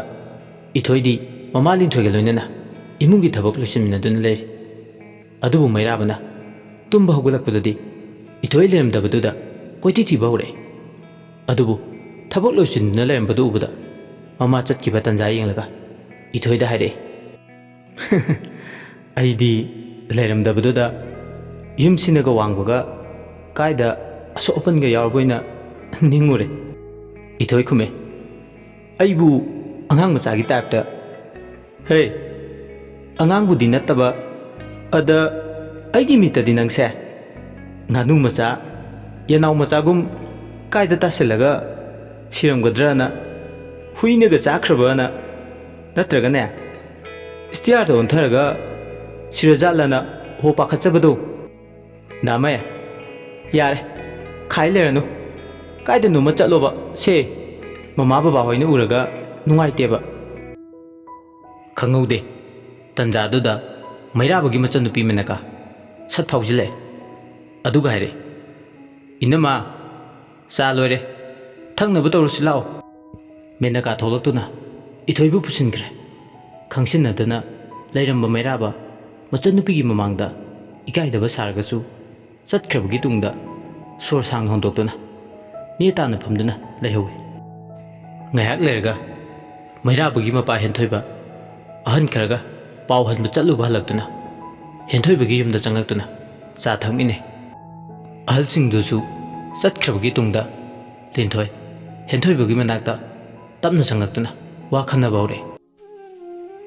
ꯏꯊꯣꯏꯗꯤ ꯃꯃꯥ ꯂꯤꯟꯊꯣꯏꯒ ꯂꯣꯏꯅꯅ ꯏꯃꯨꯡꯒꯤ ꯊꯕꯛ ꯂꯣꯏꯁꯤꯟꯃꯤꯟꯅꯗꯨꯅ ꯂꯩꯔꯤ꯫ ꯑꯗꯨꯕꯨ ꯃꯩꯔꯥꯕꯅ ꯇꯨꯝꯕ ꯍꯧꯒꯠꯂꯛꯄꯗꯗꯤ ꯏꯊꯣꯏ ꯂꯩꯔꯝꯗꯕꯗꯨꯗ ꯀꯣꯏꯊꯤ ꯊꯤꯕ ꯍꯧꯔꯛꯏ꯫ ꯑꯗꯨꯕꯨ ꯊꯕꯛ ꯂꯣꯏꯁꯤꯟꯗꯨꯅ ꯂꯩꯔꯝꯕꯗꯨ ꯎꯕꯗ ꯃꯃꯥ ꯆꯠꯈꯤꯕ ꯇꯟꯖꯥ ꯌꯦꯡꯂꯒ ꯏꯊꯣꯏꯗ ꯍꯥꯏꯔꯛꯏ, "ꯑꯩꯗꯤ ꯂꯩꯔꯝꯗꯕꯗꯨꯗ ꯌꯨꯝꯁꯤꯅꯒ ꯋꯥꯡꯕꯒ ꯀꯥꯏꯗ ꯑꯁꯣꯛ ꯑꯄꯟꯒ ꯌꯥꯎꯔꯕꯣꯏꯅ ꯅꯤꯡꯉꯨꯔꯦ꯫ ꯏꯊꯣꯏ ꯈꯨꯝꯃꯦ, ꯑꯩꯕꯨ ꯑꯉꯥꯡ ꯃꯆꯥꯒꯤ ꯇꯥꯏꯞꯇ꯫ ꯍꯦ, ꯑꯉꯥꯡꯕꯨꯗꯤ ꯅꯠꯇꯕ, ꯑꯗ ꯑꯩꯒꯤ ꯃꯤꯠꯇꯗꯤ ꯅꯪꯁꯦ ꯉꯥꯅꯨ ꯃꯆꯥ, ꯌꯦꯅꯥꯎ ꯃꯆꯥꯒꯨꯝ ꯀꯥꯏꯗ ꯇꯥꯁꯤꯜꯂꯒ ꯁꯤꯔꯝꯒꯗ꯭ꯔꯅ, ꯍꯨꯏꯅꯒ ꯆꯥꯈ꯭ꯔꯕꯅ, ꯅꯠꯇ꯭ꯔꯒꯅꯦ ꯏꯁꯇꯤꯌꯥꯔꯗ ꯑꯣꯟꯊꯔꯒ ꯁꯤꯔꯖꯥꯠꯂꯅ ꯍꯣ ꯄꯥꯈꯠꯆꯕꯗꯣ꯫ ꯗꯥꯃꯩ, ꯌꯥꯔꯦ, ꯈꯥꯏ ꯂꯩꯔꯅꯨ꯫ ꯀꯥꯏꯗꯅꯣꯃ ꯆꯠꯂꯣꯕ ꯁꯦ꯫ ꯃꯃꯥ ꯕꯕꯥ ꯍꯣꯏꯅ ꯎꯔꯒ ꯅꯨꯡꯉꯥꯏꯇꯦꯕ꯫ ꯈꯪꯍꯧꯗꯦ꯫ ꯇꯟꯖꯥꯗꯨꯗ ꯃꯩꯔꯥꯕꯒꯤ ꯃꯆꯟꯅꯨꯄꯤ ꯃꯦꯅꯀꯥ ꯁꯠ ꯐꯥꯎꯖꯤꯜꯂꯛꯑꯦ꯫ ꯑꯗꯨꯒ ꯍꯥꯏꯔꯛꯏ, "ꯏꯅꯝꯃ, ꯆꯥ ꯂꯣꯏꯔꯦ, ꯊꯛꯅꯕ ꯇꯧꯔꯁꯤ ꯂꯥꯛꯑꯣ꯫" ꯃꯦꯅꯀꯥ ꯊꯣꯛꯂꯛꯇꯨꯅ ꯏꯊꯣꯏꯕꯨ ꯄꯨꯁꯤꯟꯈ꯭ꯔꯦ꯫ ꯈꯪꯁꯤꯟꯅꯗꯅ ꯂꯩꯔꯝꯕ ꯃꯩꯔꯥꯕ ꯃꯆꯟꯅꯨꯄꯤꯒꯤ ꯃꯃꯥꯡꯗ ꯏꯀꯥꯏꯗꯕ ꯁꯥꯔꯒꯁꯨ ꯆꯠꯈ꯭ꯔꯕꯒꯤ ꯇꯨꯡꯗ ꯁꯣꯔ ꯁꯥꯡꯅ ꯍꯣꯟꯗꯣꯛꯇꯨꯅ ꯅꯦ ꯇꯥꯅ ꯐꯝꯗꯨꯅ ꯂꯩꯍꯧꯏ꯫ ꯉꯥꯏꯍꯥꯛ ꯂꯩꯔꯒ ꯃꯩꯔꯥꯕꯒꯤ ꯃꯄꯥ ꯍꯦꯟꯊꯣꯏꯕ ꯑꯍꯟ ꯈꯔꯒ ꯄꯥꯎ ꯍꯟꯕ ꯆꯠꯂꯨꯕ ꯍꯜꯂꯛꯇꯨꯅ ꯍꯦꯟꯊꯣꯏꯕꯒꯤ ꯌꯨꯝꯗ ꯆꯪꯂꯛꯇꯨꯅ ꯆꯥ ꯊꯛꯃꯤꯟꯅꯩ꯫ ꯑꯍꯜꯁꯤꯡꯗꯨꯁꯨ ꯆꯠꯈ꯭ꯔꯕꯒꯤ ꯇꯨꯡꯗ ꯂꯤꯟꯊꯣꯏ ꯍꯦꯟꯊꯣꯏꯕꯒꯤ ꯃꯅꯥꯛꯇ ꯇꯞꯅ ꯆꯪꯂꯛꯇꯨꯅ ꯋꯥ ꯈꯟꯅꯕ ꯍꯧꯔꯛꯏ꯫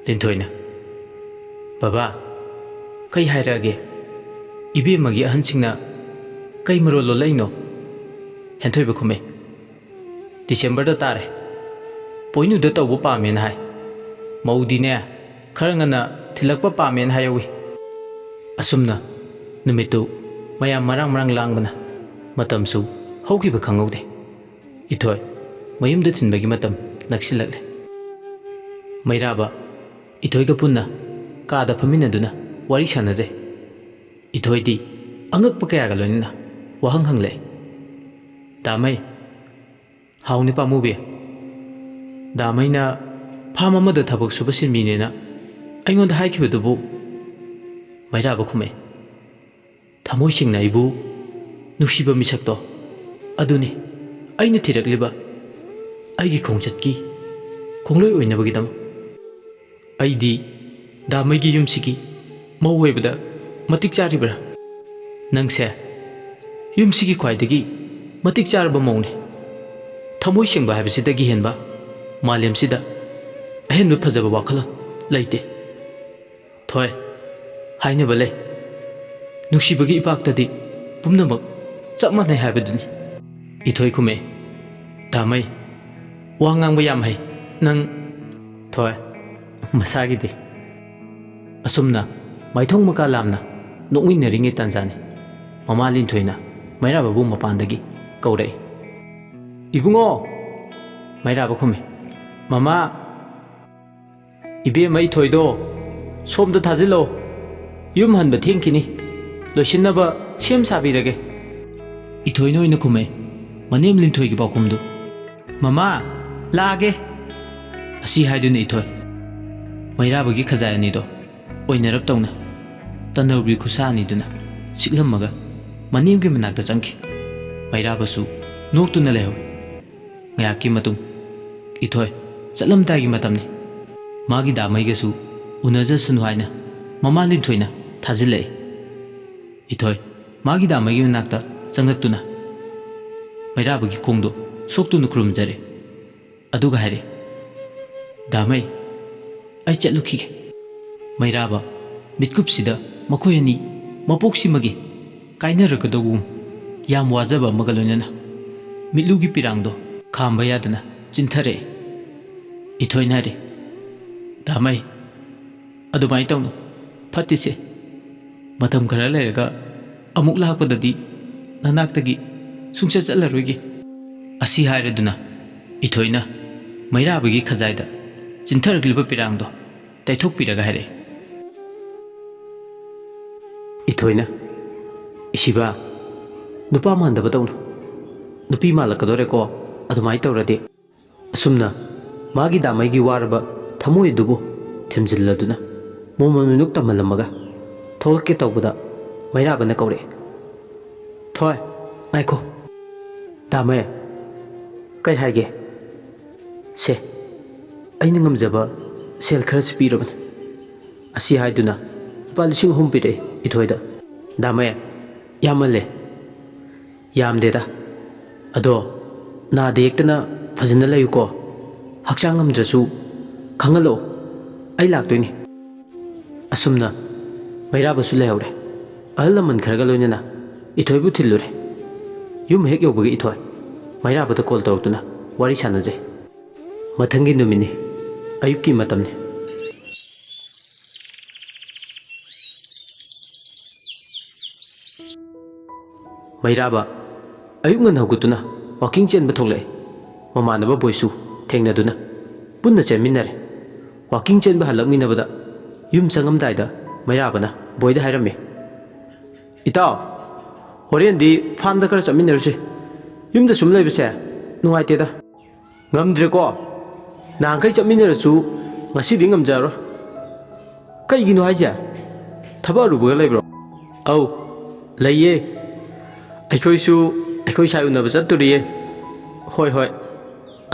ꯂꯤꯟꯊꯣꯏꯅ, "ꯕꯕꯥ, ꯀꯩ ꯍꯥꯏꯔꯛꯑꯒꯦ? ꯏꯕꯦꯝꯃꯒꯤ ꯑꯍꯟꯁꯤꯡꯅ ꯀꯩ ꯃꯔꯣꯜ ꯂꯣꯜꯂꯛꯏꯅꯣ?" ꯍꯦꯟꯊꯣꯏꯕ ꯈꯨꯝꯃꯦ, "ꯗꯤꯁꯦꯝꯕꯔꯗ ꯇꯥꯔꯦ꯫ ꯄꯣꯏꯅꯨꯗ ꯇꯧꯕ ꯄꯥꯝꯃꯦꯅ ꯍꯥꯏ꯫ ꯃꯧꯗꯤꯅꯦ, ꯈꯔ ꯉꯟꯅ ꯊꯤꯜꯂꯛꯄ ꯄꯥꯝꯃꯦꯅ ꯍꯥꯏꯍꯧꯋꯤ꯫" ꯑꯁꯨꯝꯅ ꯅꯨꯃꯤꯠꯇꯨ ꯃꯌꯥꯝ ꯃꯔꯥꯡ ꯃꯔꯥꯡ ꯂꯥꯡꯕꯅ ꯃꯇꯝꯁꯨ ꯍꯧꯈꯤꯕ ꯈꯪꯍꯧꯗꯦ꯫ ꯏꯊꯣꯏ ꯃꯌꯨꯝꯗ ꯊꯤꯟꯕꯒꯤ ꯃꯇꯝ ꯅꯛꯁꯤꯜꯂꯛꯂꯦ꯫ ꯃꯩꯔꯥꯕ ꯏꯊꯣꯏꯒ ꯄꯨꯟꯅ ꯀꯥꯗ ꯐꯝꯃꯤꯟꯅꯗꯨꯅ ꯋꯥꯔꯤ ꯁꯥꯟꯅꯖꯩ꯫ ꯏꯊꯣꯏꯗꯤ ꯑꯉꯛꯄ ꯀꯌꯥꯒ ꯂꯣꯏꯅꯅ ꯋꯥꯍꯪ ꯍꯪꯂꯛꯏ꯫ "ꯗꯥꯃꯩ, ꯍꯥꯎꯅꯦ ꯄꯥꯃꯨꯕꯤ꯫ ꯗꯥꯃꯩꯅ ꯐꯥꯝ ꯑꯃꯗ ꯊꯕꯛ ꯁꯨꯕ ꯁꯤꯟꯃꯤꯅꯦꯅ ꯑꯩꯉꯣꯟꯗ ꯍꯥꯏꯈꯤꯕꯗꯨꯕꯨ?" ꯃꯩꯔꯥꯕ ꯈꯨꯝꯃꯛꯏ꯫ ꯊꯃꯣꯏ ꯁꯦꯡꯅ ꯑꯩꯕꯨ ꯅꯨꯡꯁꯤꯕ ꯃꯤꯁꯛꯇꯣ ꯑꯗꯨꯅꯤ ꯑꯩꯅ ꯊꯤꯔꯛꯂꯤꯕ ꯑꯩꯒꯤ ꯈꯣꯡꯆꯠꯀꯤ ꯈꯣꯡꯂꯣꯏ ꯑꯣꯏꯅꯕꯒꯤꯗꯃꯛ꯫ ꯑꯩꯗꯤ ꯗꯥꯃꯩꯒꯤ ꯌꯨꯝꯁꯤꯒꯤ ꯃꯧ ꯑꯣꯏꯕꯗ ꯃꯇꯤꯛ ꯆꯥꯔꯤꯕ꯭ꯔꯥ? ꯅꯪꯁꯦ ꯌꯨꯝꯁꯤꯒꯤ ꯈ꯭ꯋꯥꯏꯗꯒꯤ ꯃꯇꯤꯛ ꯆꯥꯔꯕ ꯃꯧꯅꯤ꯫ ꯊꯃꯣꯏ ꯁꯦꯡꯕ ꯍꯥꯏꯕꯁꯤꯗꯒꯤ ꯍꯦꯟꯕ ꯃꯥꯂꯦꯝꯁꯤꯗ ꯑꯍꯦꯟꯕ ꯐꯖꯕ ꯋꯥꯈꯜꯂꯣꯟ ꯂꯩꯇꯦ꯫ ꯊꯣꯏ, ꯍꯥꯏꯅꯕ ꯂꯩ, ꯅꯨꯡꯁꯤꯕꯒꯤ ꯏꯄꯥꯛꯇꯗꯤ ꯄꯨꯝꯅꯃꯛ ꯆꯞ ꯃꯥꯟꯅꯩ ꯍꯥꯏꯕꯗꯨꯅꯤ꯫ ꯏꯊꯣꯏ ꯈꯨꯝꯃꯦ, ꯗꯥꯃꯩ, ꯋꯥ ꯉꯥꯡꯕ ꯌꯥꯝ ꯍꯩ ꯅꯪ꯫ ꯊꯣꯏ, ꯃꯁꯥꯒꯤꯗꯤ꯫ ꯑꯁꯨꯝꯅ ꯃꯥꯏꯊꯣꯡ ꯃꯀꯥ ꯂꯥꯝꯅ ꯅꯣꯛꯃꯤꯟꯅꯔꯤꯉꯩ ꯇꯥꯟꯖꯥꯅꯤ꯫ ꯃꯃꯥ ꯂꯤꯟꯊꯣꯏꯅ ꯃꯩꯔꯥꯕꯕꯨ ꯃꯄꯥꯟꯗꯒꯤ ꯀꯧꯔꯛꯏ꯫ "ꯏꯕꯨꯡꯉꯣ!" ꯃꯩꯔꯥꯕ ꯈꯨꯝꯃꯤ꯫ "ꯃꯃꯥ!" "ꯏꯕꯦꯝꯃ ꯏꯊꯣꯏꯗꯣ ꯁꯣꯝꯗ ꯊꯥꯖꯤꯜꯂꯣ꯫ ꯌꯨꯝ ꯍꯟꯕ ꯊꯦꯡꯈꯤꯅꯤ꯫ ꯂꯣꯏꯁꯤꯟꯅꯕ ꯁꯦꯝ ꯁꯥꯕꯤꯔꯒꯦ꯫" ꯏꯊꯣꯏꯅ ꯑꯣꯏꯅ ꯈꯨꯝꯃꯦ ꯃꯅꯦꯝ ꯂꯤꯟꯊꯣꯏꯒꯤ ꯄꯥꯎꯈꯨꯝꯗꯨ꯫ "ꯃꯃꯥ, ꯂꯥꯛꯑꯒꯦ!" ꯑꯁꯤ ꯍꯥꯏꯗꯨꯅ ꯏꯊꯣꯏ ꯃꯩꯔꯥꯕꯒꯤ ꯈꯖꯥꯏ ꯑꯅꯤꯗꯣ ꯑꯣꯏꯅꯔꯞ ꯇꯧꯅ ꯇꯟꯗꯧꯔꯤ ꯈꯨꯠꯁꯥ ꯑꯅꯤꯗꯨꯅ ꯁꯤꯛꯂꯝꯃꯒ ꯃꯅꯦꯝꯒꯤ ꯃꯅꯥꯛꯇ ꯆꯪꯈꯤ꯫ ꯃꯩꯔꯥꯕꯁꯨ ꯅꯣꯛꯇꯨꯅ ꯂꯩꯍꯧꯏ꯫ ꯉꯥꯏꯍꯥꯛꯀꯤ ꯃꯇꯨꯡ, "ꯏꯊꯣꯏ, ꯆꯠꯂꯝꯗꯥꯏꯒꯤ ꯃꯇꯝꯅꯤ꯫ ꯃꯥꯒꯤ ꯗꯥꯃꯩꯒꯁꯨ ꯎꯅꯖꯁꯅꯨ" ꯍꯥꯏꯅ ꯃꯃꯥ ꯂꯤꯟꯊꯣꯏꯅ ꯊꯥꯖꯤꯜꯂꯛꯏ꯫ ꯏꯊꯣꯏ ꯃꯥꯒꯤ ꯗꯥꯃꯩꯒꯤ ꯃꯅꯥꯛꯇ ꯆꯪꯂꯛꯇꯨꯅ ꯃꯩꯔꯥꯕꯒꯤ ꯈꯣꯡꯗꯣ ꯁꯣꯛꯇꯨꯅ ꯈꯨꯔꯨꯝꯖꯔꯦ꯫ ꯑꯗꯨꯒ ꯍꯥꯏꯔꯦ, "ꯗꯥꯃꯩ, ꯑꯩ ꯆꯠꯂꯨꯈꯤꯒꯦ꯫" ꯃꯩꯔꯥꯕ ꯃꯤꯠꯀꯨꯞꯁꯤꯗ ꯃꯈꯣꯏ ꯑꯅꯤ ꯃꯄꯣꯛꯁꯤꯃꯒꯤ ꯀꯥꯏꯅꯔꯒꯗꯧꯕꯒꯨꯝ ꯌꯥꯝ ꯋꯥꯖꯕ ꯑꯃꯒ ꯂꯣꯏꯅꯅ ꯃꯤꯠꯂꯨꯒꯤ ꯄꯤꯔꯥꯡꯗꯣ ꯈꯥꯝꯕ ꯌꯥꯗꯅ ꯆꯤꯟꯊꯔꯛꯑꯦ꯫ ꯏꯊꯣꯏꯅ ꯍꯥꯏꯔꯦ, "ꯗꯥꯃꯩ, ꯑꯗꯨꯃꯥꯏꯅ ꯇꯧꯅꯨ, ꯐꯠꯇꯦꯁꯦ꯫ ꯃꯇꯝ ꯈꯔ ꯂꯩꯔꯒ ꯑꯃꯨꯛ ꯂꯥꯛꯄꯗꯗꯤ ꯅꯅꯥꯛꯇꯒꯤ ꯁꯨꯡꯆꯠ ꯆꯠꯂꯔꯣꯏꯒꯦ꯫" ꯑꯁꯤ ꯍꯥꯏꯔꯗꯨꯅ ꯏꯊꯣꯏꯅ ꯃꯩꯔꯥꯕꯒꯤ ꯈꯖꯥꯏꯗ ꯆꯤꯟꯊꯔꯛꯂꯤꯕ ꯄꯤꯔꯥꯡꯗꯣ ꯇꯩꯊꯣꯛꯄꯤꯔꯒ ꯍꯥꯏꯔꯛꯏ꯫ ꯏꯊꯣꯏꯅ, "ꯏꯁꯤꯕ, ꯅꯨꯄꯥ ꯃꯥꯟꯗꯕ ꯇꯧꯅꯨ꯫ ꯅꯨꯄꯤ ꯃꯥꯜꯂꯛꯀꯗꯣꯔꯦꯀꯣ ꯑꯗꯨꯃꯥꯏꯅ ꯇꯧꯔꯗꯤ꯫" ꯑꯁꯨꯝꯅ ꯃꯥꯒꯤ ꯗꯥꯃꯩꯒꯤ ꯋꯥꯔꯕ ꯊꯃꯣꯏ ꯑꯗꯨꯕꯨ ꯊꯦꯝꯖꯤꯜꯂꯗꯨꯅ ꯃꯣꯃꯣꯟ ꯃꯤꯅꯨꯛ ꯇꯝꯍꯜꯂꯝꯃꯒ ꯊꯣꯛꯂꯛꯀꯦ ꯇꯧꯕꯗ ꯃꯩꯔꯥꯕꯅ ꯀꯧꯔꯛꯑꯦ, "ꯊꯣꯏ, ꯉꯥꯏꯈꯣ꯫" "ꯗꯥꯃꯩ, ꯀꯩ ꯍꯥꯏꯒꯦ?" "ꯁꯦ, ꯑꯩꯅ ꯉꯝꯖꯕ ꯁꯦꯜ ꯈꯔꯁꯨ ꯄꯤꯔꯕꯅꯤ꯫" ꯑꯁꯤ ꯍꯥꯏꯗꯨꯅ ꯂꯨꯄꯥ ꯂꯤꯁꯤꯡ ꯑꯍꯨꯝ ꯄꯤꯔꯛꯑꯦ ꯏꯊꯣꯏꯗ꯫ "ꯗꯥꯃꯩ, ꯌꯥꯝꯃꯜꯂꯦ꯫" "ꯌꯥꯝꯗꯦꯗ, ꯑꯗꯣ ꯅꯥꯗ ꯌꯦꯛꯇꯅ ꯐꯖꯅ ꯂꯩꯌꯨꯀꯣ꯫ ꯍꯛꯆꯥꯡ ꯉꯝꯗ꯭ꯔꯁꯨ ꯈꯪꯍꯜꯂꯛꯑꯣ, ꯑꯩ ꯂꯥꯛꯇꯣꯏꯅꯤ꯫ ꯑꯁꯨꯝꯅ ꯃꯩꯔꯥꯕꯁꯨ ꯂꯩꯍꯧꯔꯦ꯫ ꯑꯍꯜ ꯂꯃꯟ ꯈꯔꯒ ꯂꯣꯏꯅꯅ ꯏꯊꯣꯏꯕꯨ ꯊꯤꯜꯂꯨꯔꯦ꯫ ꯌꯨꯝ ꯍꯦꯛ ꯌꯧꯕꯒ ꯏꯊꯣꯏ ꯃꯩꯔꯥꯕꯗ ꯀꯣꯜ ꯇꯧꯔꯛꯇꯨꯅ ꯋꯥꯔꯤ ꯁꯥꯟꯅꯖꯩ꯫ ꯃꯊꯪꯒꯤ ꯅꯨꯃꯤꯠꯅꯤ, ꯑꯌꯨꯛꯀꯤ ꯃꯇꯝꯅꯤ꯫ ꯃꯩꯔꯥꯕ ꯑꯌꯨꯛ ꯉꯟꯅ ꯍꯧꯒꯠꯇꯨꯅ ꯋꯥꯀꯤꯡ ꯆꯦꯟꯕ ꯊꯣꯛꯂꯛꯑꯦ꯫ ꯃꯃꯥꯟꯅꯕ ꯕꯣꯏꯁꯨ ꯊꯦꯡꯅꯗꯨꯅ ꯄꯨꯟꯅ ꯆꯦꯟꯃꯤꯟꯅꯔꯦ꯫ ꯋꯥꯀꯤꯡ ꯆꯦꯟꯕ ꯍꯜꯂꯛꯃꯤꯟꯅꯕꯗ ꯌꯨꯝ ꯆꯪꯉꯝꯗꯥꯏꯗ ꯃꯩꯔꯥꯕꯅ ꯕꯣꯏꯗ ꯍꯥꯏꯔꯝꯃꯤ, "ꯏꯇꯥꯎ, ꯍꯣꯔꯦꯟꯗꯤ ꯐꯥꯝꯗ ꯈꯔ ꯆꯠꯃꯤꯟꯅꯔꯨꯁꯦ꯫ ꯌꯨꯝꯗ ꯁꯨꯝ ꯂꯩꯕꯁꯦ ꯅꯨꯡꯉꯥꯏꯇꯦꯗ꯫ ꯉꯝꯗ꯭ꯔꯦꯀꯣ꯫ ꯅꯍꯥꯟꯈꯩ ꯆꯠꯃꯤꯟꯅꯔꯁꯨ ꯉꯁꯤꯗꯤ ꯉꯝꯖꯔꯣꯏ꯫" "ꯀꯩꯒꯤꯅꯣ ꯍꯥꯏꯁꯦ? ꯊꯕꯛ ꯑꯔꯨꯕꯒ ꯂꯩꯕ꯭ꯔꯣ?" "ꯑꯧ, ꯂꯩꯌꯦ꯫ ꯑꯩꯈꯣꯏꯁꯨ ꯑꯩꯈꯣꯏ ꯁꯥꯏ ꯎꯅꯕ ꯆꯠꯇꯣꯔꯤꯌꯦ꯫" "ꯍꯣꯏ, ꯍꯣꯏ,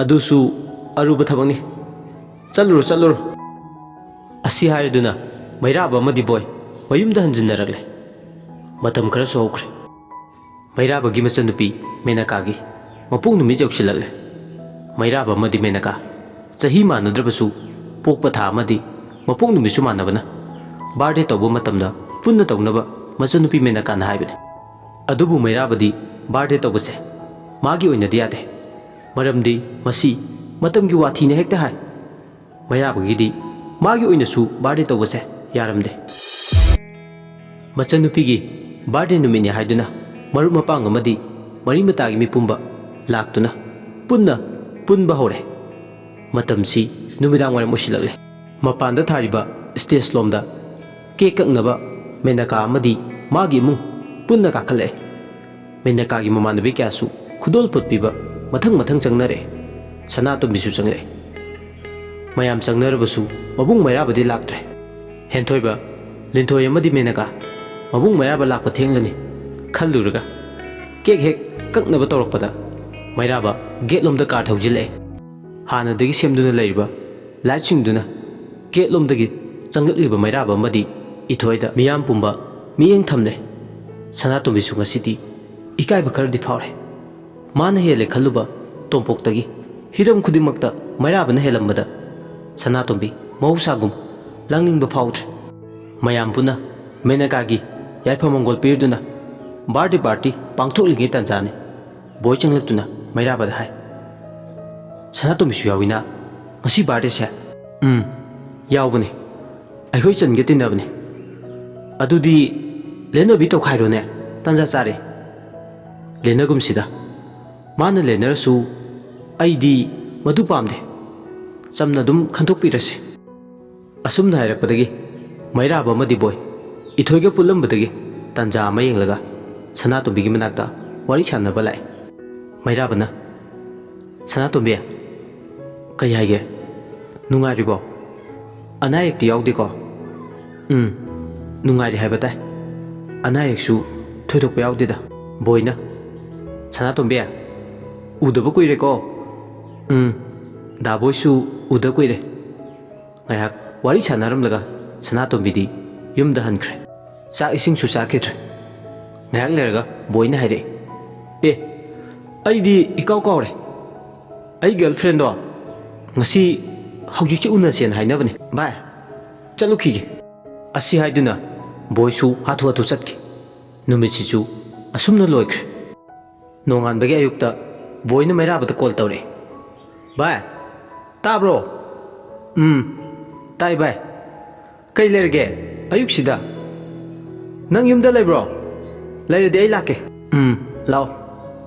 ꯑꯗꯨꯁꯨ ꯑꯔꯨꯕ ꯊꯕꯛꯅꯤ꯫ ꯆꯠꯂꯨꯔꯣ, ꯆꯠꯂꯨꯔꯣ꯫" ꯑꯁꯤ ꯍꯥꯏꯔꯗꯨꯅ ꯃꯩꯔꯥꯕ ꯑꯃꯗꯤ ꯕꯣꯏ ꯃꯌꯨꯝꯗ ꯍꯟꯖꯤꯟꯅꯔꯛꯂꯦ꯫ ꯃꯇꯝ ꯈꯔꯁꯨ ꯍꯧꯈ꯭ꯔꯦ꯫ ꯃꯩꯔꯥꯕꯒꯤ ꯃꯆꯟꯅꯨꯄꯤ ꯃꯦꯅꯀꯥꯒꯤ ꯃꯄꯣꯛ ꯅꯨꯃꯤꯠ ꯌꯧꯁꯤꯜꯂꯛꯂꯦ꯫ ꯃꯩꯔꯥꯕ ꯑꯃꯗꯤ ꯃꯦꯅꯀꯥ ꯆꯍꯤ ꯃꯥꯟꯅꯗ꯭ꯔꯕꯁꯨ ꯄꯣꯛꯄ ꯊꯥ ꯑꯃꯗꯤ ꯃꯄꯣꯛ ꯅꯨꯃꯤꯠꯁꯨ ꯃꯥꯟꯅꯕꯅ ꯕꯥꯔꯗꯦ ꯇꯧꯕ ꯃꯇꯝꯗ ꯄꯨꯟꯅ ꯇꯧꯅꯕ ꯃꯆꯟꯅꯨꯄꯤ ꯃꯦꯅꯀꯥꯅ ꯍꯥꯏꯕꯅꯤ꯫ ꯑꯗꯨꯕꯨ ꯃꯩꯔꯥꯕꯗꯤ ꯕꯥꯔꯗꯦ ꯇꯧꯕꯁꯦ ꯃꯥꯒꯤ ꯑꯣꯏꯅꯗꯤ ꯌꯥꯗꯦ꯫ ꯃꯔꯝꯗꯤ ꯃꯁꯤ ꯃꯇꯝꯒꯤ ꯋꯥꯊꯤꯅꯦ ꯍꯦꯛꯇ ꯍꯥꯏ꯫ ꯃꯩꯔꯥꯕꯒꯤꯗꯤ ꯃꯥꯒꯤ ꯑꯣꯏꯅꯁꯨ ꯕꯥꯔꯗꯦ ꯇꯧꯕꯁꯦ ꯌꯥꯔꯝꯗꯦ꯫ ꯃꯆꯟꯅꯨꯄꯤꯒꯤ ꯕꯥꯔꯗꯦ ꯅꯨꯃꯤꯠꯅꯤ ꯍꯥꯏꯗꯨꯅ ꯃꯔꯨꯞ ꯃꯄꯥꯡ ꯑꯃꯗꯤ ꯃꯔꯤ ꯃꯇꯥꯒꯤ ꯃꯤ ꯄꯨꯝꯕ ꯂꯥꯛꯇꯨꯅ ꯄꯨꯟꯅ ꯄꯨꯟꯕ ꯍꯧꯔꯦ꯫ ꯃꯇꯝꯁꯤ ꯅꯨꯃꯤꯗꯥꯡ ꯋꯥꯏꯔꯝ ꯑꯣꯏꯁꯤꯜꯂꯛꯂꯦ꯫ ꯃꯄꯥꯟꯗ ꯊꯥꯔꯤꯕ ꯁ꯭ꯇꯦꯖ ꯂꯣꯝꯗ ꯀꯦꯛ ꯀꯛꯅꯕ ꯃꯦꯅꯀꯥ ꯑꯃꯗꯤ ꯃꯥꯒꯤ ꯏꯃꯨꯡ ꯄꯨꯟꯅ ꯀꯥꯈꯠꯂꯛꯑꯦ꯫ ꯃꯦꯅꯀꯥꯒꯤ ꯃꯃꯥꯟꯅꯕꯤ ꯀꯌꯥꯁꯨ ꯈꯨꯗꯣꯜ ꯄꯣꯠ ꯄꯤꯕ ꯃꯊꯪ ꯃꯊꯪ ꯆꯪꯅꯔꯛꯑꯦ꯫ ꯁꯅꯥꯇꯣꯝꯕꯤꯁꯨ ꯆꯪꯂꯛꯑꯦ꯫ ꯃꯌꯥꯝ ꯆꯪꯅꯔꯕꯁꯨ ꯃꯕꯨꯡ ꯃꯩꯔꯥꯕꯗꯤ ꯂꯥꯛꯇ꯭ꯔꯦ꯫ ꯍꯦꯟꯊꯣꯏꯕ, ꯂꯤꯟꯊꯣꯏ ꯑꯃꯗꯤ ꯃꯦꯅꯀꯥ ꯃꯕꯨꯡ ꯃꯩꯔꯥꯕ ꯂꯥꯛꯄ ꯊꯦꯡꯂꯅꯤ ꯈꯜꯂꯨꯔꯒ ꯀꯦꯛ ꯍꯦꯛ ꯀꯛꯅꯕ ꯇꯧꯔꯛꯄꯗ ꯃꯩꯔꯥꯕ ꯒꯦꯠ ꯂꯣꯝꯗ ꯀꯥꯔ ꯊꯧꯖꯤꯜꯂꯛꯑꯦ꯫ ꯍꯥꯟꯅꯗꯒꯤ ꯁꯦꯝꯗꯨꯅ ꯂꯩꯔꯤꯕ ꯂꯥꯏꯠꯁꯤꯡꯗꯨꯅ ꯒꯦꯠ ꯂꯣꯝꯗꯒꯤ ꯆꯪꯂꯛꯂꯤꯕ ꯃꯩꯔꯥꯕ ꯑꯃꯗꯤ ꯏꯊꯣꯏꯗ ꯃꯤꯌꯥꯝ ꯄꯨꯝꯕ ꯃꯤꯠꯌꯦꯡ ꯊꯝꯂꯦ꯫ ꯁꯅꯥꯇꯣꯝꯕꯤꯁꯨ ꯉꯁꯤꯗꯤ ꯏꯀꯥꯏꯕ ꯈꯔꯗꯤ ꯐꯥꯎꯔꯦ꯫ ꯃꯥꯅ ꯍꯦꯜꯂꯦ ꯈꯜꯂꯨꯕ ꯇꯣꯝꯄꯣꯛꯇꯒꯤ ꯍꯤꯔꯝ ꯈꯨꯗꯤꯡꯃꯛꯇ ꯃꯩꯔꯥꯕꯅ ꯍꯦꯜꯂꯝꯕꯗ ꯁꯅꯥꯇꯣꯝꯕꯤ ꯃꯍꯧꯁꯥꯒꯨꯝ ꯂꯥꯡꯅꯤꯡꯕ ꯐꯥꯎꯗ꯭ꯔꯦ꯫ ꯃꯌꯥꯝ ꯄꯨꯟꯅ ꯃꯦꯅꯀꯥꯒꯤ ꯌꯥꯏꯐ ꯃꯪꯒꯣꯜ ꯄꯤꯔꯗꯨꯅ ꯕꯥꯔꯗꯦ ꯄꯥꯔꯇꯤ ꯄꯥꯡꯊꯣꯛꯂꯤꯉꯩ ꯇꯥꯟꯖꯥꯅꯤ꯫ ꯕꯣꯏ ꯆꯪꯂꯛꯇꯨꯅ ꯃꯩꯔꯥꯕꯗ ꯍꯥꯏ, "ꯁꯅꯥꯇꯣꯝꯕꯤꯁꯨ ꯌꯥꯎꯏꯅ ꯉꯁꯤ ꯕꯥꯔꯗꯦꯁꯦ?" "ꯎꯝ, ꯌꯥꯎꯕꯅꯦ꯫ ꯑꯩꯈꯣꯏ ꯆꯟꯒ ꯇꯤꯟꯅꯕꯅꯦ꯫ ꯑꯗꯨꯗꯤ ꯂꯦꯟꯅꯕꯤ ꯇꯧꯈꯥꯏꯔꯣꯅꯦ, ꯇꯥꯟꯖꯥ ꯆꯥꯔꯦ꯫ ꯂꯦꯟꯅꯒꯨꯝꯁꯤꯗ꯫ ꯃꯥꯅ ꯂꯦꯟꯅꯔꯁꯨ ꯑꯩꯗꯤ ꯃꯗꯨ ꯄꯥꯝꯗꯦ꯫ ꯆꯝꯅ ꯑꯗꯨꯝ ꯈꯟꯗꯣꯛꯄꯤꯔꯁꯤ꯫" ꯑꯁꯨꯝꯅ ꯍꯥꯏꯔꯛꯄꯗꯒꯤ ꯃꯩꯔꯥꯕ ꯑꯃꯗꯤ ꯕꯣꯏ ꯏꯊꯣꯏꯒ ꯄꯨꯜꯂꯝꯕꯗꯒꯤ ꯇꯥꯟꯖꯥ ꯑꯃ ꯌꯦꯡꯂꯒ ꯁꯅꯥꯇꯣꯝꯕꯤꯒꯤ ꯃꯅꯥꯛꯇ ꯋꯥꯔꯤ ꯁꯥꯟꯅꯕ ꯂꯥꯛꯏ꯫ ꯃꯩꯔꯥꯕꯅ, "ꯁꯅꯥꯇꯣꯝꯕꯤ, ꯀꯩ ꯍꯥꯏꯒꯦ? ꯅꯨꯡꯉꯥꯏꯔꯤꯕꯣ? ꯑꯅꯥ ꯑꯌꯦꯛꯇꯤ ꯌꯥꯎꯗꯦꯀꯣ?" "ꯎꯝ, ꯅꯨꯡꯉꯥꯏꯔꯤ ꯍꯥꯏꯕ ꯇꯥꯏ꯫ ꯑꯅꯥ ꯑꯌꯦꯛꯁꯨ ꯊꯣꯏꯗꯣꯛꯄ ꯌꯥꯎꯗꯦꯗ꯫" ꯕꯣꯏꯅ, "ꯁꯅꯥꯇꯣꯝꯕꯤ, ꯎꯗꯕ ꯀꯨꯏꯔꯦꯀꯣ?" "ꯎꯝ, ꯗꯥ ꯕꯣꯏꯁꯨ ꯎꯗ ꯀꯨꯏꯔꯦ꯫" ꯉꯥꯏꯍꯥꯛ ꯋꯥꯔꯤ ꯁꯥꯟꯅꯔꯝꯂꯒ ꯁꯅꯥꯇꯣꯝꯕꯤꯗꯤ ꯌꯨꯝꯗ ꯍꯟꯈ꯭ꯔꯦ꯫ ꯆꯥꯛ ꯏꯁꯤꯡꯁꯨ ꯆꯥꯈꯤꯗ꯭ꯔꯦ꯫ ꯉꯥꯏꯍꯥꯛ ꯂꯩꯔꯒ ꯕꯣꯏꯅ ꯍꯥꯏꯔꯛꯏ, "ꯑꯦ, ꯑꯩꯗꯤ ꯏꯀꯥꯎ ꯀꯥꯎꯔꯦ꯫ ꯑꯩ ꯒꯔꯜꯐ꯭ꯔꯦꯟꯗꯣ ꯉꯁꯤ ꯍꯧꯖꯤꯛꯁꯦ ꯎꯅꯁꯦꯅ ꯍꯥꯏꯅꯕꯅꯦ ꯚꯥꯏ꯫ ꯆꯠꯂꯨꯈꯤꯒꯦ꯫" ꯑꯁꯤ ꯍꯥꯏꯗꯨꯅ ꯕꯣꯏꯁꯨ ꯍꯥꯊꯨ ꯍꯥꯊꯨ ꯆꯠꯈꯤ꯫ ꯅꯨꯃꯤꯠꯁꯤꯁꯨ ꯑꯁꯨꯝꯅ ꯂꯣꯏꯈ꯭ꯔꯦ꯫ ꯅꯣꯡꯉꯥꯟꯕꯒꯤ ꯑꯌꯨꯛꯇ ꯕꯣꯏꯅ ꯃꯩꯔꯥꯕꯗ ꯀꯣꯜ ꯇꯧꯔꯛꯑꯦ꯫ "ꯚꯥꯏ, ꯇꯥꯕ꯭ꯔꯣ?" "ꯎꯝ, ꯇꯥꯏ ꯚꯥꯏ꯫ ꯀꯩ ꯂꯩꯔꯒꯦ ꯑꯌꯨꯛꯁꯤꯗ? ꯅꯪ ꯌꯨꯝꯗ ꯂꯩꯕ꯭ꯔꯣ? ꯂꯩꯔꯗꯤ ꯑꯩ ꯂꯥꯛꯀꯦ꯫" "ꯎꯝ, ꯂꯥꯛꯑꯣ꯫"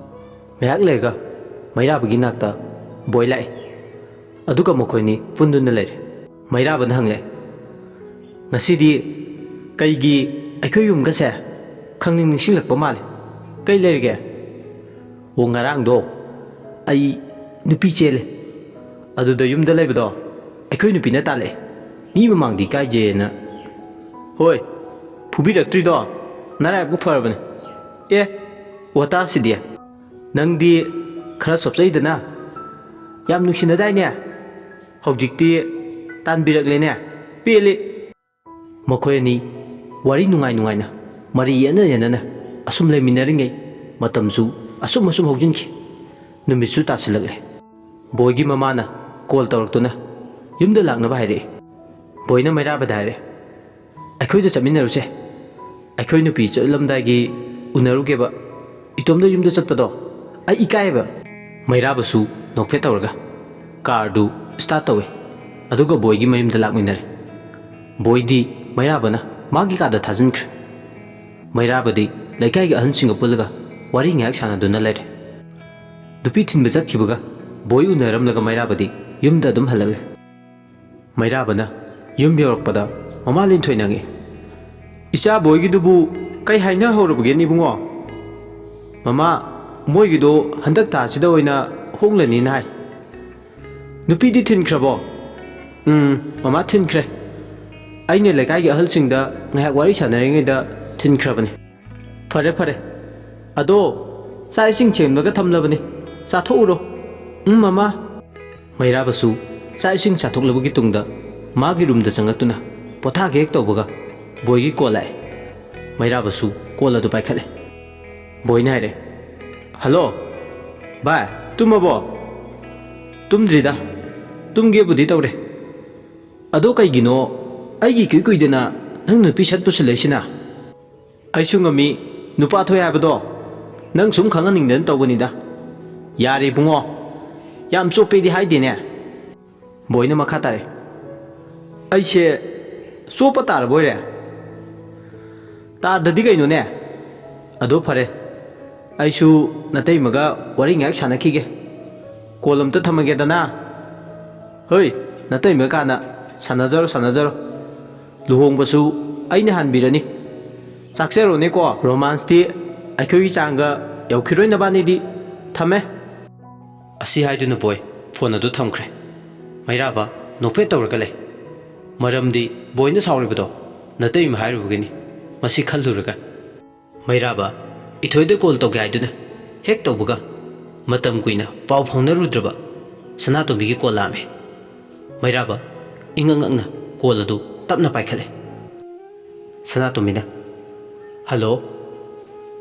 ꯉꯥꯏꯍꯥꯛ ꯂꯩꯔꯒ ꯃꯩꯔꯥꯕꯒꯤ ꯅꯥꯛꯇ ꯕꯣꯏ ꯂꯥꯛꯑꯦ꯫ ꯑꯗꯨꯒ ꯃꯈꯣꯏꯅꯤ ꯄꯨꯟꯗꯨꯅ ꯂꯩꯔꯦ꯫ ꯃꯩꯔꯥꯕꯅ ꯍꯪꯂꯦ, "ꯉꯁꯤꯗꯤ ꯀꯩꯒꯤ ꯑꯩꯈꯣꯏ ꯌꯨꯝꯒꯁꯦ ꯈꯪꯅꯤꯡ ꯅꯤꯡꯁꯤꯡꯂꯛꯄ ꯃꯥꯜꯂꯦ꯫ ꯀꯩ ꯂꯩꯔꯒꯦ?" "ꯑꯣ, ꯉꯔꯥꯡꯗꯣ ꯑꯩ ꯅꯨꯄꯤ ꯆꯦꯜꯂꯦ꯫ ꯑꯗꯨꯗ ꯌꯨꯝꯗ ꯂꯩꯕꯗꯣ ꯑꯩꯈꯣꯏ ꯅꯨꯄꯤꯅ ꯇꯥꯜꯂꯛꯑꯦ꯫ ꯃꯤ ꯃꯃꯥꯡꯗꯤ ꯏꯀꯥꯏꯖꯩꯌꯦꯅ꯫" "ꯍꯣꯏ, ꯐꯨꯕꯤꯔꯛꯇ꯭ꯔꯤꯗꯣ ꯅꯔꯥꯏꯕꯛ ꯐꯔꯕꯅꯦ꯫ ꯑꯦ, ꯋꯥꯇꯥꯁꯤꯗꯤ꯫ ꯅꯪꯗꯤ ꯈꯔ ꯁꯣꯞꯆꯩꯗꯅ꯫ ꯌꯥꯝ ꯅꯨꯡꯁꯤꯅꯗꯥꯏꯅꯦ? ꯍꯧꯖꯤꯛꯇꯤ ꯇꯥꯟꯕꯤꯔꯛꯂꯦꯅꯦ꯫ ꯄꯦꯜꯂꯤ꯫" ꯃꯈꯣꯏ ꯑꯅꯤ ꯋꯥꯔꯤ ꯅꯨꯡꯉꯥꯏ ꯅꯨꯡꯉꯥꯏꯅ, ꯃꯔꯩ ꯌꯦꯠꯅ ꯌꯦꯠꯅꯅ ꯑꯁꯨꯝ ꯂꯩꯃꯤꯟꯅꯔꯤꯉꯩ ꯃꯇꯝꯁꯨ ꯑꯁꯨꯝ ꯑꯁꯨꯝ ꯍꯧꯖꯤꯟꯈꯤ꯫ ꯅꯨꯃꯤꯠꯁꯨ ꯇꯥꯁꯤꯜꯂꯛꯂꯦ꯫ ꯕꯣꯏꯒꯤ ꯃꯃꯥꯅ ꯀꯣꯜ ꯇꯧꯔꯛꯇꯨꯅ ꯌꯨꯝꯗ ꯂꯥꯛꯅꯕ ꯍꯥꯏꯔꯛꯏ꯫ ꯕꯣꯏꯅ ꯃꯩꯔꯥꯕꯗ ꯍꯥꯏꯔꯦ, "ꯑꯩꯈꯣꯏꯗ ꯆꯠꯃꯤꯟꯅꯔꯨꯁꯦ꯫ ꯑꯩꯈꯣꯏ ꯅꯨꯄꯤ ꯆꯠꯂꯝꯗꯥꯏꯒꯤ ꯎꯅꯔꯨꯒꯦꯕ꯫ ꯏꯇꯣꯝꯗ ꯌꯨꯝꯗ ꯆꯠꯄꯗꯣ ꯑꯩ ꯏꯀꯥꯏꯌꯦꯕ꯫" ꯃꯩꯔꯥꯕꯁꯨ ꯅꯣꯛꯐꯦꯠ ꯇꯧꯔꯒ ꯀꯥꯔꯗꯨ ꯁ꯭ꯇꯥꯔꯠ ꯇꯧꯏ, ꯑꯗꯨꯒ ꯕꯣꯏꯒꯤ ꯃꯌꯨꯝꯗ ꯂꯥꯛꯃꯤꯟꯅꯔꯦ꯫ ꯕꯣꯏꯗꯤ ꯃꯩꯔꯥꯕꯅ ꯃꯥꯒꯤ ꯀꯥꯗ ꯊꯥꯖꯤꯟꯈ꯭ꯔꯦ꯫ ꯃꯩꯔꯥꯕꯗꯤ ꯂꯩꯀꯥꯏꯒꯤ ꯑꯍꯟꯁꯤꯡꯒ ꯄꯨꯜꯂꯒ ꯋꯥꯔꯤ ꯉꯥꯏꯍꯥꯛ ꯁꯥꯟꯅꯗꯨꯅ ꯂꯩꯔꯦ꯫ ꯅꯨꯄꯤ ꯊꯤꯟꯕ ꯆꯠꯈꯤꯕꯒ ꯕꯣꯏ ꯎꯅꯔꯝꯂꯒ ꯃꯩꯔꯥꯕꯗꯤ ꯌꯨꯝꯗ ꯑꯗꯨꯝ ꯍꯜꯂꯛꯂꯦ꯫ ꯃꯩꯔꯥꯕꯅ ꯌꯨꯝ ꯌꯧꯔꯛꯄꯗ ꯃꯃꯥ ꯂꯤꯟꯊꯣꯏꯅ ꯍꯪꯉꯤ, "ꯏꯆꯥ ꯕꯣꯏꯒꯤꯗꯨꯕꯨ ꯀꯩ ꯍꯥꯏꯅꯍꯧꯔꯕꯒꯦ ꯏꯕꯨꯡꯉꯣ?" "ꯃꯃꯥ, ꯃꯣꯏꯒꯤꯗꯣ ꯍꯟꯗꯛ ꯊꯥꯁꯤꯗ ꯑꯣꯏꯅ ꯍꯣꯡꯂꯅꯤꯅ ꯍꯥꯏ꯫" "ꯅꯨꯄꯤꯗꯤ ꯊꯤꯟꯈ꯭ꯔꯕꯣ?" "ꯎꯝ, ꯃꯃꯥ, ꯊꯤꯟꯈ꯭ꯔꯦ꯫ ꯑꯩꯅ ꯂꯩꯀꯥꯏꯒꯤ ꯑꯍꯜꯁꯤꯡꯗ ꯉꯥꯏꯍꯥꯛ ꯋꯥꯔꯤ ꯁꯥꯟꯅꯔꯤꯉꯩꯗ ꯊꯤꯟꯈ꯭ꯔꯕꯅꯤ꯫" "ꯐꯔꯦ, ꯐꯔꯦ꯫ ꯑꯗꯣ ꯆꯥꯛ ꯏꯁꯤꯡ ꯁꯦꯝꯂꯒ ꯊꯝꯂꯕꯅꯤ, ꯆꯥꯊꯣꯛꯎꯔꯣ꯫" "ꯎꯝ, ꯃꯃꯥ꯫" ꯃꯩꯔꯥꯕꯁꯨ ꯆꯥꯛ ꯏꯁꯤꯡ ꯆꯥꯊꯣꯛꯂꯕꯒꯤ ꯇꯨꯡꯗ ꯃꯥꯒꯤ ꯔꯨꯝꯗ ꯆꯪꯉꯛꯇꯨꯅ ꯄꯣꯊꯥꯒꯦ ꯍꯦꯛ ꯇꯧꯕꯒ ꯕꯣꯏꯒꯤ ꯀꯣꯜ ꯂꯥꯛꯑꯦ꯫ ꯃꯩꯔꯥꯕꯁꯨ ꯀꯣꯜ ꯑꯗꯨ ꯄꯥꯏꯈꯠꯂꯦ꯫ ꯕꯣꯏꯅ ꯍꯥꯏꯔꯦ, "ꯍꯜꯂꯣ, ꯚꯥꯏ, ꯇꯨꯝꯃꯕꯣ?" "ꯇꯨꯝꯗ꯭ꯔꯤꯗ, ꯇꯨꯝꯒꯦꯕꯨꯗꯤ ꯇꯧꯔꯦ꯫ ꯑꯗꯣ ꯀꯩꯒꯤꯅꯣ ꯑꯩꯒꯤ ꯏꯀꯨꯏ ꯀꯨꯏꯗꯅ ꯅꯪ ꯅꯨꯄꯤ ꯁꯠ ꯄꯨꯁꯤꯜꯂꯛꯏꯁꯤꯅ?" "ꯑꯩꯁꯨ ꯉꯝꯃꯤ, ꯅꯨꯄꯥ ꯊꯣꯛꯑꯦ ꯍꯥꯏꯕꯗꯣ ꯅꯪ ꯁꯨꯝ ꯈꯪꯍꯟꯅꯤꯡꯗꯅ ꯇꯧꯕꯅꯤꯗ꯫" "ꯌꯥꯔꯦ ꯏꯕꯨꯡꯉꯣ, ꯌꯥꯝ ꯆꯣꯞꯄꯦꯗꯤ ꯍꯥꯏꯗꯦꯅꯦ꯫" ꯕꯣꯏꯅ ꯃꯈꯥ ꯇꯥꯔꯦ, "ꯑꯩꯁꯦ ꯆꯣꯞꯄ ꯇꯥꯔꯕꯣꯏꯔꯦ?" "ꯇꯥꯗ꯭ꯔꯗꯤ ꯀꯩꯅꯣꯅꯦ?" "ꯑꯗꯣ ꯐꯔꯦ, ꯑꯩꯁꯨ ꯅꯇꯩꯃꯒ ꯋꯥꯔꯤ ꯉꯥꯏꯍꯥꯛ ꯁꯥꯟꯅꯈꯤꯒꯦ꯫ ꯀꯣꯜ ꯑꯝꯇ ꯊꯝꯃꯒꯦꯗꯅ꯫" "ꯍꯣꯏ, ꯅꯇꯩꯃ ꯀꯥꯟꯅ ꯁꯥꯟꯅꯖꯔꯣ, ꯁꯥꯟꯅꯖꯔꯣ꯫ ꯂꯨꯍꯣꯡꯕꯁꯨ ꯑꯩꯅ ꯍꯥꯟꯕꯤꯔꯅꯤ꯫ ꯆꯥꯛꯆꯔꯣꯅꯦꯀꯣ, ꯔꯣꯃꯥꯟꯁꯇꯤ ꯑꯩꯈꯣꯏꯒꯤ ꯆꯥꯡꯒ ꯌꯧꯈꯤꯔꯣꯏ ꯅꯕꯥꯅꯤꯗꯤ꯫ ꯊꯝꯃꯦ꯫" ꯑꯁꯤ ꯍꯥꯏꯗꯨꯅ ꯕꯣꯏ ꯐꯣꯟ ꯑꯗꯨ ꯊꯝꯈ꯭ꯔꯦ꯫ ꯃꯩꯔꯥꯕ ꯅꯣꯛꯐꯦꯠ ꯇꯧꯔꯒ ꯂꯩ꯫ ꯃꯔꯝꯗꯤ ꯕꯣꯏꯅ ꯁꯥꯎꯔꯤꯕꯗꯣ ꯅꯇꯩꯃ ꯍꯥꯏꯔꯨꯕꯒꯤꯅꯤ꯫ ꯃꯁꯤ ꯈꯜꯂꯨꯔꯒ ꯃꯩꯔꯥꯕ ꯏꯊꯣꯏꯗ ꯀꯣꯜ ꯇꯧꯒꯦ ꯍꯥꯏꯗꯨꯅ ꯍꯦꯛ ꯇꯧꯕꯒ ꯃꯇꯝ ꯀꯨꯏꯅ ꯄꯥꯎ ꯐꯥꯎꯅꯔꯨꯗ꯭ꯔꯕ ꯁꯅꯥꯇꯣꯝꯕꯤꯒꯤ ꯀꯣꯜ ꯂꯥꯛꯑꯝꯃꯦ꯫ ꯃꯩꯔꯥꯕ ꯏꯉꯛ ꯉꯛꯅ ꯀꯣꯜ ꯑꯗꯨ ꯇꯞꯅ ꯄꯥꯏꯈꯠꯂꯦ꯫ ꯁꯅꯥꯇꯣꯝꯕꯤꯅ, "ꯍꯜꯂꯣ?"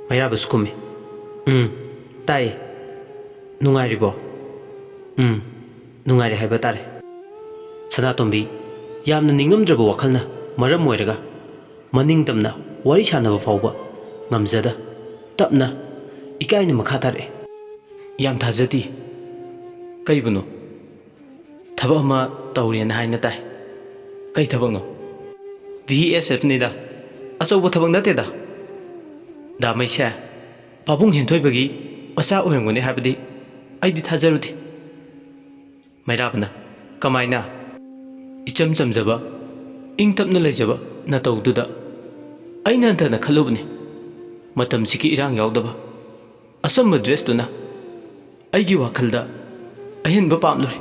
ꯃꯩꯔꯥꯕꯁꯨ ꯈꯨꯝꯃꯤ, "ꯎꯝ꯫" ꯇꯥꯏ꯫ ꯅꯨꯡꯉꯥꯏꯔꯤꯕꯣ? ꯎꯝ, ꯅꯨꯡꯉꯥꯏꯔꯤ ꯍꯥꯏꯕ ꯇꯥꯔꯦ꯫ ꯁꯅꯥꯇꯣꯝꯕꯤ, ꯌꯥꯝꯅ ꯅꯤꯡꯉꯝꯗ꯭ꯔꯕ ꯋꯥꯈꯜꯅ ꯃꯔꯝ ꯑꯣꯏꯔꯒ ꯃꯅꯤꯡ ꯇꯝꯅ ꯋꯥꯔꯤ ꯁꯥꯟꯅꯕ ꯐꯥꯎꯕ ꯉꯝꯖꯗ, ꯇꯞꯅ, ꯏꯀꯥꯏꯅ ꯃꯈꯥ ꯇꯥꯔꯛꯑꯦ꯫ ꯌꯥꯝ ꯊꯥꯖꯗꯦ꯫ ꯀꯩꯕꯨꯅꯣ? ꯊꯕꯛ ꯑꯃ ꯇꯧꯔꯦꯅ ꯍꯥꯏꯅ ꯇꯥꯏ꯫ ꯀꯩ ꯊꯕꯛꯅꯣ? ꯚꯤ ꯑꯦꯁ ꯑꯦꯐꯅꯤꯗ꯫ ꯑꯆꯧꯕ ꯊꯕꯛ ꯅꯠꯇꯦꯗ꯫ ꯗꯥ ꯃꯩꯁꯦ, ꯄꯥꯕꯨꯡ ꯍꯦꯟꯊꯣꯏꯕꯒꯤ ꯃꯆꯥ ꯑꯣꯏꯔꯝꯒꯅꯤ ꯍꯥꯏꯕꯗꯤ ꯑꯩꯗꯤ ꯊꯥꯖꯔꯨꯗꯦ꯫ ꯃꯩꯔꯥꯕꯅ, ꯀꯃꯥꯏꯅ? ꯏꯆꯝ ꯆꯝꯖꯕ, ꯏꯪ ꯇꯞꯅ ꯂꯩꯖꯕ ꯅꯇꯧꯗꯨꯗ ꯑꯩꯅ ꯍꯟꯊꯅ ꯈꯜꯂꯨꯕꯅꯤ꯫ ꯃꯇꯝꯁꯤꯒꯤ ꯏꯔꯥꯡ ꯌꯥꯎꯗꯕ ꯑꯆꯝꯕ ꯗ꯭ꯔꯦꯁꯇꯨꯅ ꯑꯩꯒꯤ ꯋꯥꯈꯜꯗ ꯑꯍꯦꯟꯕ ꯄꯥꯝꯂꯨꯔꯦ꯫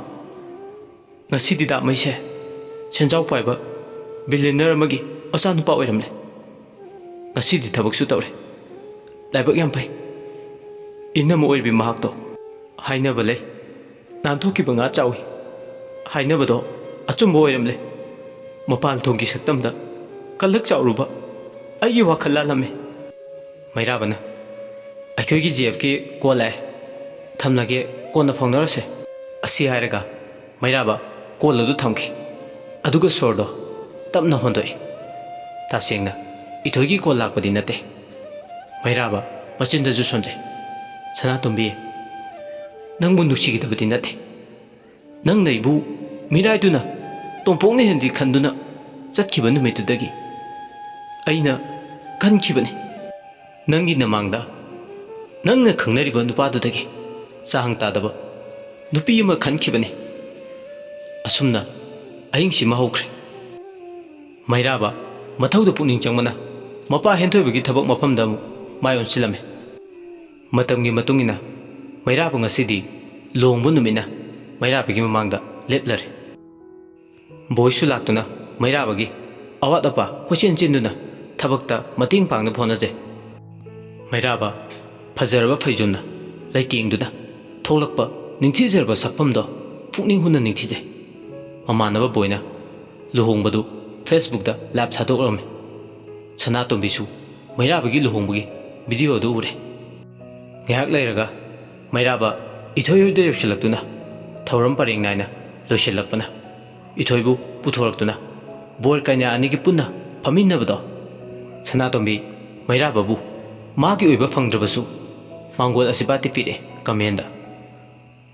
ꯉꯁꯤꯗꯤ ꯗꯥ ꯃꯩꯁꯦ ꯁꯦꯟꯖꯥꯎ ꯄꯥꯏꯕ ꯕꯤꯂꯤꯅꯔ ꯑꯃꯒꯤ ꯃꯆꯥꯅꯨꯄꯥ ꯑꯣꯏꯔꯝꯂꯦ꯫ ꯉꯁꯤꯗꯤ ꯊꯕꯛꯁꯨ ꯇꯧꯔꯦ꯫ ꯂꯥꯏꯕꯛ ꯌꯥꯝ ꯐꯩ꯫ ꯏꯅꯝꯃ ꯑꯣꯏꯔꯤꯕꯤ ꯃꯍꯥꯛꯇꯣ ꯍꯥꯏꯅꯕ ꯂꯩ, ꯅꯥꯟꯊꯣꯛꯈꯤꯕ ꯉꯥ ꯆꯥꯎꯏ ꯍꯥꯏꯅꯕꯗꯣ ꯑꯆꯨꯝꯕ ꯑꯣꯏꯔꯝꯂꯦ꯫ ꯃꯄꯥꯟ ꯊꯣꯡꯒꯤ ꯁꯛꯇꯝꯗ ꯀꯜꯂꯛ ꯆꯥꯎꯔꯨꯕ ꯑꯩꯒꯤ ꯋꯥꯈꯜ ꯂꯥꯜꯂꯝꯃꯦ꯫ ꯃꯩꯔꯥꯕꯅ, ꯑꯩꯈꯣꯏꯒꯤ ꯖꯤ ꯑꯦꯐꯀꯤ ꯀꯣꯜ ꯂꯥꯛꯑꯦ, ꯊꯝꯂꯒꯦ, ꯀꯣꯟꯅ ꯐꯥꯎꯅꯔꯁꯦ꯫ ꯑꯁꯤ ꯍꯥꯏꯔꯒ ꯃꯩꯔꯥꯕ ꯀꯣꯜ ꯑꯗꯨ ꯊꯝꯈꯤ꯫ ꯑꯗꯨꯒ ꯁꯣꯔꯗꯣ ꯇꯞꯅ ꯍꯣꯟꯗꯣꯛꯏ꯫ ꯇꯁꯦꯡꯅ ꯏꯊꯣꯏꯒꯤ ꯀꯣꯜ ꯂꯥꯛꯄꯗꯤ ꯅꯠꯇꯦ꯫ ꯃꯩꯔꯥꯕ ꯃꯆꯤꯟꯗꯁꯨ ꯁꯣꯟꯖꯩ꯫ ꯁꯅꯥꯇꯣꯝꯕꯤ, ꯅꯪꯕꯨ ꯅꯨꯡꯁꯤꯈꯤꯗꯕꯗꯤ ꯅꯠꯇꯦ꯫ ꯅꯪꯅ ꯑꯩꯕꯨ ꯃꯤꯔꯥꯏꯗꯨꯅ ꯇꯣꯝꯄꯣꯛꯅ ꯍꯦꯟꯗꯤ ꯈꯟꯗꯨꯅ ꯆꯠꯈꯤꯕ ꯅꯨꯃꯤꯠꯇꯨꯗꯒꯤ ꯑꯩꯅ ꯈꯟꯈꯤꯕꯅꯤ꯫ ꯅꯪꯒꯤ ꯅꯃꯥꯡꯗ ꯅꯪꯅ ꯈꯪꯅꯔꯤꯕ ꯅꯨꯄꯥꯗꯨꯗꯒꯤ ꯆꯥꯡ ꯇꯥꯗꯕ ꯅꯨꯄꯤ ꯑꯃ ꯈꯟꯈꯤꯕꯅꯤ꯫ ꯑꯁꯨꯝꯅ ꯑꯍꯤꯡꯁꯤꯃ ꯍꯧꯈ꯭ꯔꯦ꯫ ꯃꯩꯔꯥꯕ ꯃꯊꯧꯗ ꯄꯨꯛꯅꯤꯡ ꯆꯪꯕꯅ ꯃꯄꯥ ꯍꯦꯟꯊꯣꯏꯕꯒꯤ ꯊꯕꯛ ꯃꯐꯝꯗ ꯑꯃꯨꯛ ꯃꯥꯏ ꯑꯣꯟꯁꯤꯜꯂꯝꯃꯤ꯫ ꯃꯇꯝꯒꯤ ꯃꯇꯨꯡ ꯏꯟꯅ ꯃꯩꯔꯥꯕ ꯉꯁꯤꯗꯤ ꯂꯨꯍꯣꯡꯕ ꯅꯨꯃꯤꯠꯅ ꯃꯩꯔꯥꯕꯒꯤ ꯃꯃꯥꯡꯗ ꯂꯦꯞꯂꯔꯦ꯫ ꯕꯣꯏꯁꯨ ꯂꯥꯛꯇꯨꯅ ꯃꯩꯔꯥꯕꯒꯤ ꯑꯋꯥꯠ ꯑꯄꯥ ꯀꯣꯏꯆꯦꯟ ꯆꯦꯟꯗꯨꯅ ꯊꯕꯛꯇ ꯃꯇꯦꯡ ꯄꯥꯡꯅꯕ ꯍꯣꯠꯅꯖꯩ꯫ ꯃꯩꯔꯥꯕ ꯐꯖꯔꯕ ꯐꯩꯖꯣꯝꯅ ꯂꯩꯇꯦꯡꯗꯨꯅ ꯊꯣꯛꯂꯛꯄ ꯅꯤꯡꯊꯤꯖꯔꯕ ꯁꯛꯐꯝꯗꯣ ꯄꯨꯛꯅꯤꯡ ꯍꯨꯅ ꯅꯤꯡꯊꯤꯖꯩ꯫ ꯃꯃꯥꯟꯅꯕ ꯕꯣꯏꯅ ꯂꯨꯍꯣꯡꯕꯗꯨ ꯐꯦꯁꯕꯨꯛꯇ ꯂꯥꯏꯚ ꯊꯥꯗꯣꯛꯂꯝꯃꯤ꯫ ꯁꯅꯥꯇꯣꯝꯕꯤꯁꯨ ꯃꯩꯔꯥꯕꯒꯤ ꯂꯨꯍꯣꯡꯕꯒꯤ ꯚꯤꯗꯤꯑꯣ ꯑꯗꯨ ꯎꯔꯦ꯫ ꯉꯥꯏꯍꯥꯛ ꯂꯩꯔꯒ ꯃꯩꯔꯥꯕ ꯏꯊꯣꯏ ꯍꯣꯏꯗ ꯌꯧꯁꯤꯜꯂꯛꯇꯨꯅ ꯊꯧꯔꯝ ꯄꯔꯦꯡ ꯅꯥꯏꯅ ꯂꯣꯏꯁꯤꯜꯂꯛꯄꯅ ꯏꯊꯣꯏꯕꯨ ꯄꯨꯊꯣꯔꯛꯇꯨꯅ ꯕꯣꯔ ꯀꯩꯅꯥ ꯑꯅꯤꯒꯤ ꯄꯨꯟꯅ ꯐꯝꯃꯤꯟꯅꯕꯗꯣ ꯁꯅꯥꯇꯣꯝꯕꯤ ꯃꯩꯔꯥꯕꯕꯨ ꯃꯥꯒꯤ ꯑꯣꯏꯕ ꯐꯪꯗ꯭ꯔꯕꯁꯨ ꯃꯥꯡꯒꯣꯜ ꯑꯁꯤꯕꯥꯇꯤ ꯄꯤꯔꯛꯑꯦ ꯀꯃꯦꯟꯗ꯫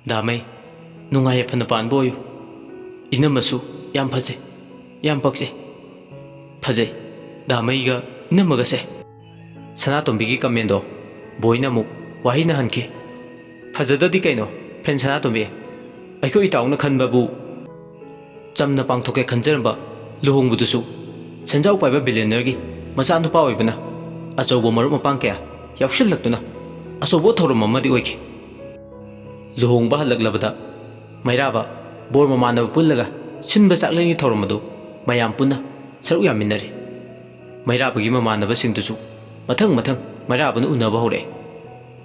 "ꯗꯥꯃꯩ, ꯅꯨꯡꯉꯥꯏ ꯌꯥꯏꯐꯅ ꯄꯥꯟꯕ ꯑꯣꯏꯌꯨ꯫ ꯏꯅꯝꯃꯁꯨ ꯌꯥꯝ ꯐꯖꯩ, ꯌꯥꯝ ꯄꯛꯆꯩ꯫ ꯐꯖꯩ, ꯗꯥꯃꯩꯒ ꯏꯅꯝꯃꯒꯁꯦ꯫" ꯁꯅꯥꯇꯣꯝꯕꯤꯒꯤ ꯀꯃꯦꯟꯗꯣ ꯕꯣꯏꯅ ꯑꯃꯨꯛ ꯋꯥꯍꯩꯅ ꯍꯟꯈꯤ꯫ "ꯐꯖꯗꯗꯤ ꯀꯩꯅꯣ, ꯐ꯭ꯔꯦꯟ ꯁꯅꯥꯇꯣꯝꯕꯤ꯫ ꯑꯩꯈꯣꯏ ꯏꯇꯥꯎꯅ ꯈꯟꯕꯕꯨ ꯆꯝꯅ ꯄꯥꯡꯊꯣꯛꯀꯦ ꯈꯟꯖꯔꯝꯕ ꯂꯨꯍꯣꯡꯕꯗꯨꯁꯨ ꯁꯦꯟꯖꯥꯎ ꯄꯥꯏꯕ ꯕꯤꯂꯤꯌꯅꯔꯒꯤ ꯃꯆꯥꯅꯨꯄꯥ ꯑꯣꯏꯕꯅ ꯑꯆꯧꯕ ꯃꯔꯨꯞ ꯃꯄꯥꯡ ꯀꯌꯥ ꯌꯥꯎꯁꯤꯜꯂꯛꯇꯨꯅ ꯑꯆꯧꯕ ꯊꯧꯔꯝ ꯑꯃꯗꯤ ꯑꯣꯏꯈꯤ꯫" ꯂꯨꯍꯣꯡꯕ ꯍꯜꯂꯛꯂꯕꯗ ꯃꯩꯔꯥꯕ ꯕꯣꯔ ꯃꯃꯥꯟꯅꯕ ꯄꯨꯜꯂꯒ ꯁꯤꯟꯕ ꯆꯥꯛꯂꯦꯟꯒꯤ ꯊꯧꯔꯝ ꯑꯗꯨ ꯃꯌꯥꯝ ꯄꯨꯟꯅ ꯁꯔꯨꯛ ꯌꯥꯃꯤꯟꯅꯔꯤ꯫ ꯃꯩꯔꯥꯕꯒꯤ ꯃꯃꯥꯟꯅꯕꯁꯤꯡꯗꯨꯁꯨ ꯃꯊꯪ ꯃꯊꯪ ꯃꯩꯔꯥꯕꯅ ꯎꯅꯕ ꯍꯧꯔꯛꯑꯦ꯫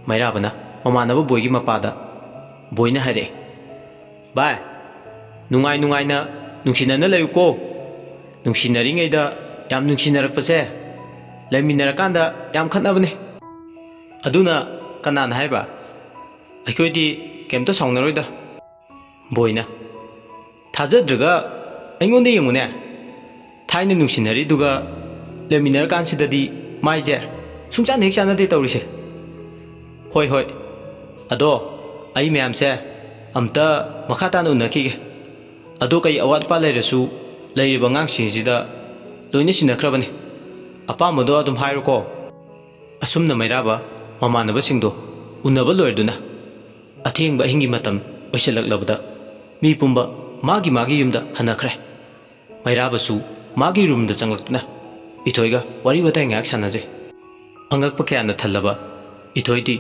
ꯃꯩꯔꯥꯕꯅ ꯃꯃꯥꯟꯅꯕ ꯕꯣꯏꯒꯤ ꯃꯄꯥꯗ ꯕꯣꯏꯅ ꯍꯥꯏꯔꯛꯑꯦ, "ꯚꯥꯏ, ꯅꯨꯡꯉꯥꯏ ꯅꯨꯡꯉꯥꯏꯅ ꯅꯨꯡꯁꯤꯅꯅ ꯂꯩꯌꯨꯀꯣ꯫ ꯅꯨꯡꯁꯤꯅꯔꯤꯉꯩꯗ ꯌꯥꯝ ꯅꯨꯡꯁꯤꯅꯔꯛꯄꯁꯦ ꯂꯩꯃꯤꯟꯅꯔꯀꯥꯟꯗ ꯌꯥꯝ ꯈꯠꯅꯕꯅꯦ꯫" "ꯑꯗꯨꯅ ꯀꯅꯥꯅ ꯍꯥꯏꯕ? ꯑꯩꯈꯣꯏꯗꯤ ꯀꯩꯝꯇ ꯁꯥꯎꯅꯔꯣꯏꯗ꯫" ꯕꯣꯏꯅ, "ꯊꯥꯖꯗ꯭ꯔꯒ ꯑꯩꯉꯣꯟꯗ ꯌꯦꯡꯉꯨꯅꯦ꯫ ꯊꯥꯏꯅ ꯅꯨꯡꯁꯤꯅꯔꯤꯗꯨꯒ ꯂꯩꯃꯤꯟꯅꯔꯀꯥꯟꯁꯤꯗꯗꯤ ꯃꯥꯏꯁꯦ ꯁꯨꯡꯆꯥꯟ ꯍꯦꯛ ꯆꯥꯟꯅꯗꯦ ꯇꯧꯔꯤꯁꯦ꯫" "ꯍꯣꯏ, ꯍꯣꯏ꯫ ꯑꯗꯣ ꯑꯩ ꯃꯌꯥꯝꯁꯦ ꯑꯝꯇ ꯃꯈꯥ ꯇꯥꯅ ꯎꯅꯈꯤꯒꯦ꯫ ꯑꯗꯣ ꯀꯩ ꯑꯋꯥꯠ ꯑꯄꯥ ꯂꯩꯔꯁꯨ ꯂꯩꯔꯤꯕ ꯑꯉꯥꯡꯁꯤꯡꯁꯤꯗ ꯂꯣꯏꯅ ꯁꯤꯟꯅꯈ꯭ꯔꯕꯅꯤ꯫ ꯑꯄꯥꯝꯕꯗꯣ ꯑꯗꯨꯝ ꯍꯥꯏꯔꯣꯀꯣ꯫" ꯑꯁꯨꯝꯅ ꯃꯩꯔꯥꯕ ꯃꯃꯥꯟꯅꯕꯁꯤꯡꯗꯣ ꯎꯅꯕ ꯂꯣꯏꯔꯗꯨꯅ ꯑꯊꯦꯡꯕ ꯑꯍꯤꯡꯒꯤ ꯃꯇꯝ ꯑꯣꯏꯁꯤꯜꯂꯛꯂꯕꯗ ꯃꯤ ꯄꯨꯝꯕ ꯃꯥꯒꯤ ꯃꯥꯒꯤ ꯌꯨꯝꯗ ꯍꯟꯅꯈ꯭ꯔꯦ꯫ ꯃꯩꯔꯥꯕꯁꯨ ꯃꯥꯒꯤ ꯔꯨꯝꯗ ꯆꯪꯂꯛꯇꯨꯅ ꯏꯊꯣꯏꯒ ꯋꯥꯔꯤ ꯋꯥꯇꯥꯏ ꯉꯥꯏꯍꯥꯛ ꯁꯥꯟꯅꯖꯩ꯫ ꯑꯉꯛꯄ ꯀꯌꯥꯅ ꯊꯜꯂꯕ ꯏꯊꯣꯏꯗꯤ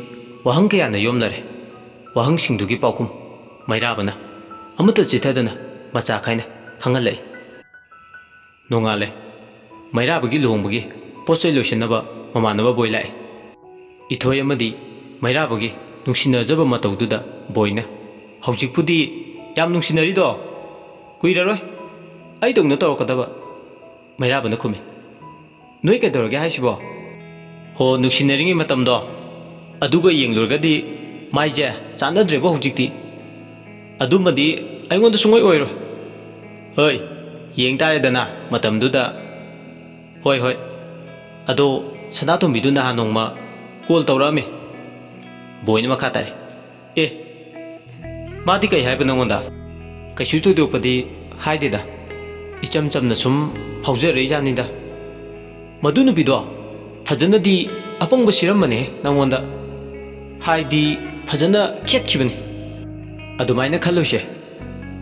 ꯋꯥꯍꯪ ꯀꯌꯥꯅ ꯌꯣꯝꯂꯔꯦ꯫ ꯋꯥꯍꯪꯁꯤꯡꯗꯨꯒꯤ ꯄꯥꯎꯈꯨꯝ ꯃꯩꯔꯥꯕꯅ ꯑꯃꯠꯇ ꯆꯤꯊꯗꯅ ꯃꯆꯥ ꯈꯥꯏꯅ ꯈꯪꯍꯜꯂꯛꯏ꯫ ꯅꯣꯡꯉꯥꯜꯂꯦ꯫ ꯃꯩꯔꯥꯕꯒꯤ ꯂꯨꯍꯣꯡꯕꯒꯤ ꯄꯣꯠ ꯆꯩ ꯂꯣꯏꯁꯤꯟꯅꯕ ꯃꯃꯥꯟꯅꯕ ꯕꯣꯏ ꯂꯥꯛꯑꯦ꯫ ꯏꯊꯣꯏ ꯑꯃꯗꯤ ꯃꯩꯔꯥꯕꯒꯤ ꯅꯨꯡꯁꯤꯅꯖꯕ ꯃꯇꯧꯗꯨꯗ ꯕꯣꯏꯅ, "ꯍꯧꯖꯤꯛꯄꯨꯗꯤ ꯌꯥꯝ ꯅꯨꯡꯁꯤꯅꯔꯤꯗꯣ, ꯀꯨꯏꯔꯔꯣꯏ ꯑꯩꯗꯧꯅ ꯇꯧꯔꯛꯀꯗꯕ꯫" ꯃꯩꯔꯥꯕꯅ ꯈꯨꯝꯃꯤ, "ꯅꯣꯏ ꯀꯩꯗꯧꯔꯒꯦ ꯍꯥꯏꯁꯤꯕꯣ?" "ꯍꯣ, ꯅꯨꯡꯁꯤꯅꯔꯤꯉꯩ ꯃꯇꯝꯗꯣ ꯑꯗꯨꯒ ꯌꯦꯡꯂꯨꯔꯒꯗꯤ ꯃꯥꯏꯁꯦ ꯆꯥꯟꯅꯗ꯭ꯔꯦꯕ ꯍꯧꯖꯤꯛꯇꯤ꯫ ꯑꯗꯨꯃꯗꯤ ꯑꯩꯉꯣꯟꯗ ꯁꯨꯡꯑꯣꯏ ꯑꯣꯏꯔꯣꯏ꯫ ꯍꯣꯏ, ꯌꯦꯡ ꯇꯥꯔꯦꯗꯅ ꯃꯇꯝꯗꯨꯗ꯫ ꯍꯣꯏ, ꯍꯣꯏ꯫ ꯑꯗꯣ ꯁꯅꯥꯇꯣꯝꯕꯤꯗꯨ ꯅꯍꯥꯟ ꯅꯣꯡꯃ ꯀꯣꯜ ꯇꯧꯔꯛꯑꯝꯃꯤ꯫ ꯕꯣꯏꯅ ꯃꯈꯥ ꯇꯥꯔꯦ꯫ ꯑꯦ, ꯃꯥꯗꯤ ꯀꯩ ꯍꯥꯏꯕ ꯅꯪꯉꯣꯟꯗ? ꯀꯩꯁꯨ ꯊꯣꯏꯗꯣꯛꯄꯗꯤ ꯍꯥꯏꯗꯦꯗ꯫ ꯏꯆꯝ ꯆꯝꯅ ꯁꯨꯝ ꯐꯥꯎꯖꯔꯛꯏꯖꯥꯠꯅꯤꯗ꯫ ꯃꯗꯨ ꯅꯨꯄꯤꯗꯣ ꯐꯖꯅꯗꯤ ꯑꯄꯪꯕ ꯁꯤꯔꯝꯕꯅꯦ ꯅꯪꯉꯣꯟꯗ꯫ ꯍꯥꯏꯗꯤ ꯐꯖꯅ ꯈꯦꯠꯈꯤꯕꯅꯤ꯫ ꯑꯗꯨꯃꯥꯏꯅ ꯈꯜꯂꯣꯏꯁꯦ꯫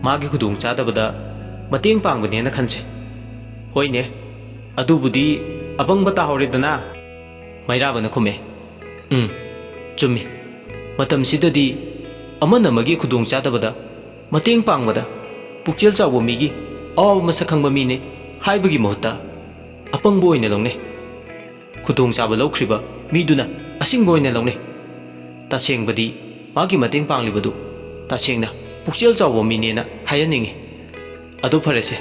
ꯃꯥꯒꯤ ꯈꯨꯗꯣꯡꯆꯥꯗꯕꯗ ꯃꯇꯦꯡ ꯄꯥꯡꯕꯅꯦꯅ ꯈꯟꯁꯦ꯫ ꯍꯣꯏꯅꯦ, ꯑꯗꯨꯕꯨꯗꯤ ꯑꯄꯪꯕ ꯇꯥꯍꯧꯔꯦꯗꯅ꯫ ꯃꯩꯔꯥꯕꯅ ꯈꯨꯝꯃꯦ, "ꯎꯝ, ꯆꯨꯝꯃꯤ꯫ ꯃꯇꯝꯁꯤꯗꯗꯤ ꯑꯃꯅ ꯑꯃꯒꯤ ꯈꯨꯗꯣꯡꯆꯥꯗꯕꯗ ꯃꯇꯦꯡ ꯄꯥꯡꯕꯗ ꯄꯨꯛꯆꯦꯜ ꯆꯥꯎꯕ ꯃꯤꯒꯤ ꯑꯋꯥꯕ ꯃꯁꯛ ꯈꯪꯕ ꯃꯤꯅꯦ ꯍꯥꯏꯕꯒꯤ ꯃꯍꯨꯠꯇ ꯑꯄꯪꯕ ꯑꯣꯏꯅ ꯂꯧꯅꯩ꯫ ꯈꯨꯗꯣꯡꯆꯥꯕ ꯂꯧꯈ꯭ꯔꯤꯕ ꯃꯤꯗꯨꯅ ꯑꯁꯤꯡꯕ ꯑꯣꯏꯅ ꯂꯧꯅꯩ꯫ ꯇꯁꯦꯡꯕꯗꯤ ꯃꯥꯒꯤ ꯃꯇꯦꯡ ꯄꯥꯡꯂꯤꯕꯗꯨ ꯇꯁꯦꯡꯅ ꯄꯨꯛꯆꯦꯜ ꯆꯥꯎꯕ ꯃꯤꯅꯦꯅ ꯍꯥꯏꯍꯟꯅꯤꯡꯉꯤ꯫ ꯑꯗꯨ ꯐꯔꯦꯁꯦ,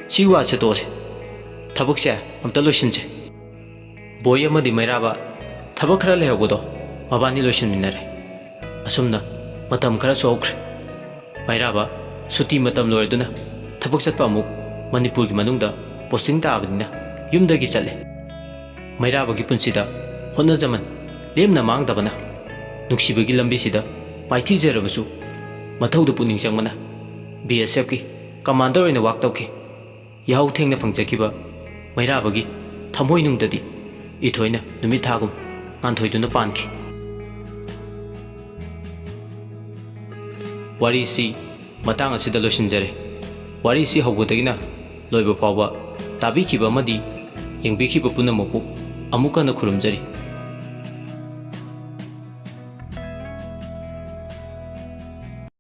ꯁꯤ ꯋꯥꯁꯦ ꯇꯣꯛꯑꯁꯦ꯫ ꯊꯕꯛꯁꯦ ꯑꯝꯇ ꯂꯣꯏꯁꯤꯟꯁꯦ꯫" ꯕꯣꯏ ꯑꯃꯗꯤ ꯃꯩꯔꯥꯕ ꯊꯕꯛ ꯈꯔ ꯂꯩꯍꯧꯕꯗꯣ ꯃꯕꯥꯅꯤ ꯂꯣꯏꯁꯤꯟꯃꯤꯟꯅꯔꯦ꯫ ꯑꯁꯨꯝꯅ ꯃꯇꯝ ꯈꯔꯁꯨ ꯍꯧꯈ꯭ꯔꯦ꯫ ꯃꯩꯔꯥꯕ ꯁꯨꯇꯤ ꯃꯇꯝ ꯂꯣꯏꯔꯗꯨꯅ ꯊꯕꯛ ꯆꯠꯄ ꯑꯃꯨꯛ ꯃꯅꯤꯄꯨꯔꯒꯤ ꯃꯅꯨꯡꯗ ꯄꯣꯁꯇꯤꯡ ꯇꯥꯕꯅꯤꯅ ꯌꯨꯝꯗꯒꯤ ꯆꯠꯂꯦ꯫ ꯃꯩꯔꯥꯕꯒꯤ ꯄꯨꯟꯁꯤꯗ ꯍꯣꯠꯅꯖꯃꯟ ꯂꯦꯝꯅ ꯃꯥꯡꯗꯕꯅ ꯅꯨꯡꯁꯤꯕꯒꯤ ꯂꯝꯕꯤꯁꯤꯗ ꯃꯥꯏꯊꯤꯖꯔꯕꯁꯨ ꯃꯊꯧꯗ ꯄꯨꯛꯅꯤꯡ ꯆꯪꯕꯅ ꯕꯤ ꯑꯦꯁ ꯑꯦꯐꯀꯤ ꯀꯃꯥꯟꯗꯔ ꯑꯣꯏꯅ ꯋꯥꯛ ꯇꯧꯈꯤ꯫ ꯌꯥꯍꯧ ꯊꯦꯡꯅ ꯐꯪꯖꯈꯤꯕ ꯃꯩꯔꯥꯕꯒꯤ ꯊꯃꯣꯏꯅꯨꯡꯗꯗꯤ ꯏꯊꯣꯏꯅ ꯅꯨꯃꯤꯠ ꯊꯥꯒꯨꯝ ꯉꯥꯟꯊꯣꯏꯗꯨꯅ ꯄꯥꯟꯈꯤ꯫ ꯋꯥꯔꯤꯁꯤ ꯃꯇꯥꯡ ꯑꯁꯤꯗ ꯂꯣꯏꯁꯤꯟꯖꯔꯦ꯫ ꯋꯥꯔꯤꯁꯤ ꯍꯧꯕꯗꯒꯤꯅ ꯂꯣꯏꯕ ꯐꯥꯎꯕ ꯇꯥꯕꯤꯈꯤꯕ ꯑꯃꯗꯤ ꯌꯦꯡꯕꯤꯈꯤꯕ ꯄꯨꯝꯅꯃꯛꯄꯨ ꯑꯃꯨꯛ ꯍꯟꯅ ꯈꯨꯔꯨꯝꯖꯔꯤ꯫